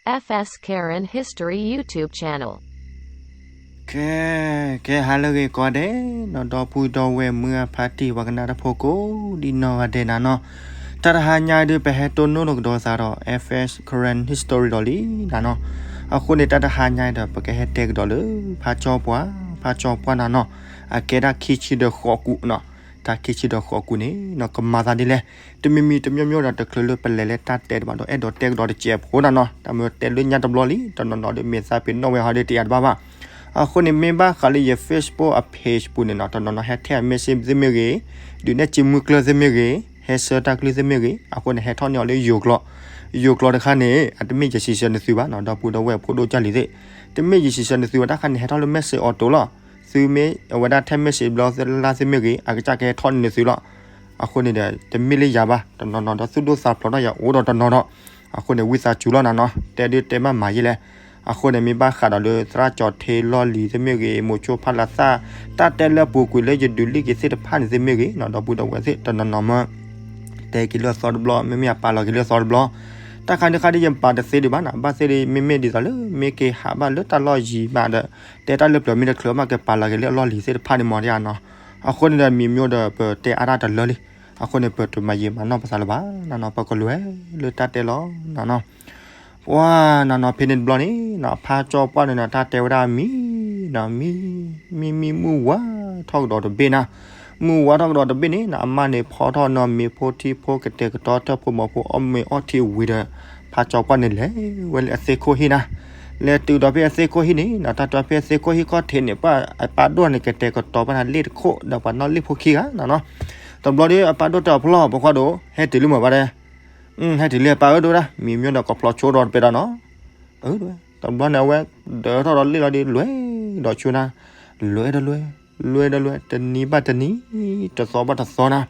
F S Karen History YouTube channel. ကဲ ကဲ ဟါလၢအဂ့ၤကိးဂၤဒဲး နီၢ်ဒီပုၢ်ဒီဝဲၢ်မုၢ်အဖါတံၢ်ပှၤကနၣ်တၢ်ဖိကိးဒံးနီၢ်ဂၤဒဲးနၤနီၤ, တၢ်တဟါညါအံၤဒုး ပဟဲတိၢ်နီၣ်လိာ်ကဒီးသးဒီး F S Karen History ဒီးလံနၤနီၤ. အဃိန့ၣ် တၢ်တဟါညါအံၤဒီး ပကဟဲတဲကဒီးလၢ ဖါကၠီပှၢ် ဖါကၠီပှၢ်နၤနီၤ, အကဲတၢ်ခံဆံဒီးဃိးကူာ်နီၤ. တၢ်ခံဆံဒီးဃိးကူာ်န့ၣ်နီၤ ကမၤသးဒ်လဲၣ်. တမံၤမံၤတမံၤမံၤဒီး တချုးလၢပလဲၤလၢတၢ်တဲတဘၣ်ဒီး အဲၣ်ဒိးတဲကဒီးတစဲးဖိနၤနီၤ. တၢ်မ့ၢ်တဲလၢညါတဘျီလံ တနီၤနီၤဒီး မ့ၢ်သးပ့ၤနီၣ်ဝဲဟီဒီး တယာ်တဘၣ်ဘၣ်. အဃိန့ၣ် မ့ၢ်ဘၣ်ဃးလၢယ Facebook အ page ပူၤန့ၣ်နီၤ တနီၤနီၤဟဲထဲ message သ့ၣ်မ့ၢ်ဂ့ၤ, ဒုးနဲၣ်စ့မုၢ်ကျၢၢ်သ့ၣ်မ့ၢ်ဂ့ၤ, ဟဲဆှၢတၢ်ကလုၢ်သ့ၣ်မ့ၢ်ဂ့ၤ, အဃိန့ၣ် ဟဲထီၣ်န့ၢ်အီၤလၢယိၤကျိာ်, ယိၤကျိာ်တခါန့ၣ် အတမ့ၢ်ယစံးဆၢနသုဘၣ်နီၤ ဒီပုၢ်ဒီဝဲၢ်ဖိဒိၣ်ကၢ်လံၤသ့ၣ်, တမ့ၢ်ယစံးဆၢနသုဘၣ် တၢ်ခါန့ၣ် ဟဲထီၣ်လၢ message auto လီၤ. သုမ့ၢ်အဝဲဒၣ်ထဲ message ဘျီသ့ၣ်လၢ်လၢ်သ့ၣ်မ့ၢ်ဂ့ၤ အကစၢ်ကဟဲထီၣ်န့ၢ်နသုလီၤ. အဃိန့ၣ်ဒီး တမ့ၢ်လၢယၤဘၣ် တနီၤနီၤဒီး သူၣ်ဒိၣ်သးဖျိးထီၣ်ယၤအိၣ်ဒီးတနီၤဒီး, အဃိန့ၣ် ဝံသးစူၤလီၤနၤနီၤ တဲဒုးတဲဘၣ်မၤယဲလဲၣ်. အဃိန့ၣ် မ့ၢ်ဘၣ်ဃးဒီးလၢသရၣ်ကၠီၤထ့လီၢ်လံၤသ့ၣ်မ့ၢ်ဂ့ၤ, မိၤဆိဖးလးသၣ်, တၢ်တဲလၢအပူၤကွံာ်လၢယဒုးလံက့ၤသ့ၣ်တဖၣ်န့ၣ်သ့ၣ်မ့ၢ်ဂ့ၤနီၤ ဒီပုၢ်ဒီဝဲၢ်သ့ၣ်တနီၤနီၤမ့ၢ် တဲက့ၤလၢအသီတဘျီ မ့မ့ၢ်အပာ်လီၤက့ၤလၢအသီတဘျီ, တၢ်ခါဒုးခါဒုးယပာ်တသ့ဒံးဘၣ်နီၤ ဘၣ်သ့ၣ်ဒုး မ့မ့ၢ်ဒ်သိးလၢ မ့ၢ်က့ၤဟးဘၣ်လၢတၢ်လီၢ်ယံၤမးဒီး တဲတၢ်လၢပျၢၤမ့ၢ်တချုးမး ကပာ်လီၤက့ၤလၢအလီၢ်လံၤသ့ၣ်တဖၣ်န့ၣ်မ့ၢ်ဒ်နီၤ. အဃိန့ၣ်ဒီး မံၤမ့ၢ်ဒီး ပတဲအါတၢ်တလၢလံ. အဃိန့ၣ် ပတမၤယံာ်မၤနီၢ်ပသးလၢၤဘၣ်နီၤနီၤ ပကလဲၤလၢတၢ်တဲလီၤနီၤနီၤ. ပှၤနီၤနီၤ ဖဲန့ၣ်တဘျီန့ၣ်နီၤ ဖါကၠီပှၢ်န့ၣ်နီၤ တၢ်တဲဝဲဒၣ်မံနီၤ မံ မံမံမုၢ်ဝါထီၣ်ကဒီးတဘ့ၣ်နၤ, မုၢ်ဝါထီၣ်ကဒီးတဘ့ၣ်န့ၣ်နီၤ အမါန့ၣ်ဖီထီၣ်နီၤ မ့ၤဖိထံဖိကတဲာ်ကတီၤ တၢၢ်ဖိမီၤဖိ အီၣ်မ့ၤအီထံဝံၤဒီး ဖါကၠီပှၢ်န့ၣ်လဲၤဝဲလၢအသ့ၣ်ခိၣ်ဟံၣ်နၤ. လဲၤတုၤဒီးဖဲအသ့ၣ်ခိၣ်ဟံၣ်န့ၣ်နီၤ တၢ်တဲဖဲအသ့ၣ်ခိၣ်ဟံၣ်ခီၣ်ထံးန့ၣ် ပှၤအပၢ်ဒိၣ်န့ၣ် ကတဲာ်ကတီၤပှၤနၤလ့ၣ်တခိၣ် ဒီးပှၤနီၣ်လ့ၣ်ဖိခံဂၤနီၤနီၤ. တဘျီဒီး အပၢ်ဒိၣ်တဲအီၤ ဖီလီၤ ဖိခွါဒိၣ် ဟဲတုၤလံမ့ၢ်ဘၣ်တဲ ဟဲတုၤလံအပၢ်ဧၢ ဒိၣ်ဒၣ် မံၤမၠိဒီးကဖျီဆိဒီးတပဲဒီးနီၤ. တဘျီန့ၣ် အဝဲဒၢးထီၣ်ဒီးလ့ၣ်လီၤဒီး လွဲၢ်ဒီးဆူနၤ, လွဲၢ်ဒီးလွဲၢ်, လွဲၢ်ဒီးလွဲၢ်, တနံၤဘၣ်တနံၤ, တသီဘၣ်တသီနၤ.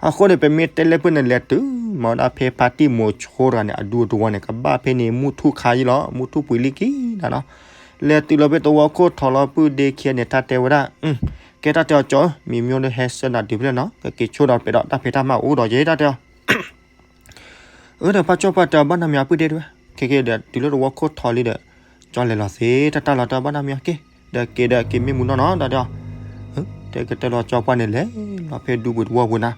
အဃိန့ၣ် ပမ့ၢ်တဲလၢဖဲန့ၣ် လဲၤတုၤမၤဝဲဒၣ်ဖဲဖါတံၢ်မိၤဆိတဂၤန့ၣ် အဒူအတဝီန့ၣ် ကဘၣ်ဖဲန့ၣ် မုၢ်ထူၣ်ခါယံၤလီၤ, မုၢ်ထူၣ်ပှ့ၤလံခံနၤနီၤ. လဲၤတုၤလီၤဖဲသဝီခိၣ်ထီလီၤ ပုၢ်ဒ့ခံဂၤန့ၣ် တၢ်တဲဝဲဒၣ် ကဲတၢ်တဲအီၤ ကၠီဧၢ, မံၤမၠိဒီးဟဲဆၢနၤတုၤဖဲလဲၣ်နီၤ, ကက့ၤဆိဒီးတပဲဒီး တၢ်ဖံးတၢ်မၤအိၣ်ဒီးယဲ တၢ်တဲအီၤ အၢ ဒီးဖါကၠီပှၢ်တဲအီၤ ဘၣ်နီတမံၤ အပုၢ်ဒ့တဲဝဲ, ခဲက့ၤဒီးတုၤလၢသဝီခိၣ်ထီလံဒီး ကၠီလဲၤလီၤသ့တၢ်တၢ်လီၤ တဲအီၤ ဘၣ်နီတမံၤ က့ၤ, ဒီးက့ၤဒီးက့ၤမ့ၢ်မုၢ်နီၢ်နီၢ် တၢ်တဲအီၤ. တဲကတဲလီၤကၠီပှၢ်န့ၣ် လဲၤလီၤဖဲဒူပူၤတဝီပူၤနၤ,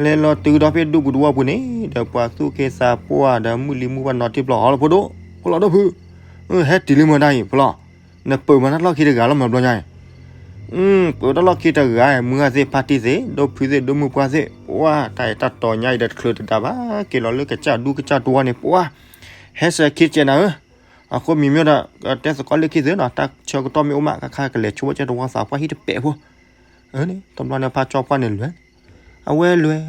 လဲၤလီၤတုၤဒီးဖဲဒူပူၤတဝီပူၤန့ၣ် ဒီးပှၤသူၣ်က့သးပှၢ်ဒီး မုၢ်လံၤမုၢ်ပှၢ်နီၤတံၢ်ဘျီ ဟီလီၤဖိဒိၣ်, ဖိလီၤဒိၣ်ဖုး, ဟဲတုၤလံမ့ၢ်ဒၣ်အံၤ ဖိလီၤ, နပၢၢ်မၤတၢ်လီၢ်ခံတဂၤလီၤမ့ၢ်ဘျီညါအံၤ ပၢၢ်တၢ်လီၢ်ခံတဂၤ မုၢ်ဂၢ်သ့ၣ် ဖါတံၢ်သ့ၣ် ဒိၣ်ဖုသ့ၣ် ဒိၣ်မုၢ်ပှၢ်သ့ၣ် ပှၤ တၢ်အဲၣ်တၢ်တီၤညါအံၤဒီးတချုးတဒါဘၣ် က့ၤလီၤလၢကစၢ်ဒူကစၢ်တဝီန့ၣ် ပှၤ ဟဲစဲၤခံကဲနၤဧၢ, အဃိမံၤမ့ၢ်ဒီး တဲသကိးလၢခံသ့ၣ်နီၤ တၢ်ဆၢကတီၢ်မ့ၢ်အိၣ်မး ခါခါကလဲၤဆိဝဲကၠဲတဝီသးပှၢ်ဟံၣ်တပဲာ်ဖိ, တဘျီန့ၣ် ဖါကၠီပှၢ်န့ၣ်လဲၤ, အဝဲလဲၤ,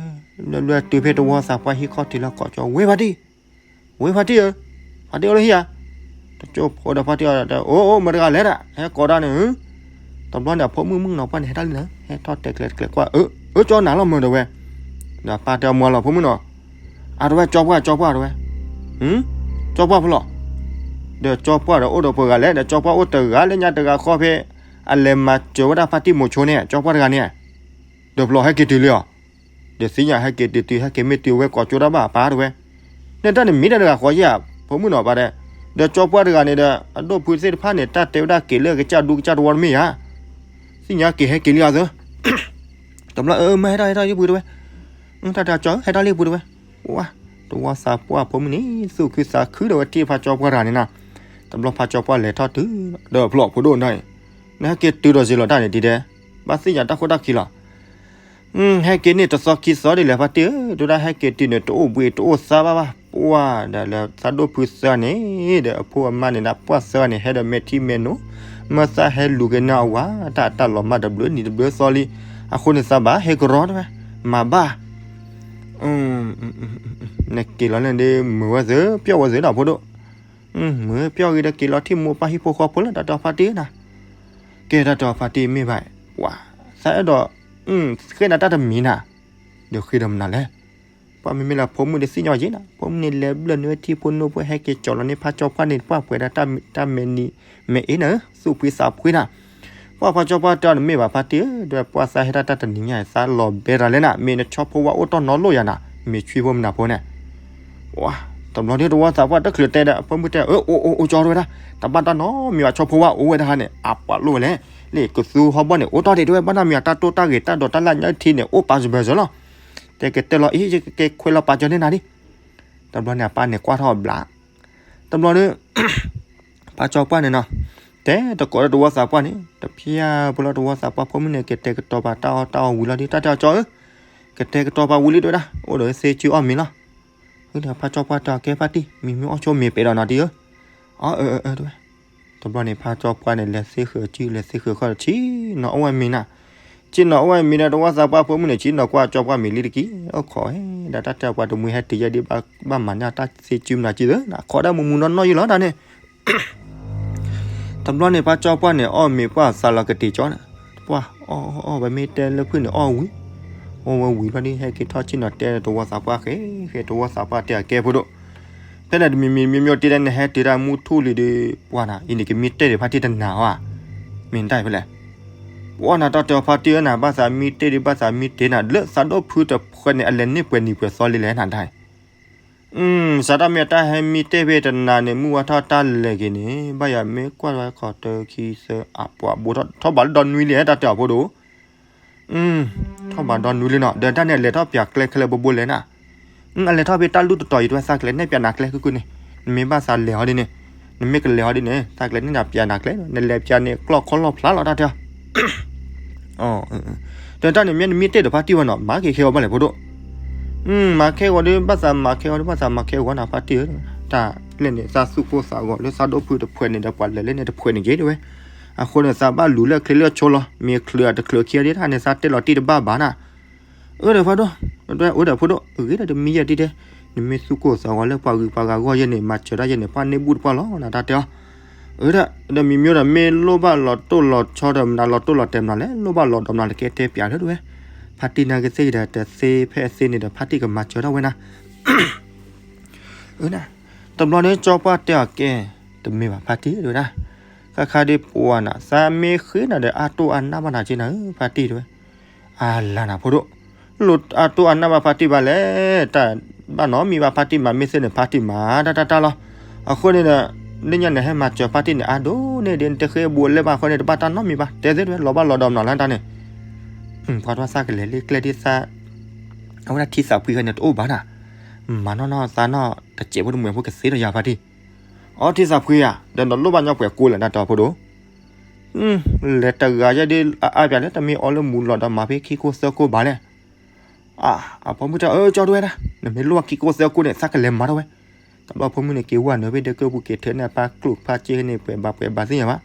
လဲၤလဲၤတုၤဖဲတဝီသးပှၢ်ဟံၣ်ခီၣ်ထံးလၢကိးကၠီ ဝဲဖါတံၢ် ဝဲဖါတံၢ်ဧၢ, ဖါတံၢ်အိၣ်လၢဟံၣ်ဧါ, တကၠိဖိဒီးဖါတံၢ်အီၤ အိၣ်အိၣ် မတၤတဂၤလဲၣ်ဒၣ် ဟဲကိးဒၣ်န့ၣ်, တဘျီန့ၣ် အဖိမုၣ်မုၣ်ကနီၤပှၢ်န့ၣ် ဟဲတၢ်လံနၤ ဟဲထီၣ်တဲကျဲၤတကျဲၤကွၢ် အၢ အၢ ကၠီနၤလီၤမၢ်ဒီးဝဲ, ဒီးပၢ်တဲအီၤမၢ်လီၤ ဖိမုၣ်နီၤ, အတဝဲ ကၠီပှၢ် ကၠီပှၢ်တဝဲ, ကၠီပှၢ်ဖိလီၤ, ဒီးကၠီပှၢ်ဒီးအိၣ်ဒီးပှဲၤဂၤလဲၣ် ဒီးကၠီပှၢ်အိၣ်တဂၤလၢညါတဂၤဃီဖဲ, အလဲၤမၤစၢၤဝဲဒၣ်ဖါတံၢ်မိၤဆိန့ၣ် ကၠီပှၢ်တဂၤန့ၣ်, ဒီးဖျီဟဲက့ၤတုၤလံအီၤ ဒီးသ့ၣ်ညါဟဲက့ၤတုၤတုၤ ဟဲက့ၤမ့ၢ်တုၤဝဲကိးကၠိဒၣ်ဘၣ် အပၢ်တဝဲ, န့ၣ်တၢ်န့ၣ်မ့ၢ်တၢ်တဂၤဃီယဲၢ်ဧါ ဖိမုၣ်နီၤပၢ်တဲ, ဒီးကၠီပှၢ်တဂၤန့ၣ်ဒီး အဒိၣ်ဖုသ့ၣ်တဖၣ်န့ၣ် တၢ်တဲဝဲဒၣ်က့ၤလၢကစၢ်ဒူကစၢ်တဝီတမ့ၢ်ဧါ, သ့ၣ်ညါက့ၤဟဲက့ၤလံအီၤသၢ တဘျီအၢ မၢဟဲထီၣ်ဟဲထီၣ်လံပူၤတဝဲ, တၢ်တၢ်ကၠီ ဟဲထီၣ်လံပူၤတဝဲ, ဝါ, တဝီသးပှၢ်ဖိမုၣ်န့ၣ် သူၣ်ခုသးခုဒီးဝဲထံၣ် ဖါကၠီပှၢ်တဂၤန့ၣ်နီၤ, တဘျီဖါကၠီပှၢ်လဲၤထီၣ်တုၤ, ဒီးဖျီဖိဒိၣ်နီၤအံၤ, နဟဲက့ၤတုၤဒီးစ့လီၤတၢ်န့ၣ်ဒ်တဲ, ဘၣ်သ့ၣ်ညါတၢ်ခိၣ်တၢ်ခံလီၤ ဟဲက့ၤန့ၣ်တသီခံသီဒ်လဲၣ် ဖါတံၢ်ဧၢ, ဒိၣ်ဒၣ်ဟဲက့ၤတုၤန့ၣ် တအိၣ်ဘှံးတအိၣ်သါဘၣ်ဘၣ်, ပှၤဒီးလၢသးဒိၣ်ဖုသၢန့ၣ်, ဒီးအဖိအမါန့ၣ် နပှၢ်သၢန့ၣ် ဟဲဒီးမဲာ်ထံမဲာ်နိ, မၢသၣ်ဟဲလူၤက့ၤနၤအဝၤ, တၢ်တၢ်လီၤမၢ်တဘျုးနံၤတဘျုးသီလံ, အဃိန့ၣ်သးဘၣ်ဟဲကရီတဝဲ, မၤဘၣ်, နက့ၤလီၤန့ၣ်ဒ်မုာ်ဝဲသ့ ပျီၣ်ဝဲသ့ဒီးဖိဒိၣ်, မုာ်ပျီၣ်ဂ့ၤဒီးက့ၤလီၤထံၣ်မိၢ်ပၢ်ဟံၣ်ဖိဃီဖိလၢတၢ်တီဖါတံၢ်နၤ, ကဲတၢ်တီဖါတံၢ်မ့ၢ်ဘၣ်, ပှၤ, သးအဲၣ်ဒိး, ဃ့နၤတၢ်တမံၤနၤ, ဒီးဃ့ဒီးမနုၤလဲၣ်, ပှၤမ့မ့ၢ်လၢဖိမုၣ်ဒီးသ့ၣ်ညါယဲနၤ, ဖိမုၣ်န့ၣ်လဲၤဘျၢၣ်နုာ်ဝဲထံဖိနိဖိဟဲက့ၤကၠီၤလီၤန့ၢ်ဖါကၠီပှၢ်န့ၣ် ပှၢ်ပှဲၤဒၣ်တၢ်မဲာ်နံၤမဲာ်အ့နၤဧၢ, သူၣ်ဖှံသးဖှံနၤ, ပှၤဖါကၠီပှၢ်တဲအီၤနမ့ၢ်ဘၣ်ဖါတံၢ်ဧၢ, ဒီးပှၤသးဟဲတၢ်တၢ်တနံၤညါ သးလီၤဘဲတၢ်လဲၣ်နၤ, မ့ၢ်နဆီဖိဝါအိၣ်တီၢ်နီလိၣ်ယၤနၤ, မ့ၢ်ဆွံဖိမနၤဖိန့ၣ်, ပှၤ, တဘျီဒုးတဝီသးပှၢ်တချုးတဲဒီး အဖိမုၣ်တဲ အၢ အိၣ်အိၣ်အိၣ်ကၠီတဝဲဒၣ်, တဘၣ်တၢ်နီတမံၤဘၣ်, ဆီဖိဝါအိၣ်ဝဲဒၣ်န့ၣ် အပှၤလိၣ်ဝဲလဲၣ်, လၢကသူဟီၣ်ဘီၣ်န့ၣ် အိၣ်တီၢ်ဒံးတဝဲ, ဘၣ်နီတမံၤအတၢ်တိၢ်တၢ်ဂ့ၤတၢ်ဒိးတၢ်လၢညါထံန့ၣ် အိၣ်ပာ်စၢၤဘၢၣ်စၢၤလီၤ. တဲကတဲလီၤ အံၤ ယကကဲခွဲးလီၤပာ်စၢၤန့ၢ်နၤဒံး. တဘျီန့ၣ် အပၢ်န့ၣ်ကွၢ်ထီၣ်အဘျး, တဘျီဒုး ဖါကၠီပှၢ်န့ၣ်နီၤ, တဲတကိးဒီးတဝီသးပှၢ်န့ၣ် တဖျၢၣ်ဖိလီၤ. တဝီသးပှၢ်ဖိမုၣ်န့ၣ် ကတဲာ်ကတီၤပာ်တၢ်အီၣ်တၢ်အီဝံၤလီၤဒုး, တၢ်တဲအီၤ ကၠီဧၢ, ကတဲာ်ကတီၤပာ်ဝံၤလံတဝဲဒၣ်, အိၣ်ဒီးသ့စုအီၣ်မ့ၤလီၤ. ဝံၤဒီးဖါကၠီပှၢ်တဲအီၤ ကဲဖါတံၢ် မံမ့ၢ်အီၣ်ဆိမ့ၤပဲာ်ဒီးနီၤတံၢ်ဧၢ. အီၣ် အၢ အၢ အၢ တဝဲ. တဘျီန့ၣ် ဖါကၠီပှၢ်န့ၣ် လဲၤသ့ဃုာ်စု လဲၤသ့ဃုာ်ဃီဒီး ဆ့ၣ်နီၤအီၣ်ဝဲမ့ၤနၤ, ဆ့ၣ်နီၤအီၣ်ဝဲမ့ၤဒီး တဝီသးပှၢ်ဖိမုၣ်န့ၣ် ဆ့ၣ်နီၤကွၢ်ကၠီပှၢ်မ့ၤလံတက့ၢ်. အိၣ်ခိးဝဲဒၣ် တၢ်တဲပှၤတမှံၤဟဲတုၤယဲဒ် ဘၣ်မၤန့ၢ်တၢ်သ့စုမနၤက့သၢနၤ, ခိးဒၣ်မူမူနီၢ်နီၢ်ယံလီၤတၢ်န့ၣ်. တဘျီန့ၣ် ဖါကၠီပှၢ်န့ၣ် အီၣ်မ့ၤပှၢ်သးလီၤကတ့ၤကၠီန့ၣ်, ပှၢ်အီၣ်အီၣ် ပမ့ၢ်တဲလၢဖုၣ်န့ၣ် အီၣ်ဝံၤ, အီၣ်ဝဲဝံၤလီၤဒုး ဟဲက့ၤထီၣ်ဆ့ၣ်နီၤတဲတဝီသးပှၢ်ဃဲ ဃဲ တဝီသးပှၢ်တဲအကဲဖိဒိၣ်, ဖဲန့ၣ်တမံၤမံၤမ့ၢ်မ့ၢ်တ့ဒၣ် နဟဲတုၤတၢ်မူထူၣ်လံဒီး ပှၢ်နၤ အံၤန့ၣ်ကမံတ့ၢ်ဒံးဖါတံၢ်တနၤဧါ, မ့ၢ်တၢ်ဖဲလဲၣ်. ပှၢ်နၤတၢ်တဲအီၤဖါတံၢ်ဧၢနၤ ဘၣ်သးမံတ့ၢ်ဒံး ဘၣ်သးမံတ့ၢ်နၤ လၢသးဒိၣ်ဖုတဖှဲးန့ၣ် အလဲၤန့ၢ်ပှဲၤနံၤပှဲၤသီလံလဲၣ်နၤဒၣ် စးတၢ်မ့ၢ်တၢ်ဟဲမံတ့ၢ်ဖဲတနၤန့ၣ် မုၢ်ဝါထီၣ်တၢ်လဲၤက့ၤန့ၣ် ဘၣ်ယၤမ့ၢ်ကွၢ်ဝဲခီတၢခံသၢအပှၤဘိထီၣ်ဘးလၢဒီနွံလံ တၢ်တဲအီၤဖိဒိၣ်, ထီၣ်ဘးဒီနွံလံနီၤ ဒီးတၢ်န့ၣ်အလဲၤထီၣ်ပၠးကျဲခဲလၢာ်ဘိဘိလဲၣ်နၤ, အလဲၤထီၣ်ဖဲတၢ်လူၢ်တတီၤအံၤတဝဲ သးကလဲၤနဲၣ်ပၠးနၤကျဲကုၢ်ကုၢ်န့ၣ်, နမ့ၢ်ဘၣ်သးလဲၤဟီဒ်န့ၣ်, နမ့ၢ်ကလဲၤဟီဒ်န့ၣ် သးကလဲၤနဲၣ်ပၠးနၤကျဲ, နလဲၤပၠးန့ၣ် ကျီၢ်ခီလီၢ်ဖျါလီၤတၢ်တဲအီၤ ဒီးတၢ်န့ၣ်မ့ၢ်နမံတ့ၢ်ဒီးဖါတံၢ်ဝဲနီၤ မၤက့ၤခဲဂီၤဘၣ်လဲၣ်ဖိဒိၣ်, မၤခဲဂီၤဒီး ဘၣ်သးမၤခဲဂီၤဒီး ဘၣ်သးမၤခဲဂီၤနၤဖါတံၢ်ဧၢ, တၢ်လဲၣ်န့ၣ် သးသူၣ်ကိၢ်သးဂီၤလၢသးဒိၣ်ဖုတဖှဲးန့ၣ်ဒီး ပှၤလဲၤလၢန့ၣ်တဖှဲးန့ၣ်က့ၤတဝဲ, အဃိန့ၣ် သးဘၣ်လူၤလၢချ့လၢဆိလီၤ မ့ၢ်ချုးအတချုးခံဒ်တၢ်န့ၣ် သးတဲလီၤတံၢ်တဘၣ်ဘၣ်နၤ အၢဒီးဖါဒိၣ်, အၢဒီးဖါဒိၣ် အဂ့ၤဒီးတမံယဲၢ်တံၢ်တဲ, နမ့ၢ်သူၣ်ကိၢ်သးဂီၤလၢပှၤဂုၤပှၤဂၤအဂီၢ်ယဲၢ်န့ၣ် မၤစၢၤတၢ်ယဲၢ်န့ၣ် ပှၤန့ၢ်ဘူၣ်တပှၢ်လီၤ နတၢ်တဲအီၤ, အၢဒီး, ဒီးမံၤမံၤဒီး မ့ၢ်လိၣ်ဘၣ်လီၤတိၢ်လီၤဆီဒီး မနုၤလီၤတိၢ်လီၤတဲာ်မနုၤလဲၣ် လိၣ်ဘၣ်လီၤဒီးမနုၤလၢကဲတဲပၠးလၢတဝဲ, ဖါတံၢ်နၤကသ့ၣ်ဒီး တသ့ဖဲအသ့န့ၣ်ဒီး ဖါတံၢ်ကမၤစၢၤထီၣ်ဝဲနၤ အၢ, တဘျီန့ၣ် ကၠီပှၢ်တဲအီၤကဲ, တမ့ၢ်ဘၣ်ဖါတံၢ်တဝဲဒၣ်, ခါခါဒ်ပှၤနၤ သးမ့ၢ်ဃ့နၤဒီး အါတိၢ်အါနၢ်ဘၣ်နၤက့နၤဧၢ ဖါတံၢ်တဝဲ, အါလါနၤဖိဒိၣ်, လိၣ်အါတိၢ်အါနၢ်ဘၣ်ဖါတံၢ်ဘၣ်လဲၣ်, တၢ်ဘၣ်နီတမံၤဘၣ်ဖါတံၢ်မၤမ့ၢ်သ့န့ၣ် ဖါတံၢ်မၤတၢ်တၢ်တၢ်လီၤ, အဃိန့ၣ်ဒီး, လၢညါန့ၣ် ဟဲမၤစၢၤဖါတံၢ်န့ၣ် အါဒိၣ်န့ၢ်ဒ်နတဃ့ဘူးလၢဘၣ်အဃိန့ၣ် တဘၣ်တၢ်နီတမံၤဘၣ် တဲသ့တဝဲ လီၤဘၣ်လီၤဒီးမနုၤလၢတၢ်န့ၣ် ပှၤတဘၣ်သးကလဲၤလၢကျဲဒ်သး, အဝဲဒၣ်ထံသးဖှံဃီန့ၣ်တအိၣ်ဘၣ်နၤ, မၤနီၢ်နီၢ်သးနီၢ်တစဲးဖိတမှဲၤဖိကသ့ဒီးယၤဖါတံၢ်, အီထံသးဖှံဧါ, ဒီးနလိၣ်ဘၣ်ညီပှဲၤကိးလဲၣ် နတၢ်တဲအီၤဖိဒိၣ်, လဲၤတဂၤယဲၢ်ဒ်အအါပၠးလၢတမ့ၢ်အီလၢမူလီၤဒီးမၤဖဲခံကိၢ်သၢကိၢ်ဘၣ်လဲၣ်, အဖိမုၣ်တဲအၢ ကၠီတဝဲဒၣ် နမ့ၢ်လိၣ်ဘၣ်ခံကိၢ်သၢကိၢ်န့ၣ် သးကလဲၤမၤထီၣ်ဝဲ, တဘျီဖိမုၣ်န့ၣ်က့ၤဝဲနုာ်ဖဲဒဲကၢၢ်ပူၤက့ၤထၢန့ၣ် အပၢ်ကျိၣ်ဖါစ့န့ၣ် ပှဲၤဘၣ်ပှဲၤဘၣ်သ့ၣ်ညါဘၣ်,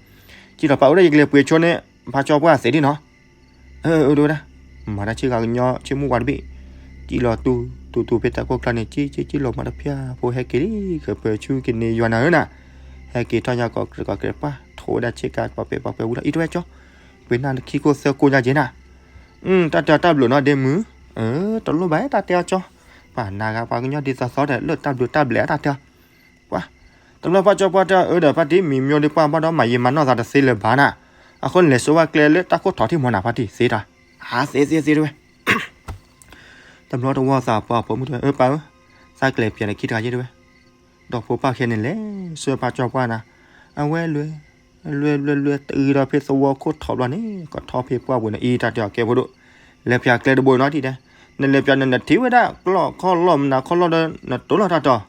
ကံၣ်လီၤပာ်အိၣ်ဒၣ်ယကလဲၤပှ့ၤဆိန့ၣ် ဖါကၠီပှၢ်သ့ဒ်နီၤ အၢ အၢ တဝဲဒၣ်, မၤတၢ်ဆ့ကၤကညီဆ့မုၢ်ဝါတဘ့ၣ်, ကံၣ်လီၤတူၤ တူၤတူၤဖဲတၢ်ကိၢ်ကျါန့ၣ် ကံၣ်ကံၣ်ကံၣ်လီၤမၤတဖၠၣ်ဖိဟဲက့ၤလံ ကပၢၤဆူကန့ၢ်ယွၤနၤဧၢနၤ, ဟဲက့ၤထီၣ်ညါကိးကြၢးကိးကြၢးပှၢ် ထိးဝဲဒၣ်ဆ့ကၤပှၤပဲာ်ပှၤပဲာ်ဝံၤလီၤ အံၤတဝဲကၠီ, ပှ့ၤနၤနခံကိၢ်သၢကိၢ်ညါက့ၤနၤ, တၢ်တဲတၢ်ဘျုးနီၤဒ့မုၢ်, အၢ တလိၣ်ဘၣ်တၢ်တဲအီၤကၠီ, ပှၤနၤဂၤပှၤကညီဒ်သိးသိးဒီး လၢတၢ်ဘျုးတၢ်ဘျဲးအတၢ်တဲအီၤ ပှၤ, တဘျီဖါကၠီပှၢ်တဲအၢဒီးဖါတံၢ် မံၤမၠိဒ်ပှၢ်ဘၣ်ဒီးမၤယံာ်မၤနီၢ်သးတသ့လၢၤဘၣ်နၤ, အဃိန့ၣ်လဲၤစိဝဲကျဲလၢတၢ်ခိၣ်ထီထံၣ်မီၤနၤဖါတံၢ်သ့တၢ်, ဟးသ့သ့သ့တဝဲ, တဘျီတဝီသးပှၢ်ဖိမုၣ်တဝဲ အၢပၢ်ဧၢ, သးကျဲၤပၠးလၢခံတဂၤယဲၢ်တဝဲ, ဒီးဖိပၢ်ခဲန့ၣ်လဲၤဆှၢဖါကၠီပှၢ်နၤ, အဝဲလွဲ လွဲလွဲလွဲတအံၤဒီးဖဲသဝီခိၣ်ထီဘျီန့ၣ် ကထီဖဲပှၢ်ပူၤန့ၣ် အံၤတၢ်တဲအီၤကဲဖိဒိၣ်, လဲၤပၠးကျဲတဘိနီၤဒ်တဲ, နလဲၤပၠးန့ၣ် နထံၣ်ဝဲဒၣ်ကျီၢ်ခီၣ်လီၢ်မနုၤခီၣ်လီၢ်ဒီး နတိၢ်လီၤတၢ်တီၤ,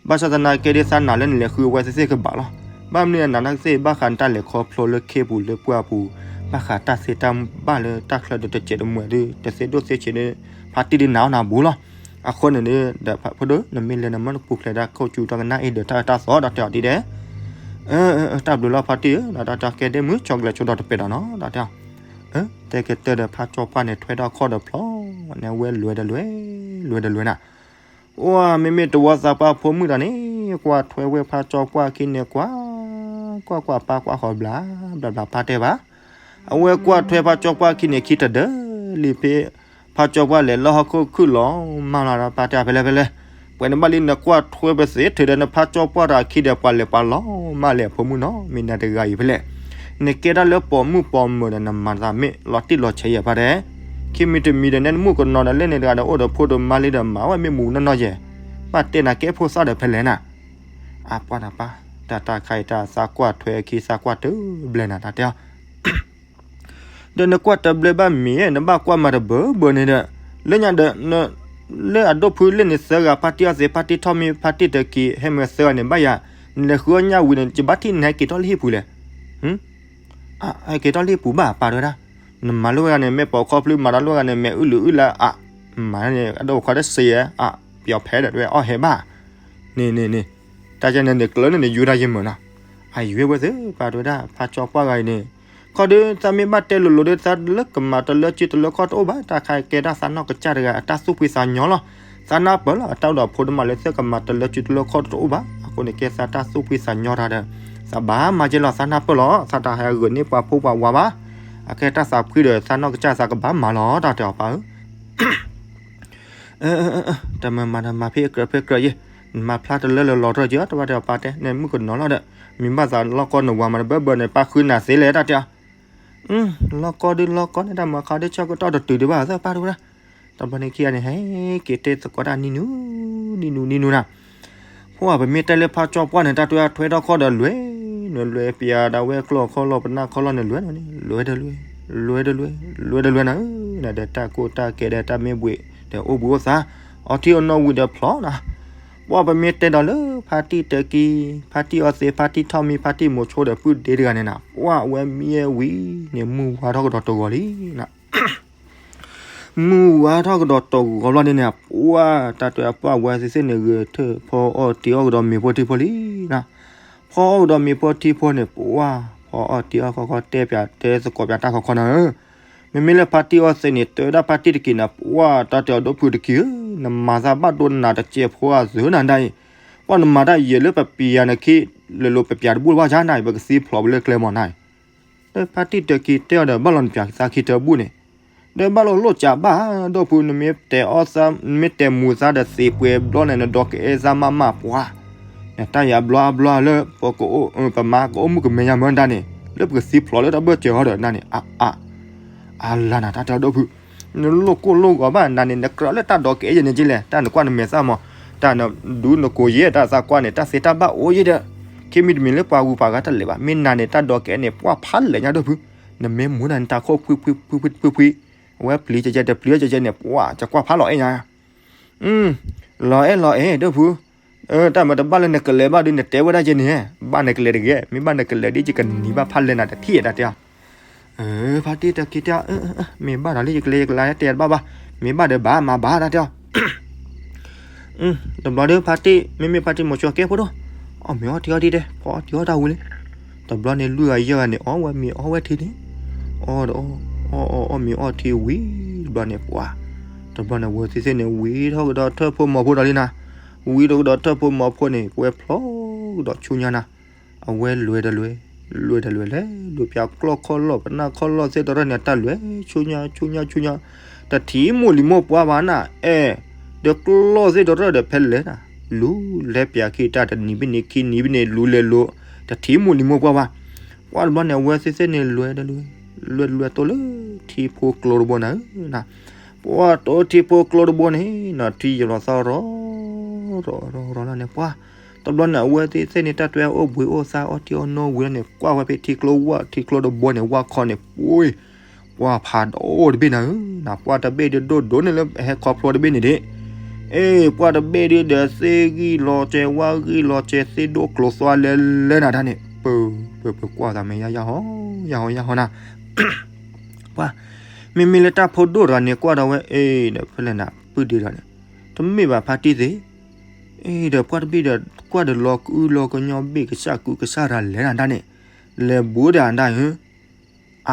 ဘၣ်ဆၣ်သနာ်က့ဒ်သးနာ်လၢနလဲၤဃုအဝဲသ့ၣ်သ့ၣ်ကဘၣ်လီၤ, ဘၣ်မနုၤအနာ်နသ့ၣ် ဘၣ်ဃးနတၢ်လဲၤခီဖျိလၢခ့ပူၤလၢပှၢ်ပူၤ, ဘၣ်ဃးတၢ်သ့တၢ်ဘၣ်လၢတၢ်ချၢဒီးတစဲးတမှဲၤဒီး တသ့ဒိၣ်သ့ဆံးဒီး ဖါတံၢ်ဒုးနာ်အီၣ်နၤဘူးလီၤ, အဃိန့ၣ်ဒီး ဖိဒိၣ် နမ့ၢ်လဲၤနမ့ၢ်တပူၤဖျဲးဒၣ်ခိၣ်ကၠူဒီးကနၣ်အ့ၣ်ဒီးတၢ်အၢတၢ်သီဒီးတဲအီၤဒ်တဲ တၢ်ဘျုးလီၤဖါတံၢ်ဧၢ, ဒီးတၢ်ကဲဒ့မုၣ် ဆီကလဲၤဆိဒီးတပဲာ်ဒီးနီၤ ဒီးတဲအီၤ, တဲကတၢၢ်ဒီးဖါကၠီပှၢ်န့ၣ် ထွဲထီၣ်ခီၣ်ဒီးဖျီန့ၣ် ဝဲလွဲဒီးလွဲ, လွဲဒီးလွဲနၤ, အိၣ်မ့မ့ၢ်တဝီသးပှၢ်ဖိမုၣ်ဒီးန့ၣ် ကွၢ်ထွဲဝဲဖါကၠီပှၢ်ခံန့ၣ် ကွၢ်, ကွၢ်ကွၢ်ပၢ်ကွၢ်ဃီၤဘျး, ဘျးဘျးပၢ်တဲဘၣ် အဝဲကွၢ်ထွဲဖါကၠီပှၢ်ခံန့ၣ် ခံတဒၢလံဖဲ ဖါကၠီပှၢ်လဲၤလၢဟီၣ်ခိၣ်ခုၣ်လီၤမၢ်လီၤဒီး ပၢ်တဲအီၤဖဲလဲၣ်ဖဲလဲၣ်, ပှဲၤန့ၣ်ဘၣ်လံ နကွၢ်ထွဲပသ့ထဲဒီးနဖါကၠီပှၢ်တၢ်ခံဒီး ပှၤလဲၤပှၤလီၤမၢ်လဲၣ်အဖိမုၣ်နီၤ မ့ၢ်နၤတဂၤအံၤဖဲလဲၣ်, နကဲတၢ်လၢပိာ်မုၣ်ပိာ်မၢၤဒီး နမၤသးမ့ၢ်လီၤတံၢ်လီၤဆဲးယဲၢ်ဖါတဲ, ခံမံၤတမံၤဒီး နဲနမုၣ်ကနီၤဒီး လဲၣ်န့ၣ်တဂၤဒီး အိၣ်ဒီးဖိဒီးမါလံဒီး မၤဝဲမ့ၢ်မူနီၢ်နီၢ်ယဲၢ်, ဘၣ်တဲနၤကဲဖိသၣ်ဒီးဖဲလဲၣ်နၤ, အပှၢ်နပၢ်, တၢ်တၢ်ခါအံၤတၢ်သးကွၢ်ထွဲခံသးကွၢ်တဘျဲၣ်နၤ တၢ်တဲအီၤ ဒီးနကွၢ်တဘျဲၣ်ဘၣ်မ့ၢ် နဘၣ်ကွၢ်မၤတဘၢဘၢန့ၣ်ဒီး, လၢညါဒီး, လၢအဒိၣ်ဖုလၢန့ၣ်သၢဂၤ ဖါတံၢ်အီသံး ဖါတံၢ်ထီၣ်မံ ဖါတံၢ်တက့ၤ ဟဲမ့ၢ်သၢဂၤန့ၣ် ဘၣ်ယၤ, နလဲၤဃုအီၣ်ညၣ်ဝံၤန့ၣ် ယဘၣ်ထံၣ်နဟဲက့ၤထီၣ်လၢဟံၣ်ပူၤလဲၣ်, ဟဲက့ၤထီၣ်လၢဟံၣ်ပူၤဘၣ်ပာ်တဝဲဒၣ်, နမၤလိဝဲဂၤန့ၣ် မဲာ်ပိာ်ခီဖျိ မၤတၢ်လိဝဲဂၤန့ၣ် မဲာ်အုၣ်လုာ်အုၣ်လၢအ, မၤန့ၣ် အဒိၣ်ခီတစ့ယဲ, ပျီၤဖဲဒီးတဝဲအီၣ်ဟဲဘၣ်, န့ၣ်န့ၣ်န့ၣ်, တၢ်ကဲန့ၣ်န့ၣ် ကျၢၤန့ၣ်န့ၣ် ယွၤတၢ်ယမုာ်နီၤ, အယွၤဝဲသ့ၣ်ပာ်တဝဲဒၣ် ဖါကၠီပှၢ်ဂၤအံၤန့ၣ်, ခီဒီး သးမ့ၢ်ဘၣ်တဲလိၤလိၤဒီး သးလၢကမၤတလၢစုတလၢခီၣ်တအိၣ်ဘၣ်, တၢ်ခါကဲတၢ်သးနီၢ်ကစၢ်တဂၤ အတၢ်သူၣ်ဖှံသးညီလီၤ, သးနၢ်ပၢၢ်လီၤ အတၢ်အိၣ်ဒီးဖိဒိၣ်မးလၢ သးကမၤတလၢစုတလၢခီၣ်တအိၣ်ဘၣ်, အဃိန့ၣ် ကဲသးတၢ်သူၣ်ဖှံသးညီတၢ်ဒီး, သးဘၣ်မၤကဲလီၤ သးနၢ်ပၢၢ်လီၤ သးတၢ်ဟဲဂုာ်န့ၢ်ပှၤဖိပှၤဝၤဘၣ်, အကဲတၢ်သးဖှံဒီး သးနီၢ်ကစၢ်သးကဘၣ်မၤလီၤ တၢ်တဲအီၤပၢ်ဧၢ တၢ်မၤမၤတၢ်မၤဖဲအကြၢးဖဲကြၢးယဲ, နမၤဖျါတလၢလၢလီၤတၢ်က့ၤ တဘၣ်တဲအီၤပၢ်တဲ နမုၣ်ကနီၤလီၤဒီး, မ့ၢ်ဘၣ်သးလီၢ်ကီၢ်နဝၤမၤတဘၢဘၢန့ၣ် ပၢ်ဃုနၤသ့လဲၣ် တၢ်တဲအီၤ, လီၢ်ကီၢ်ဒုးလီၢ်ကီၢ်န့ၣ် တၢ်မၤခါဒ်ဆၢကတီၢ်တတုၤဒံးဘၣ်သၢပၢ်တဝဲဒၣ်, တဘျီန့ၣ်ခံဂၤန့ၣ် ဟဲက့ၤတဲသကိးတၢ်နံၤနူၤ, နံၤနူၤနံၤနူၤနၤ ဖဲပမ့ၢ်တဲလၢဖါကၠီပှၢ်န့ၣ် တၢ်တွဲအထွဲထီၣ်ခီၣ်ဒီးလွဲၢ်, နလွဲၢ်ပျးဒၣ်ဝဲကျီၢ်ခီၣ်လီၢ်ပနၢ်ခီၣ်လီၢ်န့ၣ် လွဲၢ်နၤန့ၣ် လွဲၢ်ဒီးလွဲၢ်, လွဲၢ်ဒီးလွဲၢ်, လွဲၢ်ဒီးလွဲၢ်နၤဧၢ, နဒီးတၢ်ကိၢ်တၢ်ကဲဒီးတၢ်မ့ၢ်ဘှံးဒီးအိၣ်ဘှံးအိၣ်သါ, အီထံအီနိဝံၤဒီးဖျီနၤ, ပှၢ်ပမ့ၢ်တဲဒီးလၢဖါတံၢ်တကံ, ဖါတံၢ်အီသံး, ဖါတံၢ်ထီၣ်မံ, ဖါတံၢ်မိၤဆိဒီးပုၢ်ဒ့တဂၤန့ၣ်နၤ, ပှၢ်ဝဲမံဝဲဝံၤန့ၣ် မုၢ်ဝါထီၣ်ကဒီးတဂီၤလံနၤ မုၢ်ဝါထီၣ်ကဒီးတဂီၤဘျီန့ၣ်န့ၣ် ပှၢ်တၢ်တဲအပှၢ်ဝဲသ့ၣ်သ့ၣ်န့ၣ် ဂဲၤထၢၣ်ဖီအီၣ်တ့ၤအီၣ်ကဒီးမ့ၤဖိထံဖိလံနၤ, ဖီအီၣ်ကဒီးမ့ၤဖိထံဖိန့ၣ် ပှၢ်ဖီအီၣ်တ့ၤအီၣ်ခီခီတဲပၠးတဲသကိးပၠးတၢ်ခီခီနၤဧၢ, မ့မ့ၢ်လၢဖါတံၢ်အီသံးန့ၣ် တဲဝဲဒၣ်ဖါတံၢ်တကံးနၤ ပှၢ်တၢ်တဲအီၤဒီးဖုတကံးဧၢ, နမၤသးဘၣ်ဒိနးတစဲးဖိအသုနၤဒ်အံၤ, ပှၢ်နမၤတၢ်ယဲၢ်လၢပပျးနခံ လဲၤလိာ်ပပျးတဘူၣ်ဘၣ်ယါနၤအံၤ ပကသံဖျိးပလၢကျဲမီၤနၤအံၤ ဒီးဖါတံၢ်တကံးတဲအီၤဒီး ဘၣ်လီၤနပျးသးခံတဘူၣ်န့ၣ်, ဒီးဘၣ်လီၤလိၣ်ကးဘၣ် ဒီးဖု နမ့ၢ်တဲအီၣ်သး နမ့ၢ်တဲမူၤသးဒီးသံးပှဲၤဘျီန့ၣ် နဒီးကအဲၣ်သးမးမးပှၢ်, နတၢ်ယၤဘျီအဘျီလၢ ပကအိၣ် ပမၤကအိၣ်မုၣ်ကမဲာ်ညါမၢနၤန့ၣ် လၢပကသံဖျိးလၢတၢ်ဘၢၣ်စၢၤအီၤဒီးနၤန့ၣ် အ အ အလါနၤ တၢ်တဲအီၤဒီးဖု နလိၣ်ကိၢ်လိၣ်ဂီၤဘၣ်နၤန့ၣ် နကြၢးလၢတၢ်ဒီးကအဲၣ်ယဲန့ၣ်က့လဲၣ် တၢ်နကွၢ်နမဲာ်သၣ်မး, တၢ်နဒူနကိးယဲၢ်တၢ်သးကွၢ်န့ၣ် တၢ်သ့တၢ်ဘၣ်အိၣ်ယဲဒီး, ခံမံၤတမံၤလၢပှၤဂုၤပှၤဂၤတလဲၤဘၣ် မ့ၢ်နၤန့ၣ် တၢ်ဒီးကအဲၣ်န့ၣ် ပှၢ်ဖးလဲၢ်ညါဒီးဖု, နမ့ၢ်မူၤနၤန့ၣ် တၢ်ခိၣ်ဖှံဖှံဖှံဖှံဖှံ, အဝဲပျံၤကဲကဲတပျံၤကဲကဲန့ၣ် ပှၢ်ကကွၢ်ဖးလီၤအဲၣ်ညါ လီၤအဲၣ်လီၤအဲၣ် ဒီးဖု, တၢ်မၤတဘၣ်လၢနကလဲၤဘၣ်ဒုး နတဲဝဲဒၣ်ကဲန့ၣ်, ဘၣ်နကလဲၤတဂ့ၤ, မ့ၢ်ဘၣ်နကလဲၤဒ်ယကနံၤဘၣ်ဖးလဲၢ်နၤတထံၣ်တၢ်တဲအီၤ, ဖါတံၢ်တကံးတဲအီၤ, မ့ၢ်ဘၣ်ဒီးလၢယကလဲၤယကလဲၤတဲတဘၣ်ဘၣ်, မ့ၢ်ဘၣ်ဒီးဘၣ်မၤဘၣ်တၢ်တဲအီၤ တဘျီဒီးဖါတံၢ် မ့မ့ၢ်ဖါတံၢ်မိၤဆိကဲဖိဒိၣ်, အီၣ်မ့ၤအီထံအီဒ်တဲ, ဖီအီၣ်တ့ၤအီၣ်တၢ်ဝံၤလံ, တဘျီန့ၣ်လွံၢ်ဂၤယဲၢ်ဂၤန့ၣ် အီၣ်ဝဲမ့ၤအီၣ်ဝဲထံန့ၣ်, အီၣ်ဒီးအီၣ်, အီၣ်အီၣ်အီၣ်မ့ၤအီၣ်ထံဝံၤ, တဘျီန့ၣ်ပှၤ, တဘျီန့ၣ်ဝဲသ့ၣ်သ့ၣ်န့ၣ် ဝံၤထီၣ်ကဒီးထၢၣ်ဖိမီၤဖိဒီးလံနၤ, ဝံၤထီၣ်ကဒီးထၢၣ်ဖိမီၤဖိန့ၣ် ကွဲဖျိကဒီးဆူညါနၤ အဝဲလွဲၢ်ဒီးလွဲၢ်, လွဲၢ်ဒီးလွဲၢ်လဲၣ်, လိၣ်ပၠးကျီၢ်ခီၣ်လီၢ် ပနၢ်ခီၣ်လီၢ်သ့ၣ်တရၢၣ်န့ၣ် တၢ်လွဲၢ်ဆူညါဆူညါဆူညါ, တထံၣ်မိၢ်လံၤမိၢ်ပှၢ်ဘၣ်နၤ, အဲၣ်, ဒီးကျီၢ်သ့ၣ်တရၢၣ်ဒီးဖဲလဲၣ်နၤ, လူၤလဲၤပၠးခံတၢ်တနံၤဘ့ၣ်န့ၣ်ခံနံၤဘ့ၣ်န့ၣ် လူၤလဲၤလိၤ, တထံၣ်မိၢ်လံၤမိၢ်ပှၢ်ဘၣ်, ပှၢ်တဘျီန့ၣ် အဝဲသ့ၣ်သ့ၣ်န့ၣ်လွဲၢ်ဒီးလွဲၢ်, လွဲၢ်ဒီးလွဲၢ်တိၢ်လၢထံဖိကျိတဘိနၤဧၢနၤ ပှၢ်တိၢ်ထံဖိကျိတဘိန့ၣ် နထံယလီၤသီရီၤ, ရီၤရီၤလီၤန့ၣ် ပှၢ်, တဘျီန့ၣ် အဝဲသ့ၣ်သ့ၣ်န့ၣ်တၢ်တွဲအိၣ်ဘှံးအိၣ်သါအီထံအီနိဝံၤလီၤန့ၣ် ကွၢ်ဝဲဖဲထံကျိဝၣ်ထံကျိတဘိန့ၣ် ဝၣ်ခီန့ၣ် ပှၢ်, ပှၢ်ဖးဒိၣ်တဘ့ၣ်နၤဧၢ, နပှၢ်တဘ့ၣ်ဒုးဒိၣ်ဒိၣ်န့ၣ်လၢဟဲခီဖျိတဘ့ၣ်န့ၣ်ဒ့ၣ်, အ့ ပှၢ်တဘ့ၣ်ဒုးဒီးသ့ၣ်ဂံၢ်လီၤစဲၤ ဝၣ်ဂံၢ်လီၤစဲၤ သ့ၣ်ဒိၣ်ကျိၤသွါလဲလဲနၤတၢ်န့ၣ် ပၢၢ်, ပၢၢ်ပၢၢ်ကွၢ်သးမ့ၢ်ယါယါဟီ, ယါဟီယါဟီနၤ ပှၢ်, မ့မ့ၢ်လၢတၢ်ဖိဒိၣ်တဂၤန့ၣ် ကွၢ်ဒီးဝဲ အ့ဒီးဖဲလဲၣ်နၤ ပုၢ်ဒ့တဂၤန့ၣ်, တမ့ၢ်ဘၣ်ဖါတံၢ်သ့ၣ်, အ့ဒီးပှၢ်တဘ့ၣ်ဒီး ကွၢ်ဒီးလီၤကအုလီၤကညီဘ့ၣ်ကစၢ်ကူကစၢ်တၢ်လဲၤနၤတၢ်န့ၣ်, လဲၤဘူးဒၣ်နၤဧၢ အ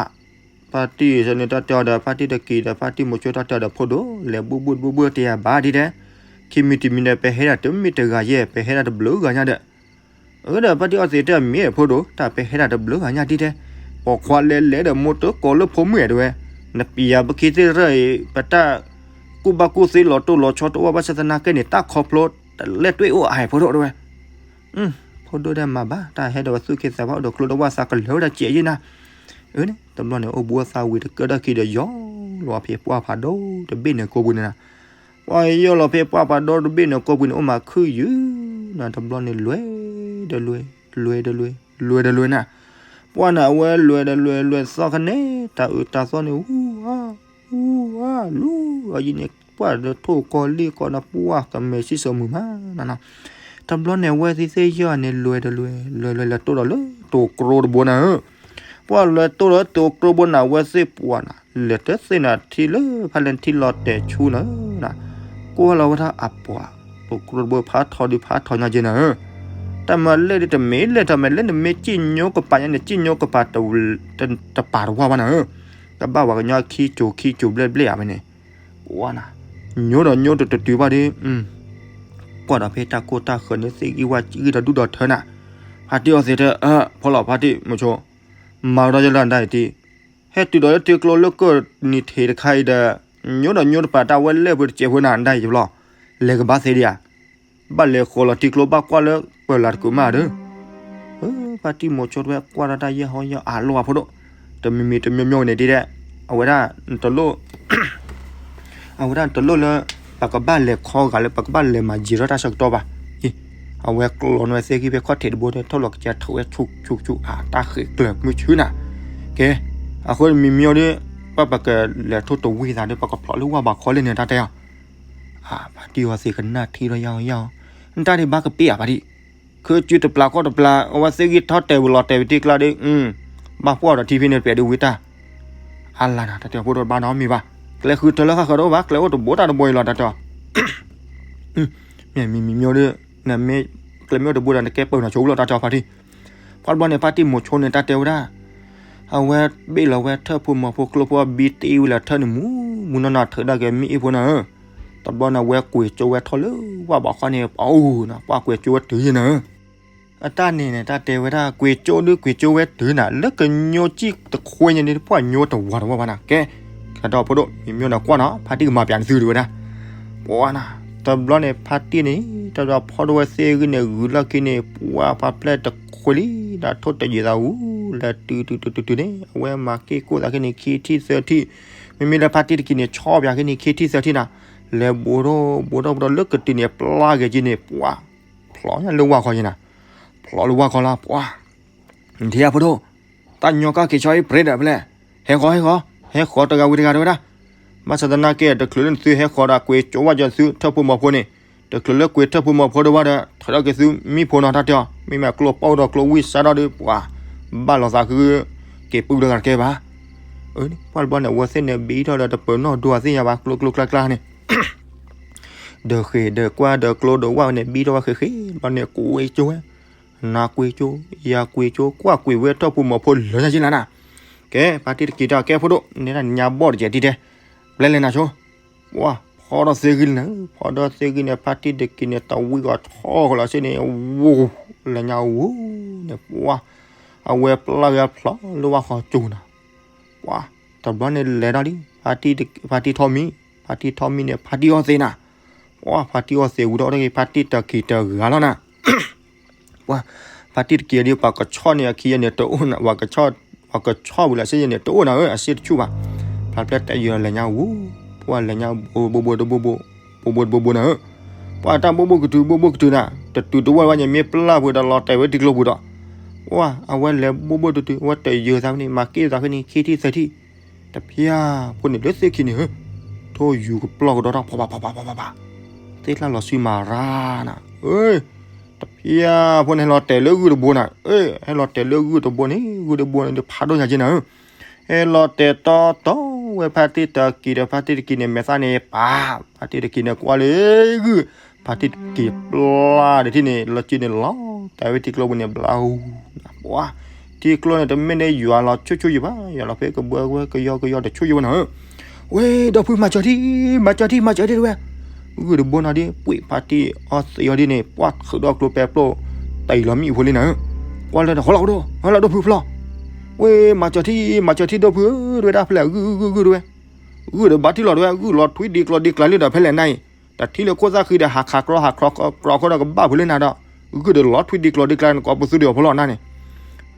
ဖါတံၢ်ဆၢန့ၣ်တၢ်တဲအီၤဒီး ဖါတံၢ်တကံးဒီး ဖါတံၢ်မိၤဆိတၢ်တဲအီၤဒီး ဖိဒိၣ် လဲၤဘူးဘူးတဘိဘိတယၤဘၣ်ဒ်တဲ, ခံမံၤတမံၤဒီး ပဟဲဒၣ်တမ့ၢ်တဂၤယဲၢ် ပဟဲဒၣ်တဘျုးဂၤညါဒီး, အဒီးဖါတံၢ်အီသံးတဲမ့ၢ်ဖိဒိၣ် တၢ်ပဟဲဒၣ်တဘျုးဂၤညါဒ်တဲ, ပိာ်ခွါလဲၤလဲၤဒီးမိၢ်တကိးလၢဖိမုၣ်အဲၣ်တဲဝဲ, နပျံၤယၤပခံသ့ၣ်တရၢၣ်အံၤ ပတၢ်ကူၣ်ဘၣ်ကူၣ်သ့လီၤတိၢ်လီၤဆီတအိၣ်ဘၣ်ဆၣ်သနာ်က့န့ၣ် တၢ်ခီဖျိတလဲၤတွဲၣ်အိၣ်အါအံၤဖိဒိၣ်တဲဝဲ ဖိဒိၣ်ဒဲးမၤဘၣ် တၢ်ဟဲဒီးဝဲသူၣ်က့သးဘၣ်အိၣ်ဒီးကျိဒီးဝၣ်သးကလၢၤဝဲဒၣ်စဲးယဲၢ်နၤ, အန့ၣ် တဘျီန့ၣ် အိၣ်ဘူးအိၣ်သးဝံၤတကၢၢ်ဒီးခံဒီးယီၤလီၤဖဲပှၢ်ဖးဒိၣ်တဘ့ၣ်န့ၣ်ကိးပူၤန့ၣ်နၤ, ပှၢ်ယီၢ်လီၤဖဲပှၢ်ပှၤဒီတဘ့ၣ်န့ၣ် ကိးပူၤန့ၣ် အိၣ်မးခုၣ်ယုၢ်နၤ တဘျီန့ၣ် လွဲဒီးလွဲ, လွဲဒီးလွဲ, လွဲဒီးလွဲနၤ. ပှၢ်နၤ အဝဲလွဲဒီးလွဲ လွဲသီခါန့ၣ် တၢ်အုးတၢ်သီန့ၣ် အူအါ အူအါ လူၤအယံၤန့ၣ် ပှၢ်ဒီးထိၣ်ကီၤလ့ၢ်ကီးနၤ ပှၢ်ကမဲာ်ဆံၣ်စိးမုာ်မးနၤနီၤ. တဘျီန့ၣ် အဝဲသ့ၣ်သ့ၣ်ယီၢ်န့ၣ် လွဲဒီးလွဲ လွဲလွဲလဲၤတိၢ်ဒီးလၢတိၤကျိတဘိနၤဧၢ ပှၢ်လဲၤတိၢ်ဒီးတိၤကျိဘိနၤ အဝဲသ့ၣ်ပှၢ်နၤ လဲၤတသ့ၣ်နၤထံလၢ ဖးလဲၣ်ထံလီၤတဲာ်ဆူနၤ, ကွၢ်လီၤဝဲဒၣ်အပှၤ တိၤကျိတဘိဖးထီဒုးဖးထီညါက့နၤဧၢ, တၢ်မၤလဲၣ်ဒုးတမ့ၢ်လဲၣ်ထီၣ်မ့ၢ်လဲၣ် နမ့ၢ်စံၣ်ညိကပၤညါန့ၣ် စံၣ်ညိကပၤ တပၤတဝၢ်ဘၣ်နၤဧၢ, ကဘၣ်ပှၤကညီခံကၠိၤခံကၠိၤဘျဲၣ်ဘျဲၣ်ဧါဝဲန့ၣ်, ပှၢ်နၤ ညိဒီးညိတတုၤဘၣ်ဒီး ကွၢ်ဒီးဖဲတၢ်ကိၢ်တၢ်ဃၢၤန့ၣ် သ့ၣ်ဂံၢ်ဝၣ်ဂံၢ်ဒီးဒူၣ်ဒီးထၢနၤ, ဖါတံၢ်အီသံးတဲ ဖီလီၤဖါတံၢ်မိၤဆိ မၤကဒီးယလၢအဒါအံၤတံၢ်, ဟဲတုၤဒီးလၢထံကျိလၢကၢၢ်နံၤထံးတခါအံၤဒီး ညိဒီးညိတပၤတၢ်ဝဲလဲၣ်ပှ့ၤတစဲးဖိနၤ အဒါအံၤတဘျီ, လဲၤကဘၣ်သ့ဒံးဧါ, ဘၣ်လဲၤဃီၤလီၤထံကျိဘၣ်ကွၢ်လၢပၢၤလၤတကုးမးဒီး ဖါတံၢ်မိၤဆိတဝဲကွၢ်ဒီးတၢ်ယဲၢ်ဟီယဲၢ်အါလိၣ်အဖိဒိၣ်, တမံၤမံၤတမံၤမံၤန့ၣ်ဒ်ဒဲး, အဝဲဒၣ် အဝဲဒၣ်တလိၣ်လၢ ပကဘၣ်လဲၤခီဂာ်လၢပကဘၣ်လဲၤမၤယံၤထီၣ်တၢ်ဆၢကတီၢ်ဘၣ်, အဝဲကျီၤနဝဲသ့ၣ်ဂံၢ်ဖဲခီၣ်ထံးတဘိဒီး ထီၣ်လီၤကစၢ်ထုးဝဲဆူၣ်ဆူၣ်ဆူၣ်အါ တၢ်ဃ့းကျၢၤမုၢ်ဆူၣ်နၤ, ကဲ, အဃိမံၤမံၤအီၤဒီး ပှၢ်ပကလဲၤထိၣ်တဝံၤသးဒီး ပကဖျိးလၢဝၢ်ဘးခီလၢန့ၣ် တၢ်တဲအီၤ ဖါတံၢ်အီသံးကနၣ်ထံဒီးယါအီၤယါအီၤ, နတၢ်ဒံးဘၣ်ကပ့ၢ်ဧါဖါတံၢ်, ခၢကုတပျၢ်ခီၣ်တပျၢ် အဝဲသ့ၣ်ဂံၢ်ထီၣ်တဲာ်ဝံၤလီၤတဲာ်ဝံၤထံကျါဒီး ဘၣ်ပှၢ်ဒီးထံဖဲန့ၣ်ပျဲးဒုးဝံတၢ်, အါလါနၤ တၢ်တဲအီၤဖိဒိၣ်တဘၣ်နီတမံၤဘၣ်, ကျဲဃုထၢလၢဃၣ်ဃၢၤတအိၣ်ဘၣ် ကျဲအိၣ်တဘိတၢ်တဘိအံၤလီၤ တၢ်တဲအီၤ မ့ၢ်မံၤမံၤမံၤဒီး နမ့ၢ်ကျဲမ့ၢ်အိၣ်တဘိဒီး နကဲပၢၢ်နီၢ်ဆိဝံၤလီၤ တၢ်တဲအီၤဖါတံၢ်, ပှၢ်တဘျီန့ၣ် ဖါတံၢ်မိၤဆိန့ၣ် တၢ်တဲဝဲဒၣ် အဝဲဘ့ၣ်လီၤဝဲထၢၣ်ဖိမီၤဖိကျိဖိအဘံတ့ဝံၤလၢထၢၣ်န့ၣ် မူမူနီၢ်နီၢ်ထုးဒၣ်က့ၤမ့ၣ်အ့ၣ်ဖိနၤဧၢ, တဘျီန့ၣ် အဝဲကွံာ်ကၠိဝဲထီၣ်လၢဝၢ်ဘးခီန့ၣ် ပှၢ်အိၣ်နၤ ပှၢ်ကွံာ်ကၠိဝဲတုၤယဲနၤဧၢ အတၢ်န့ၣ်န့ၣ် တၢ်တဲဝဲဒၣ် ကွံာ်ကၠိဒုးကွံာ်ကၠိဝဲတုၤနၤ လၢကညိကံၣ်တခွဲညါန့ၣ် ပှၢ်ညိတဝၤတဝၤဘၣ်နၤ ကဲ, ကဒီးဖိဒိၣ် မံၤမံၤဒီးကွၢ်နီၤ ဖါတံၢ်ကမၤပျးနသုတဝဲဒၣ်, ပှၢ်နၤ, တဘျီန့ၣ် ဖါတံၢ်န့ၣ် တၢ်ဒီးဖီဒိၣ်ဝဲသ့ၣ်ဂံၢ်န့ၣ် ဂုၤလီၢ်ခံန့ၣ် ပှၢ်ဖါဖျဲၣ်တခွဲလံ ဒီးထိၣ်တယံာ်သးဝူ လဲၤတုၤတုၤတုၤတုၤတုၤန့ၣ် အဝဲမၤက့ၢ်ကိၢ်သးခဲန့ၣ် ခံထံၣ်သၢထံၣ်, မ့မ့ၢ်လၢဖါတံၢ်တက့ၤန့ၣ် ဆီပျးခဲန့ၣ် ခံထံၣ်သၢထံၣ်နၤ, လဲၤဘိးထီၣ်ဘိးထီၣ်ဘိးထီၣ်လၢကတုၤန့ၣ် ပျၢ်က့ၤက့ၤန့ၣ် ပှၢ် ဖျိးညါလၢဝၢ်ခီက့ၤနၤ, ဖျိးလၢဝၢ်ခီလၢ ပှၢ် နထံၣ်ဧါဖိဒိၣ်, တၢ်ညီကၢ်က့ၤဆီအံၤပြ့ဒီးဖဲလဲၣ်, ဟဲဃီၤ ဟဲဃီၤ, ဟဲဃီၤတဂၤဝံၤတဂၤတဝဲဒၣ်, ဘၣ်ဆၣ်သနာ်က့ တချုးလၢနသုဟဲဃီၤဒီးကွံာ်ကၠိဝဲကၠီသု ထၢၣ်ဖိမီၤဖိန့ၣ်, တချုးလၢကွံာ်ထၢၣ်ဖိမီၤဖိတဝဲဒီး ထုးထီၣ်က့ၤသုမံၣ်ဖိနီၤ တၢ်တဲအီၤ, မ့မ့ၢ်ကျိပီၢ်ဒီးကျိဝံၢ်စါထီၣ်ဒီး ပှၤဘၣ်လိာ်သးဃု က့ၤပုၢ်တဂၤတကဲဘၣ်, ပှၢ်တဘျီန့ၣ် အဝဲသ့ၣ်န့ၣ် ဘံထီၣ်ဒီးတပၢၤနီၣ်ဒိအသ့ၣ်ညါဘၣ် ကျိကျိကျါကျါန့ၣ် ဒီးဃ့ၢ်ဒီးကွၢ်ဒီးကျိဒီးဝၣ်ဝဲန့ၣ် ဘံထီၣ်ဝဲဃ့ၢ်ဃ့ၢ် ဘျီန့ၣ် ကွံာ်ကၠိဝဲ, နကွံာ်ကၠိ, ယကွံာ်ကၠိ, ကွၢ်ကွံာ်ဝဲထၢၣ်ဖိမီၤဖိလၢညါက့ၤနၤနၤ, ကဲ ဖါတံၢ်တက့ၤတၢ်ကဲဖိဒိၣ် နဲဒၣ်ညါဘီၣ်တကဲးတံၢ်တဲ, ဘျဲလဲၤနၤဆိ, ပှၢ်ဖီဒီးသ့ဂံၢ်လၢ, ဖီဒီးသ့ဂံၢ်န့ၣ် ဖါတံၢ်တက့ၤန့ၣ် တဝံၣ်ဂီၤထီၣ်ဃီလီၤစ့ၢ်န့ၣ် ဝိ လၢညါဝိန့ၣ် ပှၢ် အဝဲပျၢ်ဂၤဖျိးလၢဝၢ်ဃီကၠိနၤ, ပှၢ်တဘျီန့ၣ်လဲၤဒီးလံ, ဖါတံၢ်ထီၣ်မံ, ဖါတံၢ်ထီၣ်မံန့ၣ် ဖါတံၢ်အီၣ်သ့နၤ, ပှၢ်ဖါတံၢ်အီၣ်သ့ဝံၤဒီး ဖါတံၢ်တက့ၤတဂၤလီၤနၤ ပှၤဖါတံၢ်တက့ၤဒီး ပှၤကဆီၣ်န့ၣ်အခံယဲန့ၣ်တအိၣ်နၤ, ပှၤကဆီၣ်ဝံၤလၢစ့ၢ်ယဲန့ၣ်တအိၣ်နၤဧၢ, အစ့တဆူၣ်ဘၣ်, ဖျါဖျဲၣ်တယၢၤလဲၤညါဝူ, ပှၢ်လဲၤညါဘိဘိဘိတဘိဘိ, ဘိဘိတဘိဘိနၤဧၢ, ပှၢ်တၢ်ဘိဘိကတုၤ ဘိဘိကတုၤနၤ, တတုၤတဝဲဝဲညါ မ့ၢ်ပျၢ်ပှဲၤဒီးလီၤတဲာ်ဝဲထံကျိပူၤဒီး, ပှၢ်အဝဲလဲၤဘိဘိတတုၤ အဝဲတယၢၤသးဖဲန့ၣ် မၤက့ၢ်သးဖဲန့ၣ် ခံထံၣ်သၢထံၣ်, တဖျၢၣ်ဖိန့ၣ်လၢသ့ၣ်ခံန့ၣ်ဧၢ, ထိၣ်ယူၤကပျီၢ်ကဒီးထီၣ် ဖးဖးဖးဖးဖးဖး, သ့ၣ်ကျၢ်လီၤဆူမၤရၤနၤ, တဖျၢၣ်ဖိန့ၣ်ဟဲလီၤတဲာ်လၢဂုၢ်တဘိနၤ, ဟဲလီၤတဲာ်လၢဂုၢ်တဘိန့ၣ် ဂုၢ်တဘိန့ၣ်ဒီးဖးဒိၣ်ညါက့နၤဧၢ, ဟဲလီၤတဲာ်တီတီဝဲဖါတံၢ်တက့ၤဒီး ဖါတံၢ်တက့ၤန့ၣ် မဲာ်သၣ်န့ၣ်ပာ်, ဖါတံၢ်တက့ၤန့ၣ်ကွၢ်လၢဂုၢ်, ဖါတံၢ်တက့ၤပျၢ်ဒီးထံၣ်န့ၣ် လီၤစုန့ၣ်လီၤတဲာ်ဝဲထံကျိပူၤန့ၣ် ဘျါဟူ, ပှၢ် ထံကျိန့ၣ် တမ့ၢ်န့ၣ်ယွၤလီၤဆူၣ်ဆူၣ်ယံၤဘၣ်, ယွၤလီၤဖဲကဘၢဝဲကယီကယီတဆူၣ်ယံၤဘၣ်နၤဧၢ, ဝဲဒီပုၢ်မၤစၢၤထံ, မၤစၢၤထံ မၤစၢၤထံတဝဲ, ဂုၢ်တဘိနီၤဒ် ပှ့ၤဖါတံၢ်အီၣ်သ့အီၤဒ်န့ၣ် ပှၢ်ထုးဒီးကျိပဲပျိၢ် တၢ်အံၤလီၤမံၣ်အဖိလံနၤဧၢ, ကွၢ်လၢဒီး ဟီလီၤဒိၣ်, ဟီလီၤဒိၣ်ဖုဖျီ, ဝဲမၤစၢၤထံ, မၤစၢၤထံဒီပုၢ်ဧၢ, တဝဲဒၣ်ဖဲလဲၣ် ဂုၢ်ဂုၢ်ဂုၢ်တဝဲ, ဂုၢ်ဒီးဘၣ်ထံၣ်လီၤတဝဲ ဂုၢ်လီၤထွံဒံကျီဒံကျါလံဒီးဖဲလဲၣ်နၤအံၤ, တထံၣ်လၢခိၣ်သၣ်ဃံဒီး ဟးခးကြီဟးခးကြီဃီဒီးကဘၣ်ဖုလၢနၤဒီး, ဂုၢ်ဒီးလီၤထွံဒံကျီဒံကျါ နကိးပသူဒီးအီၤဖိလီၤနၤန့ၣ်,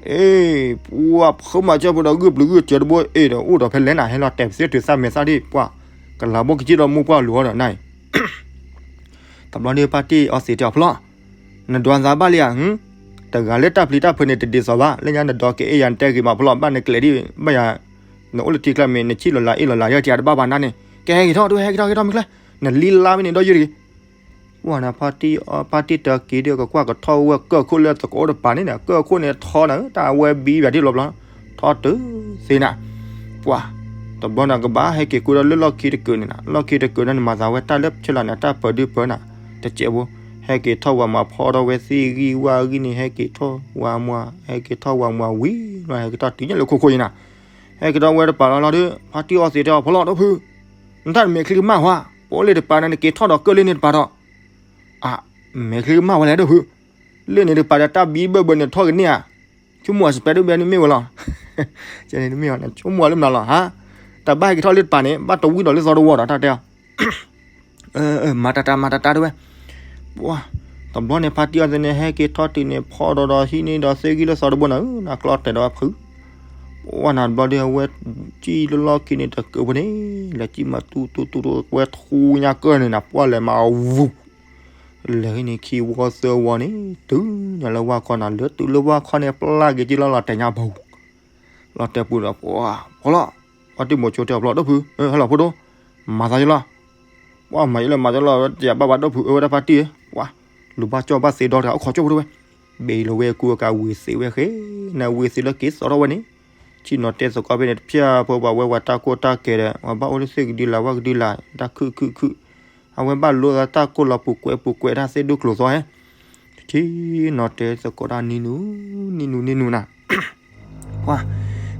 အ့ ပှၢ်ဖုမၤစၢၤဖိဒီးဂုၢ်ပျုၤဂုၢ်စၢၤတဘိအ့ၣ်ဒီး အိၣ်ဒီးဖဲလဲၣ်နၤ ဟဲလီၤတဲာ်ပသ့တုၤသၣ်မဲာ်သၣ်ဒံး ပှၢ်ကလၤဘိကစံၣ်ဒီးမိၢ်ပှၢ်လူၤအီၤဒီးနၤအံၤ တဘျီန့ၣ်ဖါတံၢ်အီသံးတဲအီၤဖျီၣ်, နဒွးသးဘၣ်လံဧါ, တဂၤလၢတၢ်ပျံၤတၢ်ဖုးန့ၣ်တဒ်သိးဘၣ်, လၢညါနဒွးက့ၤအဲၣ်ယၤနတဲဂ့ၤမးဖျီၣ်, ဘၣ်နကျဲၤဒံး, ဘၣ်ယၤ, နအိၣ်လၢထံကျါမ့ၢ် နဆံၣ်လီၤလးအ့ၣ်လီၤလး ယဲၢ်ကတဘၣ်ဘၣ်နၤန့ၣ်, ကဲဟဲက့ၤထီၣ်တဝဲ ဟဲက့ၤထီၣ်က့ၤထီၣ်မ့ၢ်ချ့, နလံလါမ့ၢ်န့ၣ်ဒီးယုၢ်တဂ့ၤ ပှၢ်နၤ ဖါတံၢ်အီသံးတဲအီၤက့ၤဒီး ကကွၢ်ကထီၣ်ဝဲကၢၢ်ခိၣ်လၢသကိးအိၣ်တပၤန့ၣ်, ကၢၢ်ခိၣ်န့ၣ်ထီနၤ, တၢ်အဝဲဘံဘၣ်ဒံးလီၤဘျီ, ထီတုၤသ့နၤ, ပှၢ်, တဘျီန့ၣ်ကဘၣ်ဟဲက့ၤဃုာ်ဒီးလၢလီၢ်ခံတကုာ်န့ၣ်နၤ, လီၢ်ခံတကုာ်န့ၣ် နမၤသးဝဲတၢ်လၢဆ့လီၤန့ၣ် တၢ်ပၢၤဒုပၢၤနၤ, တစဲးဖိ, ဟဲက့ၤထီၣ်ဝၤမၤဖီဒီးဝဲသ့ၣ်ဂံၢ်ဝါဂံၢ်န့ၣ် ဟဲက့ၤထီၣ်ဝၤမၤ, ဟဲက့ၤထီၣ်ဝၤမၤဝံၤလီၤ ဟဲက့ၤထီၣ်တုၤညါလၢခိခိၣ်အံၤနၤ, ဟဲက့ၤထီၣ်ဝဲတပၤလီၤလီၤဒီး ဖါတံၢ်အီသံးတဲအီၤဖျီၣ်ဒီးဖုး, နတၢ်မဲာ်ချံကမၣ်ဝါ, ပအိၣ်လၢတပၤန့ၣ် နက့ၤထီၣ်ဒီးကၢၢ်လၢန့ၣ်တပၤဒီး အ, မဲာ်ချံကမၣ်ဝဲလဲၣ်ဒိၣ်ဖုး, လၢန့ၣ်တပၤဒီးတၢ်ဘံဘၢဘၢန့ၣ်ထီၣ်ကန့ၢ်ဧါ, ဆိကမိၣ်အစပဲဒိၣ်ဘဲန့ၣ်မ့ၢ်ဝဲလီၤ, နမ့ၢ်ဆိကမိၣ်လၢမနုၤလီၤဟါ, တၢ်ဘၣ်ဟဲက့ၤထီၣ်လၢတပၤန့ၣ် ဘၣ်တဝံၣ်ဒီးလၢသီတဝီဒီးတၢ်တဲအီၤ, မၤတၢ်တၢ်မၤတၢ်တၢ်တဝဲ, ပှၢ်, တဘျီန့ၣ် ဖါတံၢ်အီသံးန့ၣ် ဟဲက့ၤထီၣ်တုၤန့ၣ် ဖီဒီးဒီးဟံးန့ၢ်ဒီးသ့ၣ်ဂံၢ်လၢသီတဘိနၤဧၢ, နကျီတဲာ်ဒီးဖုး ပှၢ်နၤတဘျီဒီး အဝဲစံၣ်လၢလီၢ်ခံန့ၣ်တကုာ်ဖိန့ၣ် လဲၤစံၣ်မၤတူတူတူတူဝဲထူညါကၢၢ်န့ၣ်နၤ, ပှၢ်လဲၤမၤဝူၤ, လဲၤဟံးန့ၢ်ခံဝီသၢဝီန့ၣ် တုၤညါလၢဝၢ်ခီနၤ, လၢတုၤလၢဝၢ်ခီန့ၣ် ပျၢ်က့ၤက့ၤလီၤလီၤတဲာ်ညါပူၤ လီၤတဲာ်ပူၤဒီး ပှၢ်, ဖီလီၤ, ဖါတံၢ်မိၤဆိတဲအီၤဖျီၣ်ဒီးဖုး, ဟဲလီၤဖိဒိၣ်, မၤသးယလီၤ, ပှၢ်မၤယလီၤမၤသးလီၤ, တယၤဘၣ်ဘၣ်ဒီးဖုးအၢဝဲဒၣ်ဖါတံၢ်, ပှၢ်, လူၤဘၣ်ကၠီၣ်ဘၣ်သ့ဒီတဂၤ အိၣ်ခိးကၠိဖိတဝဲ, ဘ့ၣ်လီၤဝဲကူအကၤဝ့ၤသ့ဝဲဃဲ, နဝ့ၤသ့လၢက့ၤသိးထီၣ်ဝဲန့ၣ်, ဆ့ၣ်နီၤတဲသကိးဖဲန့ၣ် တဖျၢၣ်ဖိဘၣ်ဝဲဝၤတၢ်ကိၢ်တၢ်ကဲဒီး ဝဲဘၣ်အိၣ်လၢသ့ၣ်ကဒုလာ်ဝၣ်ကဒုလာ် တၢ်ခုၣ်ခုၣ်ခုၣ် အဝဲဘၣ်လိသးတၢ်ကိၢ်လီၤပူၤကွဲးပူၤကွဲးတၢ်သ့ၣ်ဒိၣ်ကျိၤသီဟဲ, တဆ့ၣ်နီၤတဲသကိးတၢ်နံၤနူၤ, နံၤနူၤနံၤနူၤနၤ, ပှၢ်,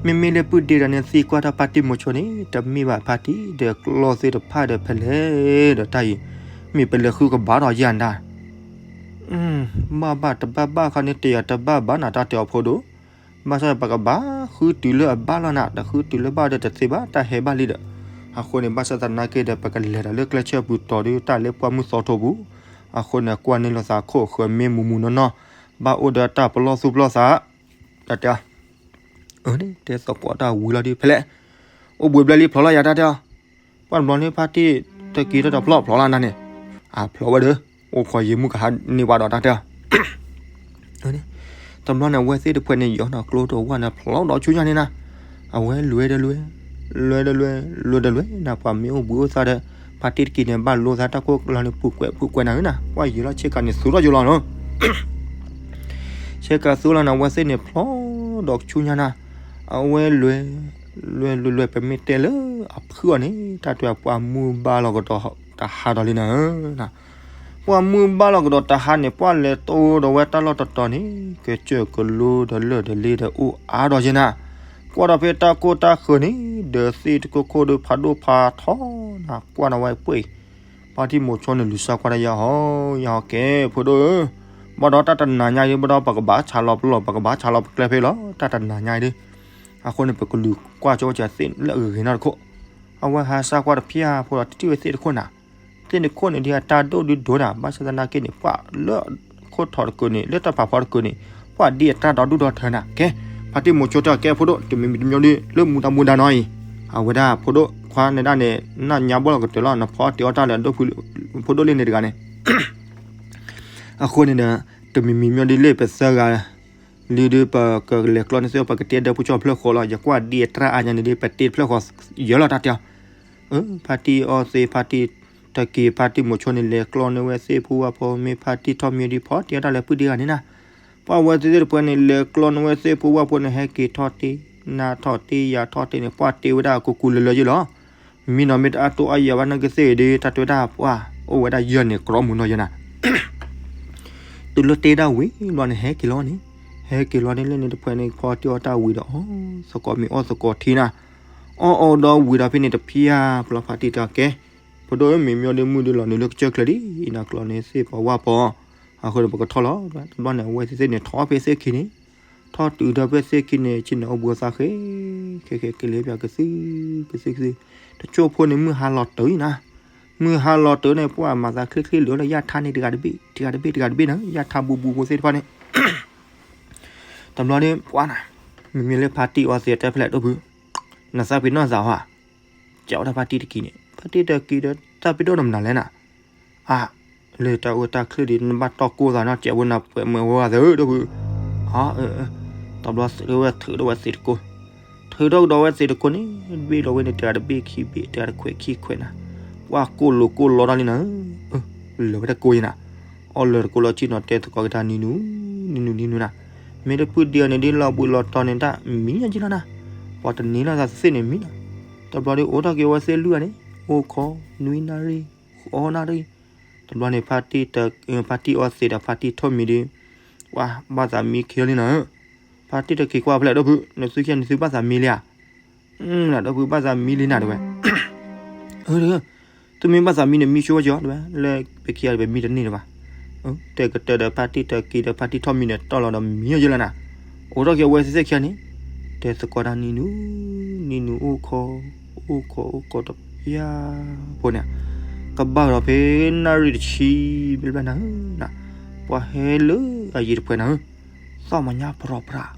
မ့မ့ၢ်လၢပုၢ်ဒ့ဒီးန့ၣ်သံကွၢ်တၢ်ဖါတံၢ်မိၤဆိန့ၣ် တမ့ၢ်ဘၣ်ဖါတံၢ်ဒီးကျီၢ်သ့ၣ်တဖၣ်ဒီးဖဲလဲၣ်, ဒီးတၢ်အံၤ, မ့ၢ်ပလဲၤဃုကဘၣ်ဒီးယၤနၤ ဘၣ်ဘၣ်တဘၣ်ဘၣ်ခါန့ၣ် တယၤတဘၣ်ဘၣ်နၤတၢ်တဲအီၤဖိဒိၣ်, ဘၣ်ဆၣ်ပကဘၣ်ဃုတုၤလၢအဘၣ်လီၤနၤ, တဃုတုၤလၢဘၣ်ဒီးတသ့ဘၣ် တၢ်ဟဲဘၣ်လံဒီး, အဃိန့ၣ် ဘၣ်ဆၣ်သနာ်က့ဒီး ပကလဲၤဒီးလၢကျဲဆၢပူၤတီၤဒီးတၢ်လၢပှၢ်မုၢ်သီထိပူၤ, အဃိန့ၣ် ကွၢ်န့ၢ်လိာ်သးခိၣ်ဃၢၤမ့ၢ်မူးမူးနီၢ်နီၢ်, ဘၣ်အိၣ်ဒီးတၢ်ပလီၢ်သူၣ်ပလီၢ်သး, တၢ်တဲ အၢန့ၣ် တဲသကိးတၢ်ဝံၤလီၤဒုး ဖဲလဲၣ်, အိၣ်ဘှံးဘျဲၣ်လံဖျိးလီၤယၤတၢ်တဲအီၤ, ပှၢ်တဘျီန့ၣ် ဖါတံၢ်တက့ၤထီၣ်တဖျိးဖျိးလၢနၤန့ၣ်, အဖျိးဝဲဒီး, အိၣ်ခိးယံာ်မုၢ်ကဟါန့ၢ်ဝဲဒီးတၢ်တဲအီၤ, တဘျီန့ၣ် အဝဲသ့ၣ်တဖုန့ၣ် ယီၤနီၢ်ကျိတဝၢ်န့ၣ် ဖျိးဒီးဆူညါန့ၣ်နၤ, အဝဲလွဲဒီးလွဲ, လွဲဒီးလွဲ, လွဲဒီးလွဲနၤ ပှၤမ့ၢ်အိၣ်ဘှံးအိၣ်သါဒီး, ဖါတံၢ်တက့ၤန့ၣ် ဘၣ်လိသးတၢ်ကိၢ်လီၤန့ၣ် ပူၤကွဲးပူၤကွဲးနၤဧၢနၤ, ပှၢ်ယံာ်လီၤဆ့ကၤန့ၣ် သူထီၣ်ယိာ်လီၤနီၤ ဆဲးကးသူလီၤနၤ အဝဲသ့ၣ်န့ၣ်ဖျိးဒီးဆူညါနၤ, အဝဲလွဲ, လွဲလွဲလွဲ ပမ့ၢ်တဲလၢအဖုၣ်အီၤန့ၣ် တၢ်တဲပှၢ်မုၢ်ဘၣ်လီၤကဒီးတဟါဒီးလံနၤဧၢ, ပှၢ်မုၢ်ဘၣ်လီၤကဒီးတဟါန့ၣ် ပှၢ်လဲၤတိၢ်ဒီးဝဲတၢ်လီၢ်တတီၤန့ၣ် ကစၢၢ်ကလိဒီးလၢၢ်ဒီးလ့ဒီးအိၣ်အါဒီးယဲနၤ, ကွၢ်ဒီးဖဲတၢ်ကိၢ်တၢ်ဃၢၤန့ၣ် ဒီးသ့ၣ်တခိၣ်ခိၣ်ဒီးဖးဒိၣ်ဖးထီနၤ ကွၢ်နၤဝဲပှ့ၢ် ဖါတံၢ်မိၤဆိန့ၣ် လူၤစၢ်ကွၢ်တၢ်ယၤဟီ, ယၤဟီကဲ ဖိဒိၣ်ဧၢ, ဘၣ်ဒီးတၢ်တနၤညါအံၤ ဘၣ်ဒီးပကဘၣ်ဆးလီၤပလီၢ် ပကဘၣ်ဆးလီၤပကျဲဖဲလီၤ တၢ်တနၤညါအံၤဒီး, အဃိန့ၣ် ပကလူၤကွၢ်ကၠိကၢ်သ့ၣ်လၢအဂ့ၤဂ့ၤနီတခိၣ်, အဝဲဟးစၢ်ကွၢ်တဖၠၣ်ဖိဒီးတထံၣ်ဝဲသ့ၣ်တခိၣ်နၤ, သ့ၣ်တခိၣ်န့ၣ်ဒ်အတၢ်ဒိၣ်ဒုဒိၣ်နၤ ဘၣ်ဆၣ်သနာ်က့န့ၣ် ပှၤလၢခိၣ်ထိးတကုာ်န့ၣ် လၢတၢ်ဖးဖီတကုာ်န့ၣ် ပှၤဒ်အတၢ်ဒီဒူၣ်ဒီထၢနၤ ကဲ, ဖါတံၢ်မိၤဆိတဲအီၤကဲဖိဒိၣ် တမံၤမံၤတမံၤဒီး လၢမူဒါမူဒါနီၤအံၤ, အဝဲဒၣ်ဖိဒိၣ်ခွါန့ၣ်ဒၣ်န့ၣ် နၢ်ညါဘီၣ်လီၤကတၢၢ်လီၤ နဖီတ့အီၣ်တၢ်လၢအဒိၣ်ဖု ဖိဒိၣ်လ့ၣ်န့ၣ်တဂၤန့ၣ် အဃိန့ၣ်ဒီး တမံၤမံၤမံၤဒီးလၢပသၢဂၤ လံဒီးပကလဲၤကျီန့ၢ်သ့ၣ် ပကတ့ဒီးဖုဆီၣ်ဖျၢၣ်ဃီလီၤ ယကွၢ်ဒ်အတြၢ်အါညါန့ၣ်ဒီး ပတ့ဖျၢၣ်ဃီယၢလီၤတၢ်တဲအီၤ, အၢ ဖါတံၢ်အီသံး ဖါတံၢ်တက့ၤ ဖါတံၢ်မိၤဆိန့ၣ် လဲၤကျီန့ၢ်ဝဲသ့ၣ်ဖိဝၣ်ဖိ မ့ၢ်ဖါတံၢ်ထီၣ်မံၤဒီးဖီတ့အီၣ်တၢ်လၢပုၢ်ဒ့ဂၤန့ၣ်နၤ, ပှၤဝဲသ့ၣ်သ့ၣ်တဖုန့ၣ် လဲၤကျီန့ၢ်ဝဲသ့ၣ်ဖိဝၣ်ဖိန့ၣ် ဟဲက့ၤထီၣ်တ့ နါထီၣ်တ့ယၤထီၣ်တ့န့ၣ် ပှၤတ့ဝဲဒၣ်အကူကူလၢလၢယဲလီၤ, မ့ၢ်နီၤမ့ၢ်တအါတိအါယၤဘၣ်နာ်က့သ့ၣ်ဒီး တၢ်တဲဝဲဒၣ်ပှၤ အိၣ်ဝဲဒၣ်ယဲၢ်န့ၣ် ကြီမုၢ်နီၤယဲနၤ တုၤလၢတ့ဒၣ်ဝံၤဘျီန့ၣ် ဟဲက့ၤလီၤန့ၣ်, ဟဲက့ၤလီၤန့ၣ်လၢန့ၣ်တဖုန့ၣ် ဖီတ့အီၣ်တၢ်ဝံၤဒီး အီ သကိးမ့ၢ်အီၣ်သကိးထံနၤ, အီၣ်အီဒီးဝံၤဒီးဖဲန့ၣ်တဖၠၣ် ဖျီဖါတံၢ်တဲအီၤကဲ, ဖိဒိၣ်ဧၢ မ့မ့ၢ်ဒီးမုၢ်ဒီးလီၤနုာ်လၢကစၢၢ်ချၢလံ, နကျီန့ၢ်သ့ၣ်ပှၤဝၣ်ပီၤ, အဃိန့ၣ် ပကထီၣ်လီၤ, တဘျီန့ၣ် အဝဲသ့ၣ်သ့ၣ်န့ၣ် ထီၣ်ဖဲသ့ၣ်ခံန့ၣ်, ထီၣ်တုၤဒီးဖဲသ့ၣ်ခံန့ၣ် ဆ့ၣ်နီၤအိၣ်ဘှံးအိၣ်သါဃဲ, ခဲခဲကလဲၤပၠးကသု ကသုကသု, တစိၢ်ဖိန့ၣ် မုၢ်ဟါလီၤတၢ်အံၤနၤ, မုၢ်ဟါလီၤတၢ်န့ၣ် ပှၤမၤသးချ့ချ့လၢာ်လၢယၣ်ထါန့ၣ်တဂၤတဘ့ၣ် တဂၤတဘ့ၣ်တဂၤတဘ့ၣ်နၤ, ယၣ်ထါဘူးဘူးဖိသ့ၣ်တဖၣ်န့ၣ် တဘျီန့ၣ် ပှၤနၤ, မ့မ့ၢ်လၢဖါတံၢ်အီသံးတဲဖဲလဲၣ်ဒိၣ်ဖု, နသးပ့ၤနီၣ်သးဟါ, ကၠီဝဲဒၣ်ဖါတံၢ်တက့ၢ်န့ၣ် ဖါတံၢ်တက့ၢ်ဒီး သးပ့ၤနီၣ်ဒီးမနုၤလဲၣ်နၤ, အါ, လၢတၢ်အိၣ်တၢ်ချၢဒ်နဘၣ်တီၢ်ကိၢ်သးနီၢ်ကဲးဖိနၤ ပှဲၤမၢဝဲသၢဒီပုၢ်, အါ, တဘျီသ့ၣ်ဝဲထုးဒီးဝဲသ့ၣ်တကိး, ထုးထီၣ်ကဒီးဝဲသ့ၣ်တကိးန့ၣ် ဘ့ၣ်ဒီးဝဲန့ၣ် တဂၤတဘ့ၣ်ခံဘ့ၣ် တဂၤတခွဲးခံခွဲးနၤ, ပှၤကိၢ်လိာ်ကိၢ်လီတၢ်လံနၤဧၢ, လၢာ်ဝဲတကိးယနၤ, အီၣ်လၢာ်တကိးလီၤ ဆ့ၣ်နီၤတဲသကိးက့ၤတၢ်နံၤနူ, နံၤနူနံၤနူနၤ, မ့ၢ်တပုၢ်ဒ့အီၤန့ၣ်ဒ်လီၤဘှံးလီၤတီၤန့ၣ် တၢ်မံညီက့လီၤနၤ, ပှၤတန့ၢ်လီၤသးသ့ၣ်န့ၣ်မံနၤ, တဘျီဒီးအိးထီၣ်က့ၤဝဲသ့ၣ်လွံၢ်ဂၤန့ၣ် အိၣ်ခိး နွံနၣ်ရံၣ် ဃိးနၣ်ရံၣ်, တဘျီန့ၣ် ဖါတံၢ်အီသံးဒီးဖါတံၢ်ထီၣ်မံၤဒီး, ပှၤဘၣ်သးမံခံလံနၤဧၢ, ဖါတံၢ်တက့ၤကွၢ်ဖဲလဲၣ်ဒီပုၢ် နသုခံဂၤန့ၣ်သုဘၣ်သးမံလံဧါ, ဒီပုၢ်ဘၣ်သးမံလံနၤတဲဝဲ, သုမ့ၢ်ဘၣ်သးမံန့ၣ်မံဆိဝဲကီးတဲဝဲ လၢပခံဂၤပမံတန့ၢ်လၢၤဘၣ်, တဲကတၢၢ်ဒီးဖါတံၢ်တက့ၤဒီးဖါတံၢ်ထီၣ်မံၤန့ၣ် တီၢ်လီၤဒီးမံညီက့လီၤနၤ, အိးထီၣ်က့ၤအဝဲသ့ၣ်ခံဂၤန့ၣ်, တဲသကိးတၢ်နံၤနူ, နံၤနူအိၣ်ခိး, အိၣ်ခိးအိၣ်ခိးတပျၢ်ဖိန့ၣ်, ကဘၣ်ဒီးဖဲနၣ်ရံၣ်တဆံဘျဲၣ်ဘျဲၣ်နၤဧၢ, ပှၤဟဲလၢအယံၤတဖှဲးနၤဧၢ, သီၣ်မၤညါပြီဖြး,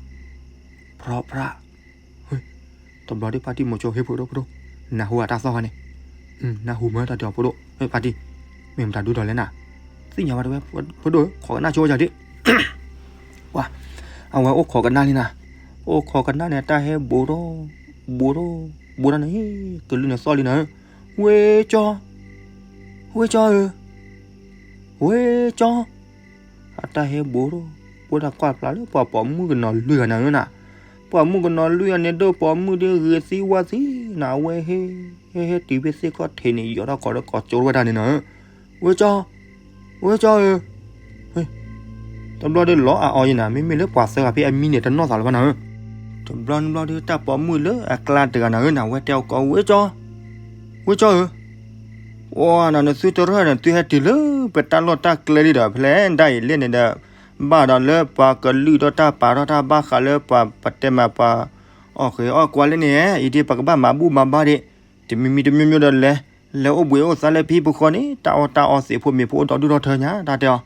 ပြီဖြး, တဘျီဒီးဖါတံၢ်မိၤကၠိဟ့ၣ်ဖိဒိၣ်ဖိဒိၣ်, နၢ်ဟူအတၢ်သီၣ်ခါန့ၣ်, နၢ်ဟူမၢတၢ်တဲအီၤဖိဒိၣ်, ဖါတံၢ်, မ့ၢ်မတၤဒုးဒီးလဲၣ်နၤ, သ့ၣ်ညါဘၣ်တဲဝဲ, ဖိဒိၣ် ခိးကနၣ်ဆိဝဲကီးဒ့ၣ် ပှၤ, အဝဲအိၣ်ခိးကနၣ်လံနၤ, အိၣ်ခိးကနၣ်န့ၣ် တၢ်ဟဲဘူးထီၣ်, ဘူးထီၣ်, ဘူးထီၣ်န့ၣ်, ကလုၢ်န့ၣ်သီၣ်လံနၤဧၢ, ဝ့ၢ်ကၠီ, ဝ့ၢ်ကၠီဧၢ, ဝ့ၢ်ကၠီ, အတၢ်ဟဲဘူးထီၣ်, ပှၤတၢ်ကွၢ်ဖျါလၢပှၤပိာ်မုၣ်ကနီၤလွံၢ်ဂၤနၤဧၢနၤ, ပိာ်မုၣ်ကနီၤလွံၢ်ဂၤန့ၣ်ဒိၣ်ပိာ်မုၣ်ဒ်ဂ့ၤသံဝါသံနၤ, အဝဲဟဲ, ဟဲဟဲတုၤဖဲသ့ၣ်ခီၣ်ထံးန့ၣ် ယိးထီၣ်ကီးဒီးကိးကၠိဝဲဒၣ်န့ၣ်နၤဧၢ, ဝ့ၢ်ကၠီ, ဝ့ၢ်ကၠီဧၢ တဘျီဒီးလီၤအီၤအီၤယနၤ, မ့မ့ၢ်လၢပှၤသၢဂၤဖဲအမံန့ၣ် တနီၣ်သးလၢၤဘၣ်နၤဧၢ, တဘျီတဘျီဒီးတၢ်ပိာ်မုၣ်လၢအကျါတဂၤနၤဧၢနၤ, ဝဲတဲအီၤကီး ဝ့ၢ်ကၠီ, ဝ့ၢ်ကၠီဧၢ, အိၣ်နၤနသုတရၢၢ်နသုဟဲတုၤလၢပတၢ်လီၢ်တၢ်ကျဲလံဒီး ဖဲလဲၣ်ဒၣ်အံၤလဲၣ်န့ၣ်ဒီး, ဘၣ်ဒီးလၢပှၤကလုၢ်ထီၣ်တၢ်ပာ်ထီၣ်တၢ်ဘၣ်ဃးလၢပှၤပတဲမးပှၤ, အီၣ်ဃ့အီၣ်ကွါလၢန့ၣ်, အံၤဒ်ပကဘၣ်မၤဘူၣ်မၤဘါဒံး, တမံၤမံၤတမံၤမံၤဒီးလဲၤ, လဲၤအိၣ်ဘှံးအိၣ်သါလၢဖံဖိဃီန့ၣ် တၢ်အီၣ်တၢ်အီသ့ၣ်ဖိမ့ၤဖိအိၣ်ဒီဒူၣ်ဒီထၢညါ တၢ်တဲအီၤ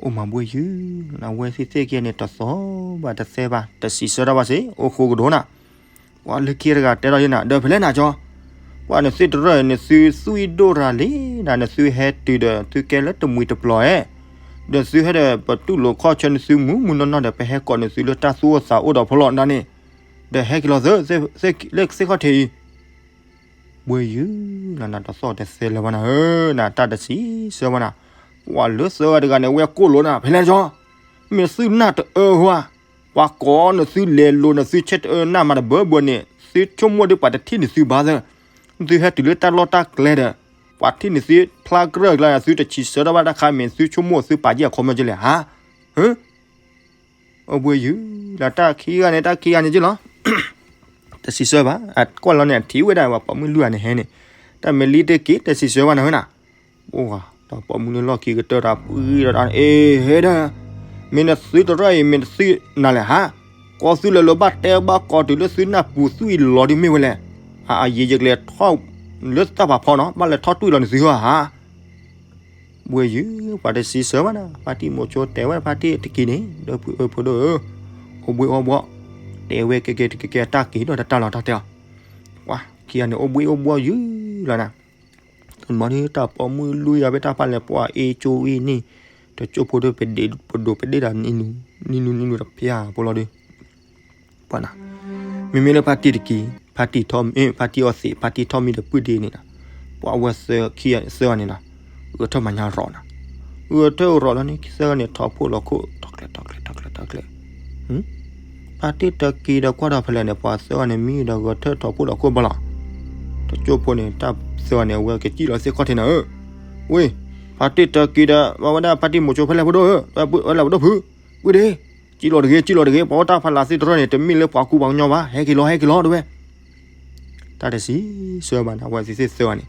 အိၣ်မၤဘှံးယုၢ်, အဝဲသ့ၣ်သ့ၣ်ခံဂၤန့ၣ် တသီၣ်ဘၣ်တသဲဘၣ် တစံးဆၢတၢ်ဘၣ်စ့ၢ် အိၣ်ဃိကဒိၣ်နၤ, ပှၤလၢခံတဂၤတဲဒီးယနၤ ဒီးဖဲလဲၣ်နၤကၠီ, ပှၤနသုတရၢၢ်နသုသွံၣ်ဒိၣ်ရၤလံနၤ, နသုဟဲတုၤဒီးသုကဲလၢတမှံၤတပျီၤဧဲ, ဒီးသုဟဲဒီးပတူၢ်လိာ်ခီၣ်ဆၢနသုမုၢ်မုၢ်နီၢ်နီၢ်ဒီး ပဟဲကိးနသုလၢတၢ်သူၣ်အိၣ်သးအိၣ်ဒီးဖီလီၤနၤန့ၣ်, ဒီးဟဲက့ၤလီၤသၢ လၢသ့ၣ်ခီၣ်ထံးအံၤ ဘှံးယုၢ်လီၤနၤ တသီၣ်တသဲလၢၤဘၣ်နၤဧၢ, နတၢ်တစံးဆၢဘၣ်နၤ, ပှၤလၢသၢဂၤတဂၤန့ၣ် ဝဲကိၣ်လိာ်နၤ ဖဲလဲၣ်ကၠီ, မ့ၢ်သုနၢ်တအၢဝဲ, ပှၤကိးနသုလဲၤလိာ်နသုဆဲတအၢနၢ်မးတဘၢဘၢန့ၣ် သုဆိကမိၣ်ဒီးပှၤတထံၣ်န့ၢ်သုဘၣ်သၢ, သုဟဲတုၤလၢတၢ်လီၢ်တၢ်ကျဲဒီး ပှၤထံၣ်န့ၢ်သုဖျါကြၢးကျါ သုတစံးဆၢထီၣ်ဘၣ်တၢ်ခါမ့ၢ် သုဆိကမိၣ်သုပာ်က့ၤအခီပညီကလဲၣ်ဧါ, ဟၢ အိၣ်ဘှံးယုၢ်လီၤ တၢ်ခံဂၤန့ၣ် တၢ်ခံဂၤန့ၣ်က့လီၤ, တစံးဆၢဘၣ်, အကွၢ်လီၤန့ၣ် အထံၣ်ဝဲဒၣ်ပှၤပိာ်မုၣ်လွံၢ်ဂၤန့ၣ်ဟဲန့ၣ်, တၢ်မ့ၢ်လံတက့ၢ် တစံးဆၢဘၣ်နၤဝဲနၤ, အိၣ်ဂၤ ဒီးပိာ်မုၣ်လၢလီၢ်ခံကတၢၢ်တၢ်ပှံၤဒီးတၢ်န့ၣ် အ့ ဟဲဒၣ်, မ့ၢ်နသုတရၢၢ်အံၤ မ့ၢ်နသုနၤလဲၣ်ဟါ, ကိးသုလဲၤလိာ်ဘၣ်တဲဘၣ်ကိးတုၤလၢသုနၢ်ပူၤသွံၣ်လီၤဒ်မ့ၢ်ဝဲလဲၣ်, အယံာ်ယကလဲၤထီၣ်လၢတၢ်ဖးဖီနီၤ ဘၣ်လဲၤထီၣ်တွံၢ်လီၤန့ၣ်သုဧါ ဘှံးယုၢ် ပှၤတစံးဆၢဘၣ်နၤ ဖါတံၢ်မိၤဆိတဲဝဲဖါတံၢ်တက့ၢ်န့ၣ် ဒီးဖိဒိၣ်ဧၢ, အိၣ်ဘှံးအိၣ်ဘှီၣ်, တဲဝဲကဲကဲတကဲကဲတၢ်က့ၤဒီးတၢ်လီၤတၢ်တဲအီၤ, ပှၤခံဂၤန့ၣ်အိၣ်ဘှံးအိၣ်ဘှီၣ်ယုၢ်လီၤနၤ, တဘျီဒီးတၢ်ပိာ်မုၣ်လွံၢ်ဂၤဖဲတၢ်ဖးလဲၣ်ပှၤအ့ၣ်ကၠိအ့ၣ်န့ၣ်, တကၠိၢ်ဖိဒီးပဒိးပဒိးပဒ့ၣ်ဒီး နံၤနူနံၤနူတဖျၢၣ်ဖိလီၤဒီး ပှၤနၤ, မ့မ့ၢ်လၢဖါတံၢ်တက့ၢ် ဖါတံၢ်ထီၣ်မံ ဖါတံၢ်အီသံး ဖါတံၢ်ထီၣ်မံဒီးပုၢ်ဒ့န့ၣ်နၤ, ပှၤအဝဲသၢခံသၢဂၤန့ၣ်နၤ, ဂဲၤထၢၣ်မၤညါရီၤနၤ, ဂဲၤထၢၣ်ရီၤလီၤန့ၣ် သၢဂၤန့ၣ်ထီၣ်ဖှိၣ်လီၤခိၣ် ထီၣ်ကျဲထီၣ်ကျဲထီၣ်ကျဲထီၣ်ကျဲ, ဖါတံၢ်တက့ၢ်ဒီးကွၢ်ဒီးဖဲလဲၣ်န့ၣ် ပှၤသၢဂၤန့ၣ်မံဒီးဂဲၤထၢၣ်ထီၣ်ဖှိၣ်လီၤခိၣ်ဘၣ်လီၤ, တကၠိၢ်ဖိန့ၣ် တၢ်သၢဂၤန့ၣ် အဝဲကစံၣ်လီၤသ့ၣ်ခီၣ်ထံးနၤဧၢ, ဝ့ၢ်, ဖါတံၢ်တက့ၢ်ဒီး ဘၣ်ဝဲဒၣ်ဖါတံၢ်မိၤဆိဖဲလဲၣ်ဖိဒိၣ်ဧၢ, ဝဲလၢဖိဒိၣ်ဖု, ပုၢ်ဒ့ ကံၣ်လီၤတဂ့ၤ ကံၣ်လီၤတဂ့ၤ ပှၤအိၣ်တၢ်ဖးလၢသ့ၣ်တရၢၢ်န့ၣ် တမ့ၢ်လၢပှၤကူပှၤကညီဘၣ် ဟဲက့ၤလီၤ ဟဲက့ၤလီၤ တဲဝဲ, တၢ်တစံးဆၢဘၣ်နၤ အဝဲသ့ၣ်သၢဂၤန့ၣ်,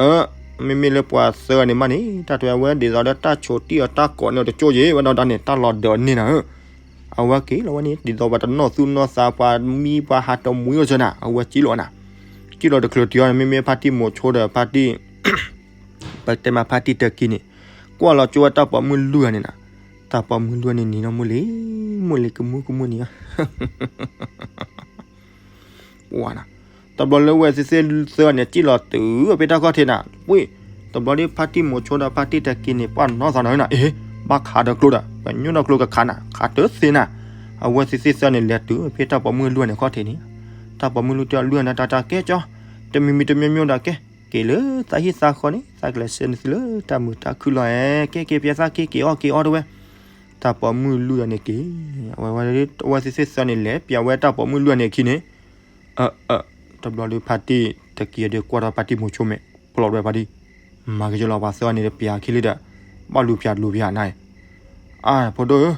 အၢ, မ့မ့ၢ်လၢပှၤသၢဂၤန့ၣ်မးန့ၣ် တၢ်တဲဝဲဒ်သိးဒီးတၢ်ဆိးတံၢ်အီၤတၢ်ကိးန့ၢ်အီၤတကၠိၢ်ယ့ၣ် ဝဲဒီးဒၣ်န့ၣ် တၢ်လီၤဒၢးန့ၢ်နၤဧၢ, အဝဲက့ၤလီၤဝဲန့ၣ် ဒ်သိးပှၤတနီၣ်သူၣ်နီၣ်သး ပှၤမံပှၤဟးတမှံၤအိၣ်စၢၤနၤ အဝဲကံၣ်လီၤနၤ, ကံၣ်လီၤတချုးတုၤအီၤန့ၣ် မ့မ့ၢ်ဖါတံၢ်မိၤဆိဒီးဖါတံၢ် ပတဲမးဖါတံၢ်တက့ၢ်န့ၣ်, ကွၢ်လီၤကၠိဝဲတၢ်ပိာ်မုၣ်လွံၢ်ဂၤန့ၣ်နၤ, တၢ်ပိာ်မုၣ်လွံၢ်ဂၤန့ၣ်နံၤနီၢ်မိၢ်လံ, မိၢ်လံကမူၣ်ကမူၣ်န့ၣ်, ပှၤနၤ, တဘျီလၢဝဲသ့ၣ်သ့ၣ်သၢဂၤန့ၣ် ကံၣ်လီၤတုၤအဖဲတၢ်ခီၣ်ထံးနၤ, ဝ့ၢ်, တ တဘျီဒီးဖါတံၢ်မိၤဆိဒီးဖါတံၢ်တက့ၤန့ၣ် ပှၢ်နီၢ်သးနီၤနၤ အ့ ဘၣ်ခးဒီးကျိဒီး ပညိၣ်ဒီးကျိကခးနၤ ခးတသ့နၤ. အဝဲသ့ၣ်သ့ၣ်သၢန့ၣ် လဲၤတုၤဖဲတၢ်ပိာ်မုၣ်လွံၢ်ဂၤန့ၣ်ခီၣ်ထံးန့ၣ်, တၢ်ပိာ်မုၣ်လွံၢ်တၢ်လွံၢ်ဂၤန့ၣ် တၢ်တၢ်ကဲကၠီ, တမံၤမံၤတမံၤမံၤဒၣ်ကဲ, က့ၤလၢသးဟံၣ်သးဃီန့ၣ် သးကလဲၤဆှၢနသုလၢတၢ်မုာ်တၢ်ခုၣ်လီၤဧါ, ကဲက့ၤပၠးသးက့ၤက့ၤအီၣ်က့ၤအီတဝဲ. တၢ်ပိာ်မုၣ်လွံၢ်ဂၤန့ၣ်က့ၤ, အဝဲသ့ၣ်သ့ၣ်သၢန့ၣ် လဲၤပၠးဝဲတၢ်ပိာ်မုၣ်လွံၢ်ဂၤန့ၣ်အခံန့ၣ်, အၢ အၢ, တဘျီဒီးဖါတံၢ်တက့ၤဒီးကွၢ်ထီၣ်ဖါတံၢ်မိၤဆိမဲာ်, ကျီးဝဲဖါတံၢ်, မၤက့ၤလီၤပှၤသၢဂၤန့ၣ်ဒီးပၠးခံလံဒီး, ဘၣ်လူၤပၠးလူၤပၠးနၤ, အၢ ဖိဒိၣ်ဧၢ,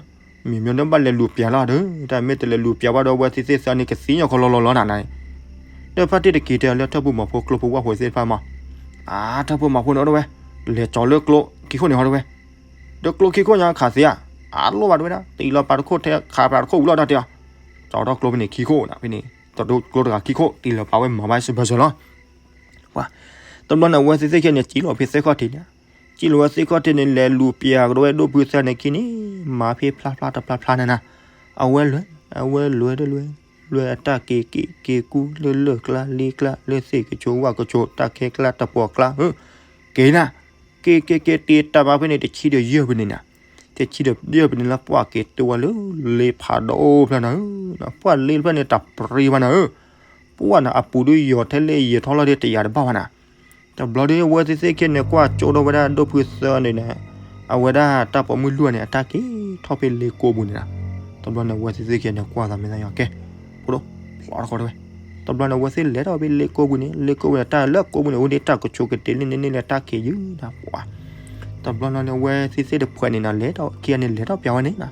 မ့မ့ၢ်နဘၣ်လဲၤလူၤပၠးလီၤဒီး, တၢ်မ့ၢ်တလဲၤလူၤပၠးဘၣ်ဒီး အဝဲသ့ၣ်သ့ၣ်သၢန့ၣ်ကသံညီၣ်ခီလီၤလီၤလီၤနၤနၤ, ဒီးဖါတံၢ်တက့ၤတဲလၢထၢၣ်ဖိမီၤဖိကျိဖိဝၣ်ဖိသ့ၣ်တဖၣ်မး, အၢ ထၢၣ်ဖိမီၤဖိန့ၣ်အိၣ်တဝဲ, လဲၤကၠီၤလၢကျိခံခိၣ်န့ၣ်ဟီတဝဲ ဒီးကျိခံခိၣ်ညါခးသ့ဧါ, အလိၣ်ဘၣ်တဝဲဒၣ် တံၢ်လီၤပာ်တခိၣ်ထဲခးပာ်တခိၣ်ဝံၤလီၤတၢ်တဲအီၤ, ကၠီၤထီၣ်ကျိဖဲန့ၣ်ခံခိၣ်နၤဖဲန့ၣ်, ကၠီၤထီၣ်ကျိတဂၤခံခိၣ် တံၢ်လီၤပာ်ဝဲမၤဘၣ်စၢၤဘၢစၢၤလီၤ. ပှၤ, တဘျီန့ၣ် အဝဲသ့ၣ်သ့ၣ်ခံန့ၣ် ကံၣ်လီၤဖဲသ့ၣ်ခီၣ်ထံးန့ၣ်, ကံၣ်လီၤဝဲသ့ၣ်ခီၣ်ထံးန့ၣ် လဲၤလူၤပၠးကဒီးဝဲဒိၣ်ဖုသၢန့ၣ်ခံန့ၣ်, မၤဖဲဖျါဖျါတဖျါဖျါနၤနၤ, အဝဲလဲၤ, အဝဲလဲၤဒီးလဲၤ, လဲၤအတၢ်က့ၤက့ၤက့ၤကူလၢလၢၢ်ကျါလ့ကျါ လၢသ့ၣ်ကဆိဝၣ်ကဆိ တၢ်ခဲကျါတပှီၤကျါဧၢ, က့ၤနၤ, က့ၤက့ၤက့ၤတ့ၢ်တၢ်ဘၣ်ဖဲန့ၣ် တဆံဒီးယဲၢ်ပနံးနၤ, တဆံဒီးယဲၢ်ပနံးလၢပှၢ်က့ၤတုၤဝဲလၢလ့ဖးဒိၣ်ဖျၢၣ်နၤဧၢ, ပှၢ်လ့ဖျၢၣ်န့ၣ် တၢ်ပြံဘၣ်နၤဧၢ, ပှၢ်နၤ အပူၤဒုးယီၤထဲလဲၣ်ယဲၤထီၣ်လီၤဒီးတယာ်တဘၣ်ဘၣ်နၤ. တဘျီဒီးအဝဲသ့ၣ်သ့ၣ်ခံန့ၣ် ကွၢ်ကၠိဒီးဝဲဒၣ်ဒိၣ်ဖုသၢန့ၣ်, အဝဲဒၣ်တၢ်ပိာ်မုၣ်လွံၢ်ဂၤန့ၣ် အတၢ်က့ၤထီၣ်ဖဲလ့ကိပူၤန့ၣ်နၤ. တဘျီန့ၣ် အဝဲသ့ၣ်သ့ၣ်ခံန့ၣ် ကွၢ်သးမ့ၢ်သးယီၤကဲ, ဖိဒိၣ်, ဖျီတခီတဝဲ. တဘျီန့ၣ် အဝဲသ့ၣ်လဲၤထီၣ်ဖဲလ့ကိပူၤန့ၣ်, လ့ကိပူၤန့ၣ် တၢ်လၢကိပူၤန့ၣ် အိၣ်ဒံးတၢ်ကဆိးကတ့ၤလံန့ၣ်န့ၣ်လၢတၢ်ခံးယုၢ်နၤပှၤ. တဘျီန့ၣ် အဝဲသ့ၣ်သ့ၣ်တဖှဲးန့ၣ်နၤ လဲၤထီၣ်ခံဂၤန့ၣ် လဲၤထီၣ်ပၠးဝဲန့ၣ်နၤ.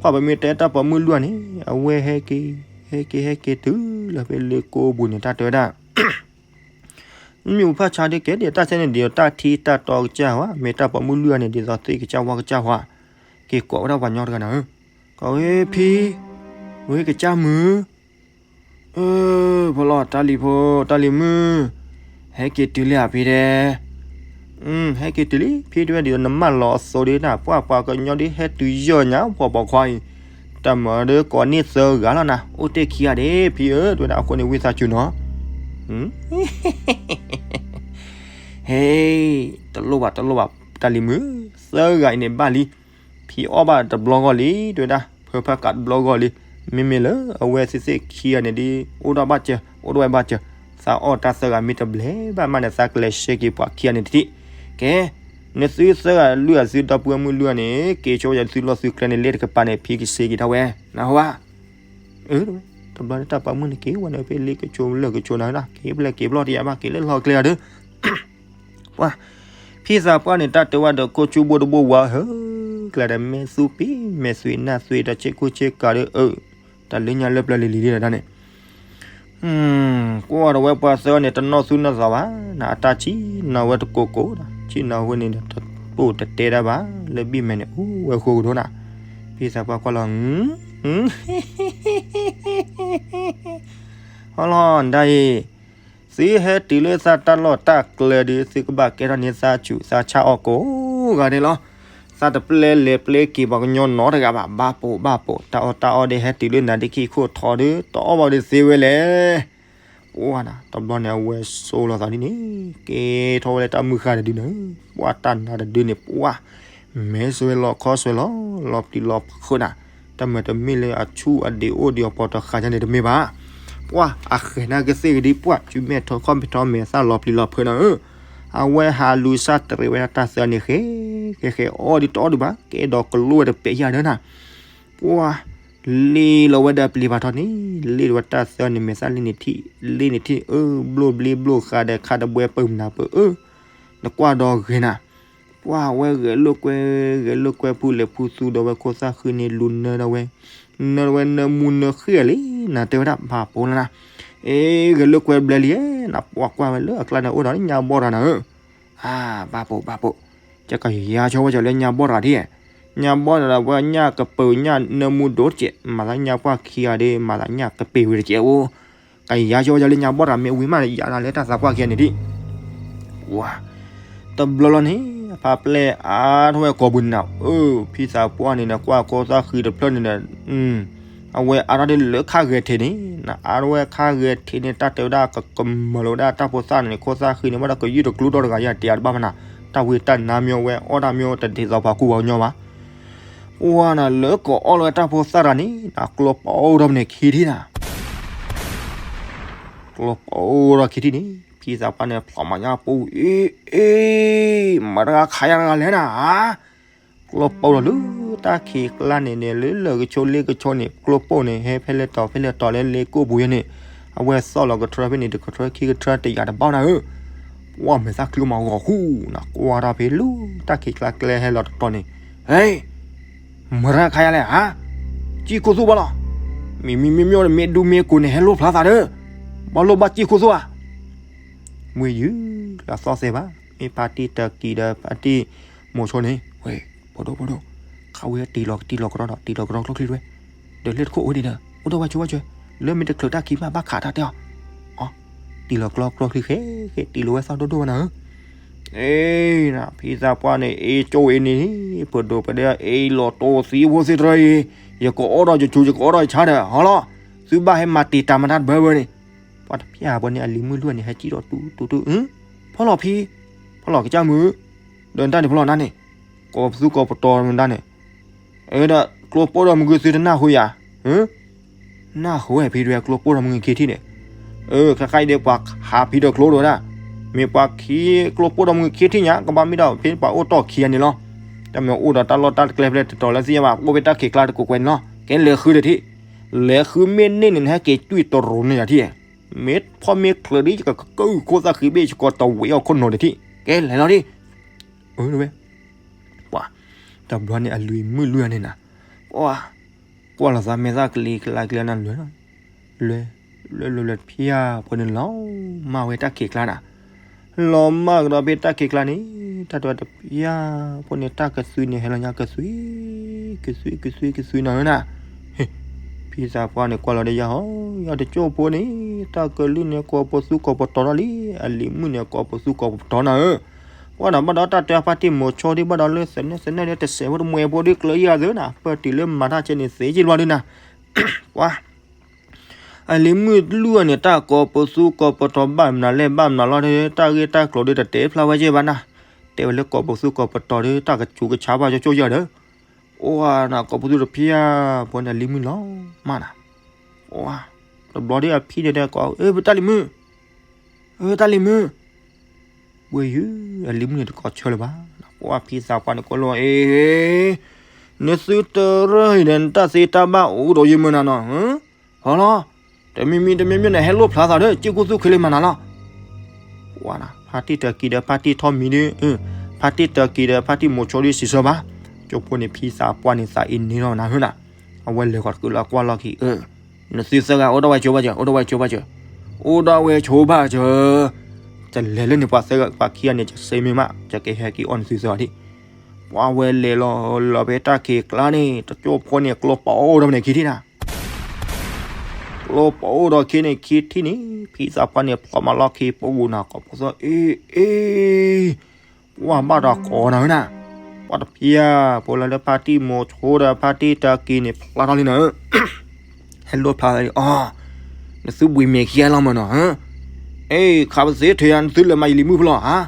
ပှၤပမ့ၢ်တဲတၢ်ပိာ်မုၣ်လွံၢ်ဂၤန့ၣ် အဝဲဟဲက့ၤ, ဟဲက့ၤဟဲက့ၤတုၤလၢဖဲလ့ကိပူၤန့ၣ် တၢ်တဲဝဲဒၣ် မ့ၣ်အူဖၣ်ဆါဒ်ကဲဒ်တၢ်ဆဲန့ၣ်ဒ် တၢ်ထံတၢ်တီကစၢ်ဝဲ, မ့ၢ်တၢ်ပိာ်မုၣ်လွံၢ်ဂၤန့ၣ် ဒ်သိးသ့ၣ်ကစၢ်ဝၣ်ကစၢ်ဝဲ, က့ၤကိးဝဲဒၣ်ပှၤညီတဂၤနၤဧၢ, ကီးဝဲဖံ, ဝဲကစၢ်မုၣ်, အၢ, ဖီလီၤ တၢ်လံၤဖိ, တၢ်လံၤမုၣ်, ဟဲက့ၤတုၤလံဧါဖံတဲ, ဟဲက့ၤတုၤလံ ဖံတဲဝဲဒ်သိး နမၢလီၤအသိးဒ်နၤ ပှၢ်ပှၤကညီဒ်ဟဲတုၤယီၢ်ညါ ပှၤပိာ်ခွါအံၤ, တၢ်မၤဒီးကိးန့ၢ်သၢဂၤလီၤနၤ အိၣ်တ့ၢ်ခံဂၤဒၣ် ဖံဧၢ တဲဝဲဒၣ်အဃိန့ၣ် ဝံသးစူၤနီၤ ဟဲ, တလိၣ်ဘၣ် တလိၣ်ဘၣ် တၢ်လံၤမုၣ်, သၢဂၤအံၤန့ၣ်ဘၣ်လံ, ဖံအီၣ်ဘၣ်တဘျီဂီၢ်လံ တဲဝဲဒၣ်, ဖၢဖၢကးတဘျီဂီၢ်လံ, မ့မ့ၢ်လၢအဝဲသ့ၣ်သ့ၣ်ခံဂၤန့ၣ်ဒ် အိၣ်ဒီးဘၣ်စၢၤ အိၣ်ဒီးဝဲဘၣ်စၢၤ, သးအီၣ်တၢ်သၢဂၤမ့ၢ်တဘျဲဘၣ်မးန့ၣ် သးကလဲၤဆှၢက့ၤပှၤခံဂၤန့ၣ်တထံၣ်, ကဲ, နသုသၢဂၤလွံၢ်ဂၤသုဒီပုၢ်ဝဲၢ်မုၣ်လွံၢ်ဂၤန့ၣ် က့ၤဆိဝဲယသုလီၢ်သုကျဲန့ၣ် လ့တကပၤန့ၣ် ဖံကဆှၢက့ၤထီၣ်ဝဲ, နၢ်ဟူဧါ အၢ, တဘျီတၢ်ပိာ်မုၣ်န့ၣ်က့ၤဝဲန့ၣ် ဖဲလ့ကဆိလၢကဆိနၤ က့ၤဖျဲၣ်က့ၤဖျီၣ်တယၤဘၣ် က့ၤလၢလီၢ်ကျဲအီၤဒီး ပှၤ, ဖံသးပှၢ်န့ၣ် တၢ်တဲဝဲဒီး ခိၣ်ဆူဘိတဘိဝါဧၢ, ကျဲဒီးမဲာ်သူပ့ၤ မဲာ်သွံးနၢ်သွံးဒီး ဆ့ကူဆ့ကၤဒီး အၢ, တၢ်လၢညါလၢပျၢၤလံၤလံၤဒ်ဒၣ်န့ၣ် ကွၢ်ဒီးဝဲပှၤသၢဂၤန့ၣ် တနီၣ်သူၣ်နီၣ်သးဘၣ်, နအတၢ်ဆံၣ်နီၤဝဲတကိးကိးဒီး ဆံၣ်နီၤဝဲန့ၣ်ဒီး တပိၢ်တတဲတၢ်ဘၣ်, လၢဘံၣ်မဲာ်န့ၣ် အိၣ်ဝဲဃိကဒီးနၤ, ဖံသးပှၢ်ကွၢ်လီၤ ဟီလီၤဒ်အံၤ, သုဟဲတုၤလၢသးတၢ်လီၢ်တၢ်ကျဲဒီး သုကဘၣ်ကဲထီၣ်န့ၢ်သးဆူးသးဆါအီၤကိးဂၤဒဲးလီၤ. သးတပျဲလဲၤပျဲက့ၤပှၤကညီနီတဂၤဘၣ်, ဘၣ်ပိာ်ဘၣ်ပိာ်, တၢ်အီၣ်တၢ်အီဒီးဟဲတုၤလၢနၤဒ့ခံခိၣ်ထီဒီး တအီၣ်ဘၣ်ဒီးသ့ဝဲလဲၣ်. ပှၢ်နၤ တဘျီန့ၣ် အဝဲဆိလီၤသးဒ်န့ၣ်, ကဲထီၣ်ဝဲလၢတၢ်မုၢ်ဃၢ်တဒုန့ၣ်, ပှၢ်တၢ်နါတဒုန့ၣ် ပှၢ် မဲာ်ဆွဲလီၤခီဆွဲလီၤ, လီၤပျံၤလီၤဖုးနၤ, တမ့ၢ်တမ့ၢ်လၢအဆူၣ်အဒံးအိၣ်ဒံးအပီၤတဃာ်ညါန့ၣ်တမ့ၢ်ဘၣ်. ပှၢ်အဃဲၤနၤကသ့ၣ်ကဒံး ပှၢ် စုမဲာ်ထီခီၣ်မဲာ်ထီမဲာ်သၣ်လီၤပျံၤလီၤဖုးနၤဧၢ, အဝဲဟးလူၤစၢ်တရံးဝဲဒၣ်တၢ်သၢန့ၣ် ဃဲဃဲဃဲအီၣ်ဒံးတအီၣ်ဒံးဘၣ်, ကဲဒီးကလိဝဲတပဲာ်ယၢ်ဒၢနၤ ပှၢ် လ့လီၤဝဲဒီးပျံၤဖးထီန့ၣ်, လ့ဒီးဝဲတၢ်သၢန့ၣ်မဲာ်သၣ်လ့န့ၣ်ထံၣ်, လ့န့ၣ်ထံၣ် အၢ ဘျိၣ်ဘျ့ဘျိၣ်ဃးဒီးခါတဘှဲပၢၢ်မနၤပၢၢ်အၢ, နကွၢ်ဒီးဂဲၤနၤ, ပှၢ်ဝဲဂဲၤလိာ်ကွဲ, ဂဲၤလိာ်ကွဲဖုလဲၤဖုသူဒီးဝဲ ခိၣ်သၣ်ဃံန့ၣ်လူၤနၢဒီးဝဲ, နၢဒီးဝဲနၢမူနၢဃ့ၣ်လံ, နတဲဝဲဒၣ် ဘၣ်ပိာ်လီၤနၤ, အ့ ဂဲၤလိာ်ကွဲဘျဲလံ, နပှၢ်ကွၢ်ဝဲလၢအကျါန့ၣ် အိၣ်ဒီးညၣ်ဘီၣ်တဂၤနၤဧၢ အါ ဘၣ်ပိာ် ဘၣ်ပိာ်, ကကယၤဆိဝဲကလၢညၣ်ဘီၣ်တဂၤဒ်, ညၣ်ဘီၣ်တဂၤဒီး ပှၤညၣ်ကပၢၤညၣ်နၢမူဒိၣ်တကဲး, မၤသးညၣ်ပှၢ်ခံဂၤဒီး မၤသးညၣ်ကပ့ၤဝံၤတကဲးအိၣ်, ကယၤဆိဝဲကလၢညၣ်ဘီၣ်တဂၤ မ့ၢ်ဝံၤမး ယၤနၤလၢတၢ်သးပှၢ်ခံဂၤန့ၣ်ဒ် ဝါ တဘျီလီၤန့ၣ် အဖါပျဲၢ်အါထီၣ်ဝဲကိာ်ပူၤန့ၣ်နၤ, အၢ ဖံသးပှၢ်န့ၣ်နကွၢ် ခိၣ်သၣ်ဃံတဖျၢၣ်န့ၣ်ဒီး အဝဲအါထီၣ်ဒ်လၢခါဂဲၤထံးန့ၣ်, နအါထီၣ်ဝဲခါဂဲၤထံးန့ၣ် တၢ်တဲဝဲဒၣ်ကကမၢလီၤဝဲဒၣ်တၢ်ဖိသၣ်န့ၣ် ခိၣ်သၣ်ဃံန့ၣ် ဘၣ်ဒီးကယူၢ်တကျိဒီတဂၤယၤ တယၤတဘၣ်မနၤ, တၢ်ဝံတၢ်နါမ့ၢ်ဝဲအီၣ်တၢ်မ့ၢ်တဒ်သိးပှၤကူပှၤကညီဘၣ်. ပှၤနၤလၢကအိၣ်လၢတၢ်ဖိသၣ်တဂၤန့ၣ် ကျိပိၢ်ထီၣ်မနုၤခံထံၣ်နၤ ကျိပိၢ်ထီၣ်ခံထံၣ်န့ၣ် ဖံသးပှၢ်န့ၣ် ဖျိးမၤညါပူၤ အ့ အ့ မတၤတဂၤခးယၤတဂၤလဲၣ်နၤ ကျိပိၢ်ထီၣ်လၢတၢ်ခံးကျါန့ၣ်န့ၣ် လၢလၢာ်ကဆိလ့ကဆိန့ၣ် ကျိပိၢ်န့ၣ် ဟဲဖဲလဲၣ်တီၤဖဲလဲၣ်တီၤလၢလ့ကိၢ်ပူၤယဲန့ၣ် အဝဲသီၣ်လီၤကထြၢဖဲန့ၣ် တကထြၢခံကထြၢတယာ်တဘၣ်နၤဧၢ ပှၤမဲာ်သၣ်ချုးမၤဂီၤဃူနၤ ကွၢ်ထီၣ်ဖဲလၢတၢ်ခံးကျါကျဲဟဲလီၤတတီၤန့ၣ် ဟဲ မတၤခါယၤလဲၣ်ဧါ စံၣ်ခိၣ်သူၣ်ဘၣ်လီၤ မ့မ့ၢ်မ့ၢ်မ့ၢ်န့ၣ် မ့ၢ်ဒူမ့ၢ်ကိးန့ၣ် ဟဲလိၣ်ဖျါသးဒီး ဘၣ်လိၣ်ဘၣ်စံၣ်ခိၣ်သူၣ်ဧါ မ့ၢ်ယုၢ်လီၤသီၣ်သဲးဘၣ် မ့ၢ်ဖါတံၢ်တၢ်ကံၤဒီးဖါတံၢ်မိၤဆိန့ၣ် ဝဲ ပဒိၣ်ပဒိၣ် ခးဝဲတံၢ်လီၤတံၢ်လီၤကရီဒီး တံၢ်လီၤကရီကျိချံဝဲ ဒီးလၢတခိၣ်အိၣ်ဒံးဒီး အိၣ်ဒီးဝဲဆိဝဲဆိ လၢမ့ၢ်တချုးတၢ်ခံးမးဘၣ်ခးတၢ်တဲအီၤ အ တံၢ်လီၤကရီကျိချံဃဲဃဲ တံၢ်လီၤဝဲသီၣ်ဒိၣ်ဒိၣ်ဝဲနၤဧၢ အ့ ဖံသးပှၢ်န့ၣ် အ့ကၠိအ့န့ၣ် ပဒိၣ်ပဒဲအ့လီၤတိၢ်သံဖိသ့ၣ်တရၢအံၤ ယကအိၣ်ဒီးယဆူး ယကအိၣ်ဒီးယဆါဒီး ဟီလီၤ သုဘၣ်ဟဲမၤတံာ်တာ်မတၤတဘၢဝဲန့ၣ် ပှၤတဖျၢၣ်ပှၤန့ၣ် အလံၤမုၣ်လွံၢ်န့ၣ် ဟဲစံၣ်ဒီးတူတူတူ ဖီလီၤဖံ ဖီလီၤကစၢ်မုၣ် ဒီးနတၢ်န့ၣ်ဖီလီၤနၤန့ၣ် ကိးပသူကိးပတီၤမတၤန့ၣ် ဒီးကျိပိၢ်ဒီးမုၢ်ဂုၢ်သုတနၢ်ဟူယၤ နၢ်ဟူဝဲဖံဒွဲကျိပိၢ်ဒီးမုၢ်ဂုၢ်ခံထံၣ်န့ၣ် ခါခါအံၤဒီးပှၤဟးဖံဒီးကျိဒိၣ်ဒၣ် မ့ၢ်ပှၤခံကျိပိၢ်ဒီးမုၢ်ဂုၢ်ခံထံၣ်ညါ ကဘၣ်မ့ၢ်ဒီးဖဲပှၤအိၣ်တီၢ်ခံဂၤန့ၣ်လီၤ တၢ်မ့ၢ်အိၣ်ဒီးတၢ်လီၢ်တၢ်ကျဲဖဲလဲၣ်တတီၤလၢသ့ၣ်ညါဘၣ် အိၣ်ဖဲတၢ်ခံးကျါတကိးကွဲးန့ၣ်လီၤ ကဲလဲၤဃုဒီးထံၣ် လဲၤဃုမ့ၢ်န့ၢ်န့ၣ် နဟဲက့ၤတွံၢ်တရိးန့ၢ်ယၤထံၣ် မ့ၢ်ဖီမ့ၢ်ချုးဒ်ယကကၢၢ်ခိၣ်သၣ်ဃံဘ့ၣ်ယကီးတဝံၤအီၣ်ခိၣ်နီၤဒီးထံၣ် ကဲလဲၤလီၤဒ် အၢဝဲ ပှၤ တဘျီန့ၣ်အလံၤမုၣ်လွံၢ်န့ၣ်နၤ ပှၤ ကွၢ်လီၤသးမဲာ်သၣ်ကလံၤကလါကလံၤနၤ လွဲ လွဲ လွဲ လွဲ လွဲဖံဧၢ ပှၤန့ၣ်လီၤမၢ်ဝဲတၢ်ခံးကျါနၤ လီၤမၢ်ကဒီးဖဲတၢ်ခံးကျါန့ၣ် တၢ်တဝဲတဖံဧၢ ပှၤန့ၣ်တၢ်ကသွံန့ၣ် ဟဲလီၤညါကသွံ ကသွံ ကသွံ ကသွံနၤဧၢနၤ ဖံသးပှၢ်န့ၣ် ကွၢ်လီၤဒီးယၤဟီ ယၤတကၠိၢ်ဖိန့ၣ် တၢ်ကလုၢ်န့ၣ် ကိးပသူကိးပတီၤထီၣ်လံ အလံၤမုၣ်န့ၣ် ကိးပသူကိးပတီၤနၤဧၢ ပှၤနၤဘၣ်ဒီးတၢ်တဲအဖါတံၢ်မိၤဆိဒ်ဘၣ်ဒီးလၢသနၢၣ်သနၢၣ်ဒ်တစဲးဖိတမှဲၤဖိဒ်ကျၢၤယၤသၢနၤ ပၢၢ်တုၤလၢမၤတၢ်ကဲန့ၣ်သ့က့လွါဒ်နၤ ပှၤ အလံၤမုၣ်လွံၢ်အန့ၣ် တၢ်ကိးပသူကိးပတီၤဘၣ်မနုၤလဲၣ်ဘၣ်မနုၤလီၤ တၢ်ဂ့ၢ်တၢ်ကျိၤဒ်တတဲဖျါဝဲက့ဘၣ်နၤ တဲဝဲလၢကိးပသူကိးပတီၤဒ်တၢ်ကဆူးကဆါဘၣ်ကၠိကၠိယၤဒီး အိၣ်နၤကိးပသူတဖံဧၢ ပှၤန့ၣ်အလံၤမုၣ်လီၤမၢ်နၤ အိၣ် တဘျီဒ်အဖံန့ၣ်ဒီးကိး အၢ ပတၢ်လံၤမုၣ် အၢ တၢ်လံၤမုၣ် ပှၤယုၢ် အလံၤမုၣ်န့ၣ်တကိးဆၢလၢၤဘၣ် ပှၤဖံသးပှၢ်န့ၣ်ကိးလီၤ အ့ နသုတရၢၢ်အံၤဒီး နတၢ်သ့တၢ်ဘၣ်အိၣ်ဒီးယမုၢ်နၤနီၤ ဟီလီၤ တမံၤမံၤတမံၤမံၤန့ၣ် ဟဲလိၣ်ဖျါသးဒီး စံၣ်ခိၣ်သူၣ်ခဲလၢာ်မၤနၤလီၤ ပှၤနၤ ဖါတံၢ်တၢ်ကံၤဒီးဖါတံၢ်ထီၣ်မံၤဒီး ဖါတံၢ်တၢ်ကံၤဒီးဖါတံၢ်မိၤဆိဒ်စံးဆၢဘၣ် ကၠိဖိန့ၣ်ဖံသးပှၢ်န့ၣ်သးအ့န့ၢ်လီၤနၤဟၢနၤ အဝဲလဲၤဃီၤတကုလၢကွၢ်လီၢ်ခံ နသုသၢဂၤအိၣ်ဒီးဝဲကၠိဘၣ်စၢၤ အိၣ်ဒီးဝဲကၠိဘၣ်စၢၤ အိၣ်ဒီးဝဲကၠိဘၣ်စၢၤ တလဲၤလၢန့ၣ်ပှၤသၢဂၤပှၤခံဂၤန့ၣ် ကစ့မ့ၢ်မး ကကဟဲက့ၤအီၣ်နသုသၢဂၤဒံး ပှၤဝဲလဲၤလီၤလီၤဖဲတၢ်ခံးကျါန့ၣ် တကၠိဖိန့ၣ် ကျိပိၢ်အိၣ်ဒီးမနုၤခံထံၣ်နၤ ကျိပိၢ်အိၣ်ဒီးခံန့ၣ်ခံထံၣ်န့ၣ် ဖံသးပှၢ်န့ၣ်ဖျိးမၤလီၢ်ခံပူၤနၤ ကိးပသူ အ့ အ့ ပှၤဘၣ်ဒီးကိးနၤနၤ ပှၤတဖံဧၢ ပှၤလၢလၢဖါတံၢ်မိၤဆိဒီးဖါတံၢ်တၢ်ကံၤန့ၣ် ဖျါထီၣ်လံနၤဧၢ ဟဲလိၣ်ဖျါလံ အီ နသုဘှံးမဲာ်ခံဂၤလီၤမးနီၤ အ့ ခးပသ့ထဲယၤ နသုလဲၤမၤယလံၤမုၣ်ဖဲလဲၣ်ဧါ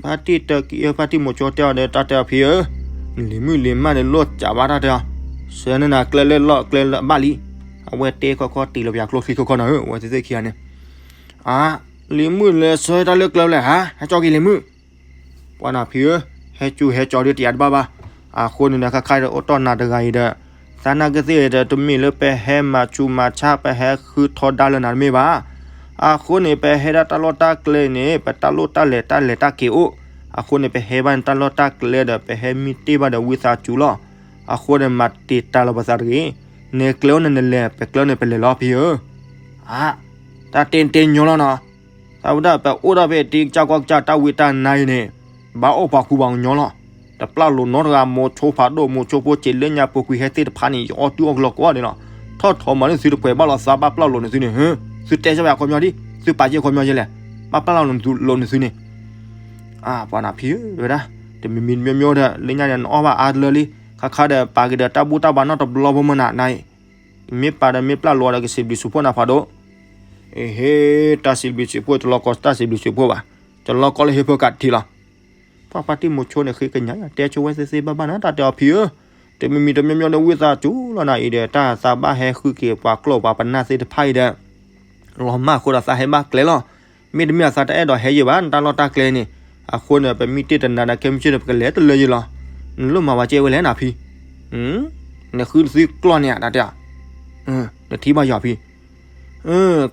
ဖါတံၢ်တၢ်ကံၤဧၢ ဖါတံၢ်မိၤဆိတဲအီၤဒီး တၢ်တဲအီၤဖံဧၢ လံၤမုၣ်လံၤမၢ်န့ၣ်လိၣ်စးဘၣ်တၢ်တဲအီၤ ဆှၢန့ၢ်နၤကျဲလၢလီၢ်ကျဲလၢဘၣ်လံ အဝဲတဲခီခီတံၢ်လီၤပယၤကျိချံခီခီနၤဧၢ အဝဲသ့ၣ်သ့ၣ်ခံဂၤန့ၣ် အါ လံၤမုၣ်လဲၤဆှၢတၢ်လၢကျဲဖဲလဲၣ်ဧါ ဟဲကၠီက့ၤလံၤမုၣ် ပှၤနၤဖံဧၢ ဟဲကၠူဟဲကၠီဒ်တယၤတဘၣ်ဘၣ် အဃိန့ၣ်ဒီး ခါခါဒီးအိၣ်တီၢ်နၤတဂၤအံၤဒီး သးနာ်က့သ့ၣ်ဒီး တမ့ၢ်လၢပဟဲမၤဆူးမၤဆါ ပဟဲဃုထီဒါလၢနၤတမ့ၢ်ဘၣ် အဃိန့ၣ် ပဟဲဒၣ်တၢ်လီၢ်တၢ်ကျဲန့ၣ် ပတၢ်လိၣ်တၢ်လဲၤတၢ်လဲၤတၢ်က့ၤအိၣ် အဃိန့ၣ် ပဟဲဘၣ်န့ၣ်တၢ်လီၢ်တၢ်ကျဲဒီး ပဟဲမံတ့ၢ်ဘၣ်ဒီးဝံသးစူၤလီၤ အဃိန့ၣ် မၤတံာ်တာ်လီၤပသးတဂ့ၤ နကျဲအိၣ်န့ၣ်နလဲၤ ပကျဲန့ၣ်ပလဲၤလီၤဖံဧၢ အါ တၢ်တဲတဲညီလီၤနီၤ သးဝဲဒၣ်ပအိၣ်ဒၣ်ဖဲအံၤ တံကစၢ်ကွၢ်ကစၢ်တၢ်ဝံတၢ်နါအံၤန့ၣ် ဘၣ်အိၣ်ပှၤကူပှၤကညီလီၤ. တပျၢ်လိာ်နီတဂၤ မိၤဆိဖးဒိၣ် မိၤဆိဖိစံးလၢညါ ပူၤကွံာ်ဟဲသ့ၣ်တဖၣ်န့ၣ် ယအီၣ်တုၤအီၣ်ကလီကိးဂၤဒဲးလီၤ. ထီၣ်ထီမၤန့ၢ်သုတပှဲၤဘၣ်လီၤသး ဘၣ်ပျၢ်လိာ်န့ၢ်သုန့ၣ် သုတဲဆၢဘၣ်အခီပညီဒ် သုပာ်ကဲခီပညီယဲလဲၣ်. ဘၣ်ပျၢ်လိာ်န့ၢ်သုန့ၣ် အါ ပှၤနၤဖံဧၢ ဝဲဒၣ် တမံၤမံၤတမံၤမံၤဒီး လၢညါန့ၣ် နအီၣ်ဘၣ်အါတလၢလံ ခါခါဒီးပာ်က့ၤဒီးတၢ်ဘူၣ်တၢ်ဘါနီတဘျီဖိမနၤနၤအံၤ မ့ၢ်ပာ်ဒီးမ့ၢ်ပျၢ်လိာ်ဒီးကစံးဘျုးစံးဖှိၣ်နၤဖးဒိၣ် အဟ့ တၢ်စံးဘျုးစံးဖှိၣ် တလီၤကီတၢ်စံးဘျုးစံးဖှိၣ်ဘၣ် တလီၤကီလၢဟ့ၣ်ဖိကးတထံၣ်လီၤ. ပှၤဖါတံၢ်မိၤဆိန့ၣ် ဃ့ကညးယၤ တဲဆိဝဲသ့သ့ဘၣ်ဘၣ်နၤ တၢ်တဲအီၤဖံဧၢ, တမံၤမံၤတမံၤမံၤဒီး ဝံသးစူၤလီၤနၤအံၤဒီး တၢ်သးဘၣ်ဟဲဃုက့ၤပှၤကျီၢ်ပှၤပနၢ်သ့ၣ်တဖၣ်အံၤဒီး လီၤမၢ်အဃိဒီးသးဟဲဘၣ်ကျဲလီၤ. မ့တမ့ၢ်အသးတအဲၣ်ဒိးဟဲယံာ်ဘၣ် နတၢ်လီၢ်တၢ်ကျဲန့ၣ်, အဃိန့ၣ် ပမ့ၢ်တ့ၢ်တနၤဒီး ခဲမုၢ်ဆ့ၣ်န့ၣ် ပကလဲၤတလၢယံာ်လီၤ. နလိၣ်မၤဝဲကဲဝဲလဲၣ်နၤဖံ, နဃုသုကျီၢ်န့ၣ်ဧါ တၢ်တဲ, နထံၣ်ဘၣ်ယီၤဖံ,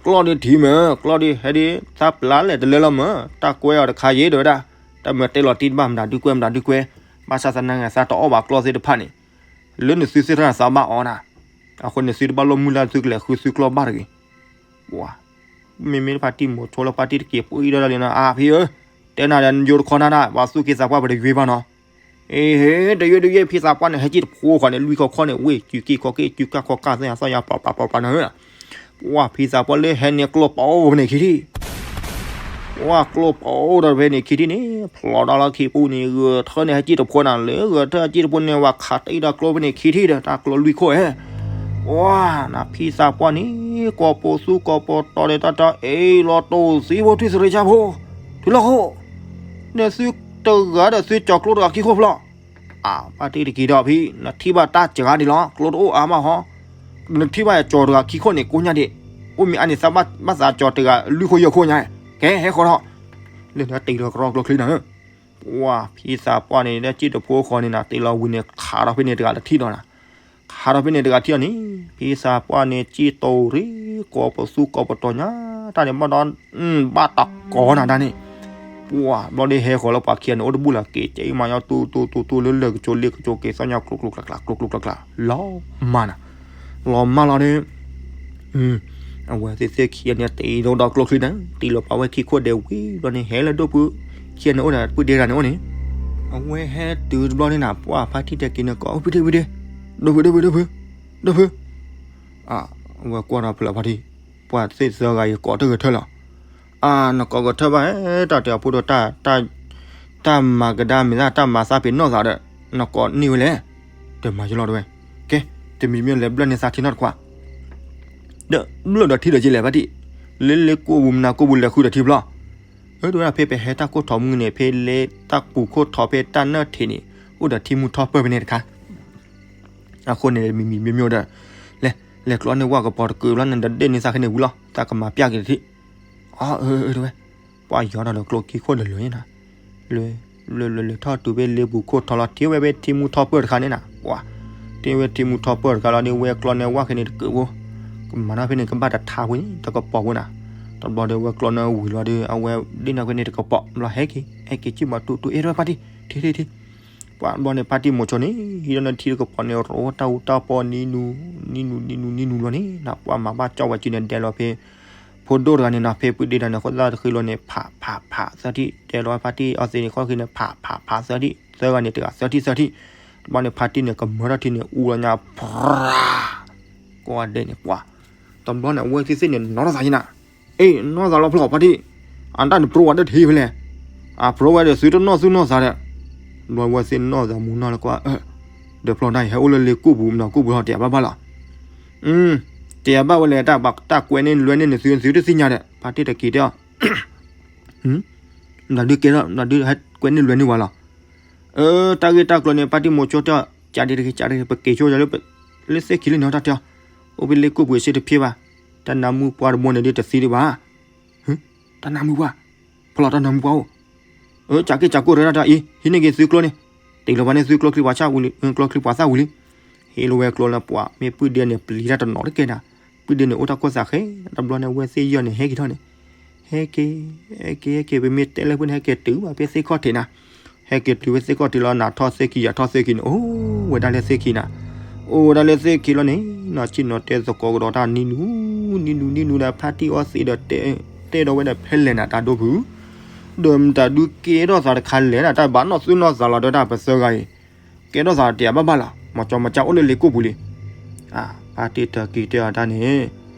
ကျီၢ်ဒုးထံၣ်မ့ၢ် ကျီၢ်ဒုးဟဲဒုး သးပျၢ်လဲၣ်တလၢလီၤမ့ၢ် တၢ်ကွဲအီၤတခါယံာ်တဲဝဲဒၣ်, တၢ်မ့ၢ်တဲလီၤတံၢ်တဘၣ်မတၤဒုးကွဲမတၤဒုးကွဲ, ဘၣ်ဆၣ်သနာ်က့သးတအီၣ်ဘၣ်ကျီၢ်သ့ၣ်တဖၣ်န့ၣ်, လၢနသုသ့ၣ်တဖၣ်န့ၣ်သးဘၣ်အီၣ်နၤ, အဃိန့ၣ်သုတဘၣ်လိၣ်မုၢ်လၢ်သုကလဲၤဃုသုကျီၢ်ဘၣ်တဂ့ၤ. ပှၤ, မ့မ့ၢ်ဖါတံၢ်မိၤဆိလၢဖါတံၢ်တက့ၤပှံၢ်ဒီးဒၣ်လံနီၤ အါဖံဧၢ, တဲနၤဒီးယိတခီနၤဒၣ် ပှၤသူၣ်က့သးပှၢ်ပတယွ့ဘၣ်နီၤ. အ့ဟ့ တယွ့တယွ့ ဖံသးပှၢ်န့ၣ် ဟဲက့ၢ်တဖိဃီန့ၣ် လွံၢ်ခီခီန့ၣ် ဝ့ၢ်စုက့ၢ်ခီက့ၢ် စုကၢ်ခီကၢ်သ့ၣ် အသီၣ်ညါပှၤပှၤပှၤပှၤနၤဧၢ, ပှၤဖံသးပှၢ်လၢဟဲန့ၣ်ကျီၢ်ပအိၣ်ဖဲန့ၣ်ခံထံၣ် ပှၤကျီၢ်ပအိၣ်ဒီးဖဲန့ၣ်ခံထံၣ်န့ၣ် ဖျိးဒီးလၢခံပူၤန့ၣ် ဂဲၤထၢၣ်န့ၣ် ဟဲက့ၢ်တဖိနၤ လၢဂဲၤထၢၣ်ဟဲက့ၢ်တဖိန့ၣ် ဝဲခးတံၢ်ဒီးကျီၢ်ဖဲန့ၣ်ခံထံၣ်ဒီး တၢ်ကျီၢ်လွံၢ်ခိၣ်ဧဲ, ပှၤနဖံသးပှၢ်န့ၣ် ကိးပိာ်သူကိးပိာ်တီၤဒီးတၢ်တၢ် အ့ၣ်လီၤတိၢ်သံဖိထွံၣ်သရ့ဆါဖိ ထုးလီၤခိၣ်, ဒီးသုတဂၤဒီးသုကၠီၤကျိတဂၤခံခိၣ်ဖျီၣ် အၢ ဖါတံၢ်တက့ၤဒီးဖံ နထံၣ်ဘၣ်တၢ်စှၤဒံးလီၤ ကျိတအိၣ်အါမးဟီ, နထံၣ်ဘၣ်ကၠီၤတဂၤခံခိၣ်န့ၣ် ကိးညါဒံး, အိၣ်မ့ၢ်အါန့ၣ် သးဘၣ်သးကၠီၤတဂၤလွံၢ်ခိၣ်ယဲၢ်ခိၣ်ညါ, ကဲဟဲဃီထီၣ်, လၢနတ့လီၤကရီကျိချံနၤဧၢ, ပှၤဖံသးပှၢ်န့ၣ် လၢက့ၢ်တဖိဃီန့ၣ်နၤ တ့လီၤဝံၤန့ၣ် ခးထီၣ်ဖဲန့ၣ်တဂၤတထံၣ်ဒီးနၤ ခးထီၣ်ဖဲန့ၣ်တဂၤထံၣ်အီၤန့ၣ် ဖံသးပှၢ်န့ၣ် က့ၢ်တိၤရ့ ကိးပသူကိးပတီၤညါ တၢ်န့ၣ်ဘၣ်ဒီး ဘၣ်တကိးနၤတၢ်န့ၣ်, ပှၤဘျီဒ်ဟဲဃီၤလၢပှၤခံဂၤန့ၣ် အိၣ်တဘူၣ်လၢၤက့ၤ ကဲအံၤမၤညီတူတူတူတူလၢလၢၢ်ကစိလ့ၢ်ကစိက့ၤ သီၣ်ညါကျိကျိကျါကျါ ကျိကျိကျါကျါ လီၤမၢ်နၤ, လီၤမၢ်လီၤဒီး အဝဲသ့ၣ်သ့ၣ်ခံဂၤန့ၣ် တ့ဒီးကျိချံန့ၣ် တ့လီၤပာ်ဝဲခံခိၣ်ဒဲးဝံၤဘျီန့ၣ် ဟဲလၢဒိၣ်ဖု ခံဂၤန့ၣ်အိၣ်ဒီးပုၢ်ဒ့တဂၤန့ၣ်အိၣ်န့ၣ်, အဝဲဟဲတုၤတဘျီန့ၣ်နၤ ပှၤဖါတံၢ်တဲက့ၤန့ၣ် ကိးဝဲဒၣ် ဒိၣ်ဖု ဒိၣ်ဖု ဒိၣ်ဖု ဒိၣ်ဖု, အဝဲကွၢ်ဒီးဖျၢၣ်ဖါတံၢ် ပှၤသ့ၣ်သၢဂၤအံၤကိးတဂဲၤထၢၣ်လီၤ, အါ နကိးဂဲၤထၢၣ်ဘၣ် တၢ်တဲအဖိဒိၣ် တၢ်မၤကဒါမ့ၢ်သၣ် တၢ်မၤသးပ့ၤနီၣ်သးဒီး နကိးန့ၢ်ဝဲလဲၣ်, တမၤယလီၤတဝဲ, ကဲ တမံၤမ့ၢ်လဲၤဘျၢၣ်န့ၢ်သးထံနီတခွါ ဒီးဘျၢၣ်ဒီးထံဒီးက့လဲၣ်ဖါတံၢ်, လၢလ့ကိၣ်ပူၤမနၤကိၣ်ပူၤလဲၤဃုဒီးထံဘျီ, အၢ တဝဲဒၣ်ဖဲပဟဲတၢ်ကိၢ်ထီၣ်မုၢ်န့ၣ် ဖဲလ့တၢ်ပူၤခိၣ်ထီၣ်ဖဲတၢ်နၢၣ်ထံးန့ၣ် အိၣ်ဒီးထံမူထီၣ်ပၢၢ်ဖဲန့ၣ်တခါ အဃိန့ၣ် မံၤမံၤမံၤမံၤဒီး လဲၤ လဲၤကျီန့ၢ်ဝၣ်ကပီၤတကုးဘျီန့ၣ်ဒီး ဒ့ၣ်န့ၢ်သးခဲန့ၣ်ဝံၤလီၤ သးကမၤပျၢ်က့ၤတထံၣ်, အၢ အၢ တဝဲ, ပှၤယီၤဒီးလၢကျိခံခိၣ်ဒီးလၢာ်န့ၣ်နၤ, လၢ လၢ လၢ လၢထီၣ်တုၤဖဲလ့ပူၤခိၣ်ထီၣ်လီၤ ထံၣ်ဝဲဖဲထံမူထီၣ်ပၢၢ်တခါန့ၣ်နၤ, ပှၤ ထံၣ်ဝဲထံမူထီၣ်ပၢၢ်တခါလီၤဒီး ဝဲကျီန့ၢ်ဝၣ်ခဲန့ၣ်တကုးဖိ, ကမၤနီၣ်ဖဲန့ၣ် ကဘၣ်တထါဖိန့ၣ် တကပီၤဖိနၤ, တဘျီဒီးဝဲကျီန့ၢ်ဝံၤလီၤဒီး အဝဲဒ့ၣ်န့ၢ်ခဲန့ၣ်တကပီၤ ဘျီဟဲက့ၤ ဟဲက့ၤကံၣ်မၤတူတူအ့ၣ်တဝဲဖါတံၢ် ထံထံထံ ပှၤဘျီန့ၣ် ဖါတံၢ်မိၤဆိန့ၣ် ဟံးဒီးနထံတကပီၤန့ၣ် ရိတၢ်အူတၢ်ပီနံနူ နံနူ နံနူ နံနူဘျီန့ၣ် နပှၤမၤဘၣ်ကၠီဝဲစုန့ၣ် ဒဲးလီၤဖဲ ဖိဒိၣ်တဂၤန့ၣ်နၤ ဖဲပုၢ်ဒ့တဂၤန့ၣ် ဃိသၣ်တဃ့လီၤန့ၣ် ဖးဖးဖးသၢထံၣ် တဲလီၤဖါတံၢ်အီသံးန့ၣ် ခီၣ်ဃံန့ၣ် ဖးဖးဖးသၢထံၣ် သၢဂၤန့ၣ်တဂၤသၢထံၣ်သၢထံၣ် တဘျီန့ၣ် ဖါတံၢ်န့ၣ် ကမၢထီၣ်ထံန့ၣ် အူလီၤညါ ပြၤ ကိးဂၤဒဲးန့ၣ် ပှၤ တဘျီန့ၣ် အဝဲသ့ၣ်သ့ၣ်န့ၣ် နီၢ်ထီၣ်သးယံၤနၤ အ့ၣ် နီၢ်သးလီၤဖျီၣ်ဖါတံၢ် အတၢ်န့ၣ် ပြိဝဲဒၣ်တဟံၣ်ဖဲလဲၣ် အပြိဝဲဒီးသုတနီၢ်သူၣ်နီၢ်သးဒီး ဘျီဝဲသ့ၣ်နီၢ်သးမူနီၢ်လၢကွၢ် ဒီးဖျီၣ်ဒၣ်အံၤ ဟဲအိၣ်လၢလ့ကိၣ်ပူၤ မနုၤကိၣ်ပူၤဟီ တယာ်ဘၣ်ဘၣ်လီၤ တယာ်ဘၣ်ဝဲလဲၣ် တၢ်ကွဲန့ၢ်လွဲန့ၢ်န့ၣ် သု သုတသ့ၣ်ညါဒီး ဖါတံၢ်တက့ၤတဲအီၤ မတၤဒုးကဲထီၣ် မတၤဒုးဟဲကွဲန့ၢ်လွဲန့ၢ်ဝဲလီၤ အၢ တၢ်ဂ့ၢ်တၢ်ကျိၤန့ၣ် ဖါတံၢ်မိၤဆိတဲအီၤ ကးဒံးတဂ့ၤ ကးဒံးတဂ့ၤ ပက့ၤဆိလၢ လၢသ့ၣ်ခံလၢန့ၣ်တၢ်တဲအီၤ အိၣ်ဖဲလ့ကိၣ်ပူၤစ့တဖျ့ဘၣ် တၢ်နါမုၣ်ပှၢ်တဘိန့ၣ်ဒုးတသံဒံးဘၣ် တၢ်နါမုၣ်ပှၢ် ဖီၣ်လီၤတၢ်နါမုၣ်ပှၢ်အိၣ် အၢ ကးက့ၤကးကိၢ်တၢ်တၢ်အံၤ ဟံးန့ၢ်က့ၤသုကျိန့ၣ် တ့ၢ်လီၤပှၤန့ၢ်သုကျိချံပှၤဆၣ်ဝံၤလံ ကျိချံပှၤသၣ်ဝံၤလံ ဟ့ၣ်လီၤဝဲကျိလၢပှၤ မ့ၢ်ပုၢ်ဒ့န့ၣ် ပျံၤတၢ်တနီၤတကဲနၤ ပုၢ်ဒ့န့ၣ် အိၣ်တၢ်ကိၢ်သးဃဲ တဘျီန့ၣ် ဝဲသ့ၣ်ယီၢ်န့ၣ် ဟဲက့ၤထီၣ်န့ၣ် ဟဲက့ၤ ဟဲက့ၤ ဟဲက့ၤ ပမ့ၢ်တဲလၢဖုန့ၣ် ဟဲက့ၤတုၤဘၣ်ဖဲသ့ၣ်ခီၣ်ထံးနၤ ဟဲက့ၤတုၤဖဲသ့ၣ်ခီၣ်ထံးလီၤ နၤထီၣ်သ့ၣ်ခံ ယၤထီၣ်သ့ၣ်ခံန့ၣ် အိၣ်ဝဲဒၣ်လၢသ့ၣ်ခံနၤ အိၣ်ဝဲဒၣ်လၢသ့ၣ်ခံလီၤန့ၣ် နီၢ်ဆံၣ်နီၤတဲသကိးကဒီးတၢ်နံၤနူၤ နံၤနူၤ နံၤနူၤဒီး ဖါတံၢ်အီသံးဒီး တဲဒီးဝဲဒီးဖဲလဲၣ်နၤ တၢ်ဒိၣ်ဖု ဒီးမတၤဒုးကဲထီၣ်သးတခါလဲၣ်နၤ တၢ်ဘၣ်နီၢ်သူၣ်နီၢ်သးလီၤဒီးတၢ်ပသၢဂၤအံၤ ကဲထီၣ်သးတယာ်ဘၣ်ဘၣ်လီၤ မၤကၠီမၤကၠီအိၣ်လၢလ့ကိၣ်ပူၤလံ အၢ ဖါတံၢ်တၢ်က့ၤတဲအီၤတၢ်န့ၣ်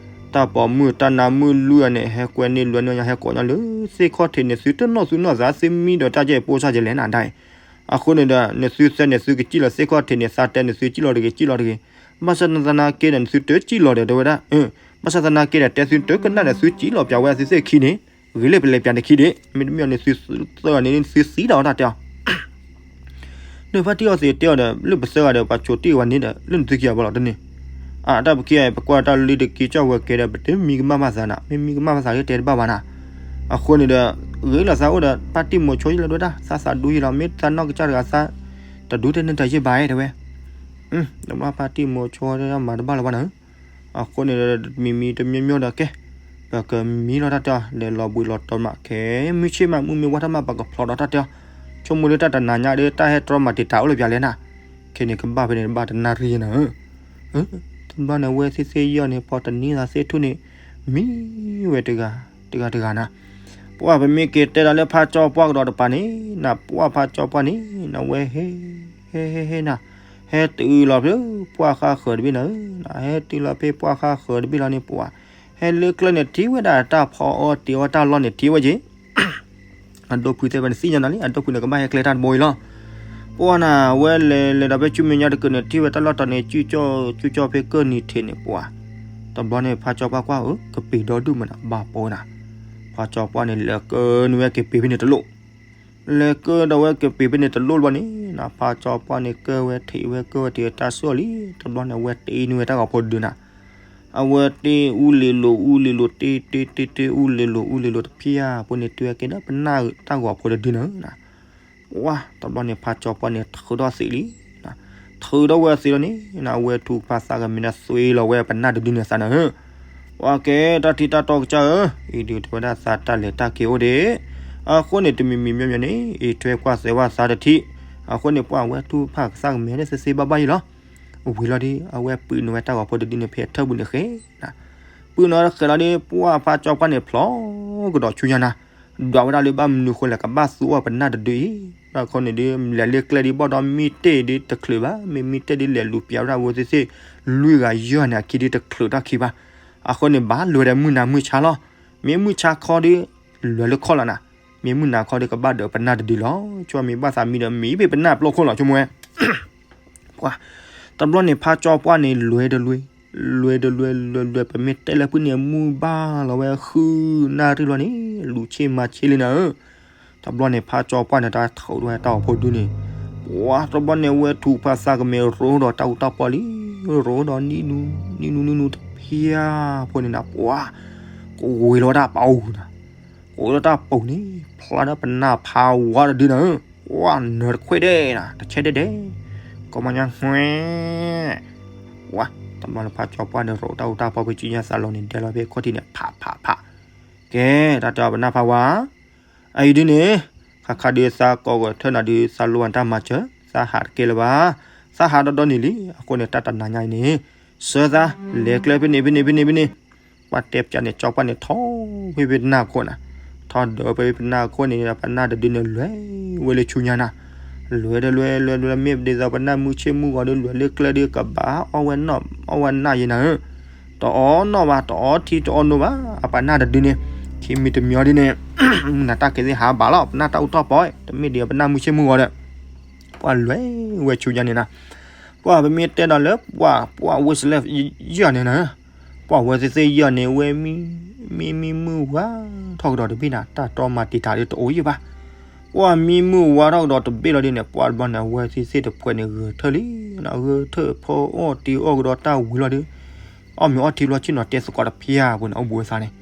တၢ်ပိာ်မုၣ်တၢ်နါမုၣ်လွံၢ်အံၤန့ၣ် ဟဲကွဲန့ၢ်လွဲန့ၢ်ညါ ဟဲကိးညါလၢသ့ၣ်ခီၣ်ထံးန့ၣ် သုတနီၢ်သူၣ်နီၢ်သး သုမံဒီးတၢ်ကဲပိၢ်ဆၣ်ကလဲၣ်နၤဒၣ်အံၤ အဃိန့ၣ်ဒီး နသုသၢန့ၣ် သုကစံၣ်လီၤသ့ၣ်ခီၣ်ထံးန့ၣ် သးတဲနသုစံၣ်လီၤတဂ့ၤ စံၣ်လီၤတဂ့ၤ ဘၣ်ဆၣ်သနာ်က့ဒီး နသုတစံၣ်လီၤဒီး တဲဝဲဒၣ် ဘၣ်ဆၣ်သနာ်က့ဒီး တဲသုတကနၣ်ဒီး သုစံၣ်လီၤပၠးဝဲသုသ့ၣ်ခံန့ၣ် ဂ့ၤလၢပလဲၤပၠးနခံဒံး မ့တမ့ၢ်န့ၣ် သုသၢန့ၣ် သုသံဒီးတၢ်တဲအီၤ လၢဖါတံၢ်အီသံးတဲအီၤဒီး လၢပသၢဂၤဒီး ပှၤကိးတ့ၢ်ဝဲန့ၣ်ဒီး လၢနသုခံဂၤဘၣ်လီၤတန့ၢ်. အတၢ်ပခံဂၤ ပကွၢ်တၢ်လံတက့ကၠီၣ်ဝဲကဲဒီး ပတမံကမၣ်ဘၣ်သးနၤ, မ့ၢ်မံကမၣ်ဘၣ်သးလၢတဲတဘၣ်ဘၣ်နၤ. အဃိန့ၣ်ဒီး ဂ့ၤလီၤသးအိၣ်ဒီး ဖါတံၢ်မိၤဆိလၢဒဝဲဒၣ် သးသးဒူယံလီၤ, မ့ၢ်သးနီၢ်ကစၢ်တဂၤသး တဒူတဲန့ၣ်တယံာ်ဘၣ်တဲဝဲ. တဘျီဖါတံၢ်မိၤဆိတၢ်မၤတဘၣ်လၢၤဘၣ်နၤ. အဃိန့ၣ်ဒီး မံၤမံၤတမံၤမံၤဒီးကဲ ပကမံလီၤတၢ်တဲအီၤ လဲၤလီၤဘှံးလီၤတီၤမး ခဲမုၢ်ဆ့ၣ်မး မုၢ်မ့ၢ်ဝါထီၣ်မး ပကဖျီဒီးတၢ်တဲအီၤ. ဆိကမိၣ်လၢတၢ်တနၤညါဒီး တၢ်ဟဲတြီမၤတံာ်တာ်အိၣ်လၢပျၢၤလဲၣ်နၤ. ခဲန့ၣ်ကဘၣ်ဖဲန့ၣ်တဘၣ်တနၣ်ရံၣ်ယဲနၤဧၢ. တဘျီန့ၣ် အဝဲသ့ၣ်သ့ၣ်ယီၢ်န့ၣ် ဖီတနံၤသးသ့ၣ်ထူၣ်န့ၣ် မံဝဲတဂၤတဂၤတဂၤနၤ. ပှၢ်ပမ့ၢ်က့ၤတဲဒီးလၢဖါကၠီပှၢ်ကဒီးတပၤန့ၣ် နပှၢ်ဖါကၠီပှၢ်န့ၣ် နဝဲဟဲ ဟဲဟဲဟဲနၤ, ဟဲတုၤလီၤဖဲ ပှၢ်ဃါဃၢၤတဘ့ၣ်နၤဧၢ, ဟဲတုၤလီၤဖဲပှၢ်ဃါဃၢၤတဘ့ၣ်လီၤန့ၣ် ပှၢ် ဟဲလၢကျဲန့ၣ်ထံၣ်ဝဲဒၣ်တၢ်ဖီအီၣ်တ့ၤအီၣ်တၢ်လီၢ်န့ၣ်ထံၣ်ဝဲက့ၤ အဒိဖုသ့ၣ်တဖၣ်န့ၣ်သ့ၣ်ညါနၤလံ အဒိဖုန့ၣ်ကဘၣ်ဟဲကျဲတၢ်တဘိအံၤလီၤ. ပှၢ်နၤ ဝဲလဲၤလဲၤဒီးဖဲဆူမဲာ်ညါတကၢၢ်န့ၣ် ထံၣ်ဝဲတၢ်လီၢ်တတီၤန့ၣ် ကၠူကၠီၣ်ကၠူကၠီၣ်ဖဲကၢၢ်နံၤထံးန့ၣ် ပှၢ် တဘျီန့ၣ် ဖါကၠီပှၢ်ကွၢ်ဧၢ ကပ့ၤဒီဒူၣ်မးနၤ ဘၣ်ပိနၤ. ဖါကၠီပှၢ်န့ၣ် လဲၤကၢၢ်န့ၢ်ဝဲကပ့ၤဖဲန့ၣ်တလိၣ် လဲၤကၢၢ်ဒီးဝဲကပ့ၤဖဲန့ၣ်တလိၣ်ဘျီန့ၣ် ဖါကၠီပှၢ်န့ၣ် ကၢၢ်ဝဲထံးဝဲကၢၢ်ဝဲထံးဝဲတၢ်စၢၢ်လံ. တဘျီန့ၣ်အဝဲတ့နုာ်ဝဲတၢ်ဂီၤဖိတဒုနၤ. အဝဲတ့အူလ့ၤလိာ်အူလ့ၤလိာ် တ့တ့တ့အူလ့ၤလိာ်အူလ့ၤလိာ်တဖျၢၣ်ဖိန့ၣ် တုၤဝဲကဲဒီးပနၢ်တၢ်ဂီၤဖိတဒုနၤ. ပှၢ် တဘျီန့ၣ် ဖါကၠီပှၢ်န့ၣ်ထုးထီၣ်သံးလံ. ထုးထီၣ်ဝဲသံးလီၤန့ၣ် အဝဲထူၣ်ဖးသးကမဲာ်န့ၣ်သွံလီၤဝဲပနၢ်တဒုန့ၣ်သးနၤဧၢ. ပှၢ်ကဲတၢ်ထံၣ်တၢ်တီကစၢ်ဧၢ, အံၤဒုးတဲဝဲဒၣ်သးတၢ်လဲၤတၢ်က့ၤအိၣ်ဒ့ၣ်. အဃိန့ၣ် တမံၤမံၤမံၤမံၤန့ၣ် အံၤထွဲကွၢ်သဲးဝဲသးတထံၣ်. အဃိန့ၣ် ပှၢ်ဝဲထူၣ်ဖးကသးကမဲာ်န့ၣ်သ့သ့ဘၣ်ဘၣ်ယံလီၤ. ဝံၤလီၤဒီး အဝဲပုၢ်နုာ်ဝဲတၢ်ဂီၤဖိတဒုန့ၣ်ဖဲထၢၣ်ပူၤန့ၣ်ဃဲနၤ. ပုၢ်နုာ်တဃဲလီၤဒီး ပှၢ်ဖါကၠီပှၢ်န့ၣ်ဖျိကဒီးဆူညါနၤ. ဒွးဝဲဒၣ်လၢဘၣ်မနုၤဃိလဲၣ် ကဘၣ်သူအီၣ်ပနၢ်တဒုအံၤ. အဃိန့ၣ်ဒီး လဲၤလၢကျဲဒ်ဘၣ်ဒီးမံတ့ၢ်ဒ်တချုးဘၣ်, မ့ၢ်မံတ့ၢ်ဒ်လဲၤလူၤပျးဝဲဒၣ်ဝဲသ့ၣ်သ့ၣ် လွံၢ်ဂၤယဲၢ်ဂၤန့ၣ် အခံဒ်တချုးတၢ်ခံဘၣ်. အဃိန့ၣ် ဘၣ်လဲၤဝဲဒၣ်မုၢ်နၤမုၢ်ဆါလီၤ. မ့ၢ်မုၢ်ဆါခီဒီး လဲၤလၢခီၣ်လီၤနၤ. မ့ၢ်မုၢ်နၤခီဒီးကဘၣ်ဒီးပနၢ်တဒုလီၤ. ဆိမ့ၢ်ဘၣ်သးမံဒီးမံဖဲပနၢ်ပျီခိၣ်လီၤ ဆိကမိၣ်ဝဲ ပှၢ် တဘျီန့ၣ် ဖါကၠီပှၢ်န့ၣ် လဲၤတလဲၤ, လဲၤတလဲၤ လဲၤလဲၤ ပမ့ၢ်တဲလၢဖုန့ၣ် မုၢ်ဘၣ်လီၤဝဲဃုနၣ်ရံၣ်လီၤန့ၣ် လူၤဆ့ၣ်မၤဆ့ၣ်လံနၤဧၢ. တဘျီန့ၣ် ဖါကၠီပှၢ်န့ၣ် တၢ်ထုးထီၣ်ဝဲတၢ်ဂီၤဖိဒုန့ၣ်, ပှၢ် တဘျီန့ၣ် အဝဲထူၣ်ဖးသးကမဲာ်ရိဒီးတၢ်အူတၢ်ပီလံ, ရိဒီးနံၣ်နူနံၣ်နူနံၣ်နူတဖျၢၣ်ဖိန့ၣ်နၤ ပှၢ် ကဝ့ၤလီၤဝဲဒၣ်ပအိၣ်နၤ, ကဝ့ၤလီၤတၢ်ပအိၣ်န့ၣ် ဖျါဒီးပနၢ်ဖးဝါတဒုနၤဧၢ. ပှၢ် နၢၤတခွဲးဒဲးနၤ တဆဲးဒဲးဒဲး, ကီမါညါငွဲ ပှၢ် တဘျီလၢဖါကၠီပှၢ်န့ၣ် ရိးတၢ်အူတၢ်ပီဖဲကၠံညါသးလီၤန့ၣ် ဒဲလီၤဖဲခီၣ်ထံးန့ၣ် ဖးဖးဖး, ကဲ တၢ်တဲအီၤပနၢ်ဖးဝါ, အအံၤဒုန့ၣ် ခါခါဒုးသးကိးဂဲၤထၢၣ်နၤဒုး သးလိၣ်ဝဲတၢ်မၤစၢၤ သးဟးတကဲလၢၤဘၣ်, သးဟးဒီဒီန့ၣ်လံ, အဃိန့ၣ် တၢ်တနၤညါအံၤန့ၣ် ဆှၢသး လဲၤကျဲဖဲန့ၣ် ဖဲန့ၣ် ဖဲန့ၣ် ဖဲန့ၣ်, ပှၢ်တဲပၠးန့ၣ် ကၠီပှၢ်န့ၣ် ထီၣ်ဖဲဖဲပနၢ်ခိၣ်နၤ, ထီၣ်ဒီးဖဲဖဲပနၢ်ခိၣ်န့ၣ် ပနၢ်တဒုန့ၣ် လဲၤဝဲလၢဆူညါနၤ, လဲၤတလဲၤ လဲၤတလဲၤ မ့ၢ်ဒ်သိးပနၢ်မုၢ်ဆ့ၣ်မုၢ်ဂီၤဒီး လဲၤလၢကျဲဒီး ကဘၣ်အီၣ်ဝဲနီၣ် အီၣ်ဝဲနၣ်ယဲနၤဧၢ, တအီနီၣ်ဘၣ် တအီထံတအီနိဘၣ် အပနၢ်တဒုန့ၣ်, ခံမံၤတမံၤအီၤဒ်န့ၣ်, မုၢ်နၤတၢ်ကဲသ့ၣ်ဟးဘၣ်လီၤ ပနၢ်တၢ်အူတၢ်ပီ, တမ့ၢ်ဒ်ပနၢ်မုၢ်ဆ့ၣ်မုၢ်ဂီၤဒီး, ပှၢ်လဲၤဝဲဆူညါန့ၣ်နၤ, ပှၢ်ပမ့ၢ်တဲဒီးလၢ ပှၢ် ပှၢ်ဝ့ၢ်စလဲၣ်ယဲၢ်န့ၣ်နၤ, ပှၢ်ဝဲသ့ၣ်သ့ၣ်ယဲၢ်န့ၣ် ဝဲမံ မံမံမုၢ်ဝါထီၣ်ကဒီးတဘ့ၣ်နၤ တၢ်တြီမၤတံာ်တာ်ဒီးတအိၣ်ယံၣ်ဘၣ်, ပှၢ်မံမုၢ်ဝါထီၣ်ကဒီးတဘ့ၣ်လီၤဒ်န့ၣ် ပှၢ်တဘျီန့ၣ် အဝဲသ့ၣ်သ့ၣ်တဖှဲးန့ၣ် ဂဲၤထၢၣ်လံ, ဂဲၤထၢၣ်ဖီအီၣ်တ့ၤအီၣ်ကဒီးတၢ်ဝံၤလီၤဒီး, အီၣ်မ့ၤအီထံဘျီဆ့ၣ်နီၤတဲသကိးတဖၣ်အပူၤန့ၣ် အိၣ်ဘူးအသးန့ၣ်,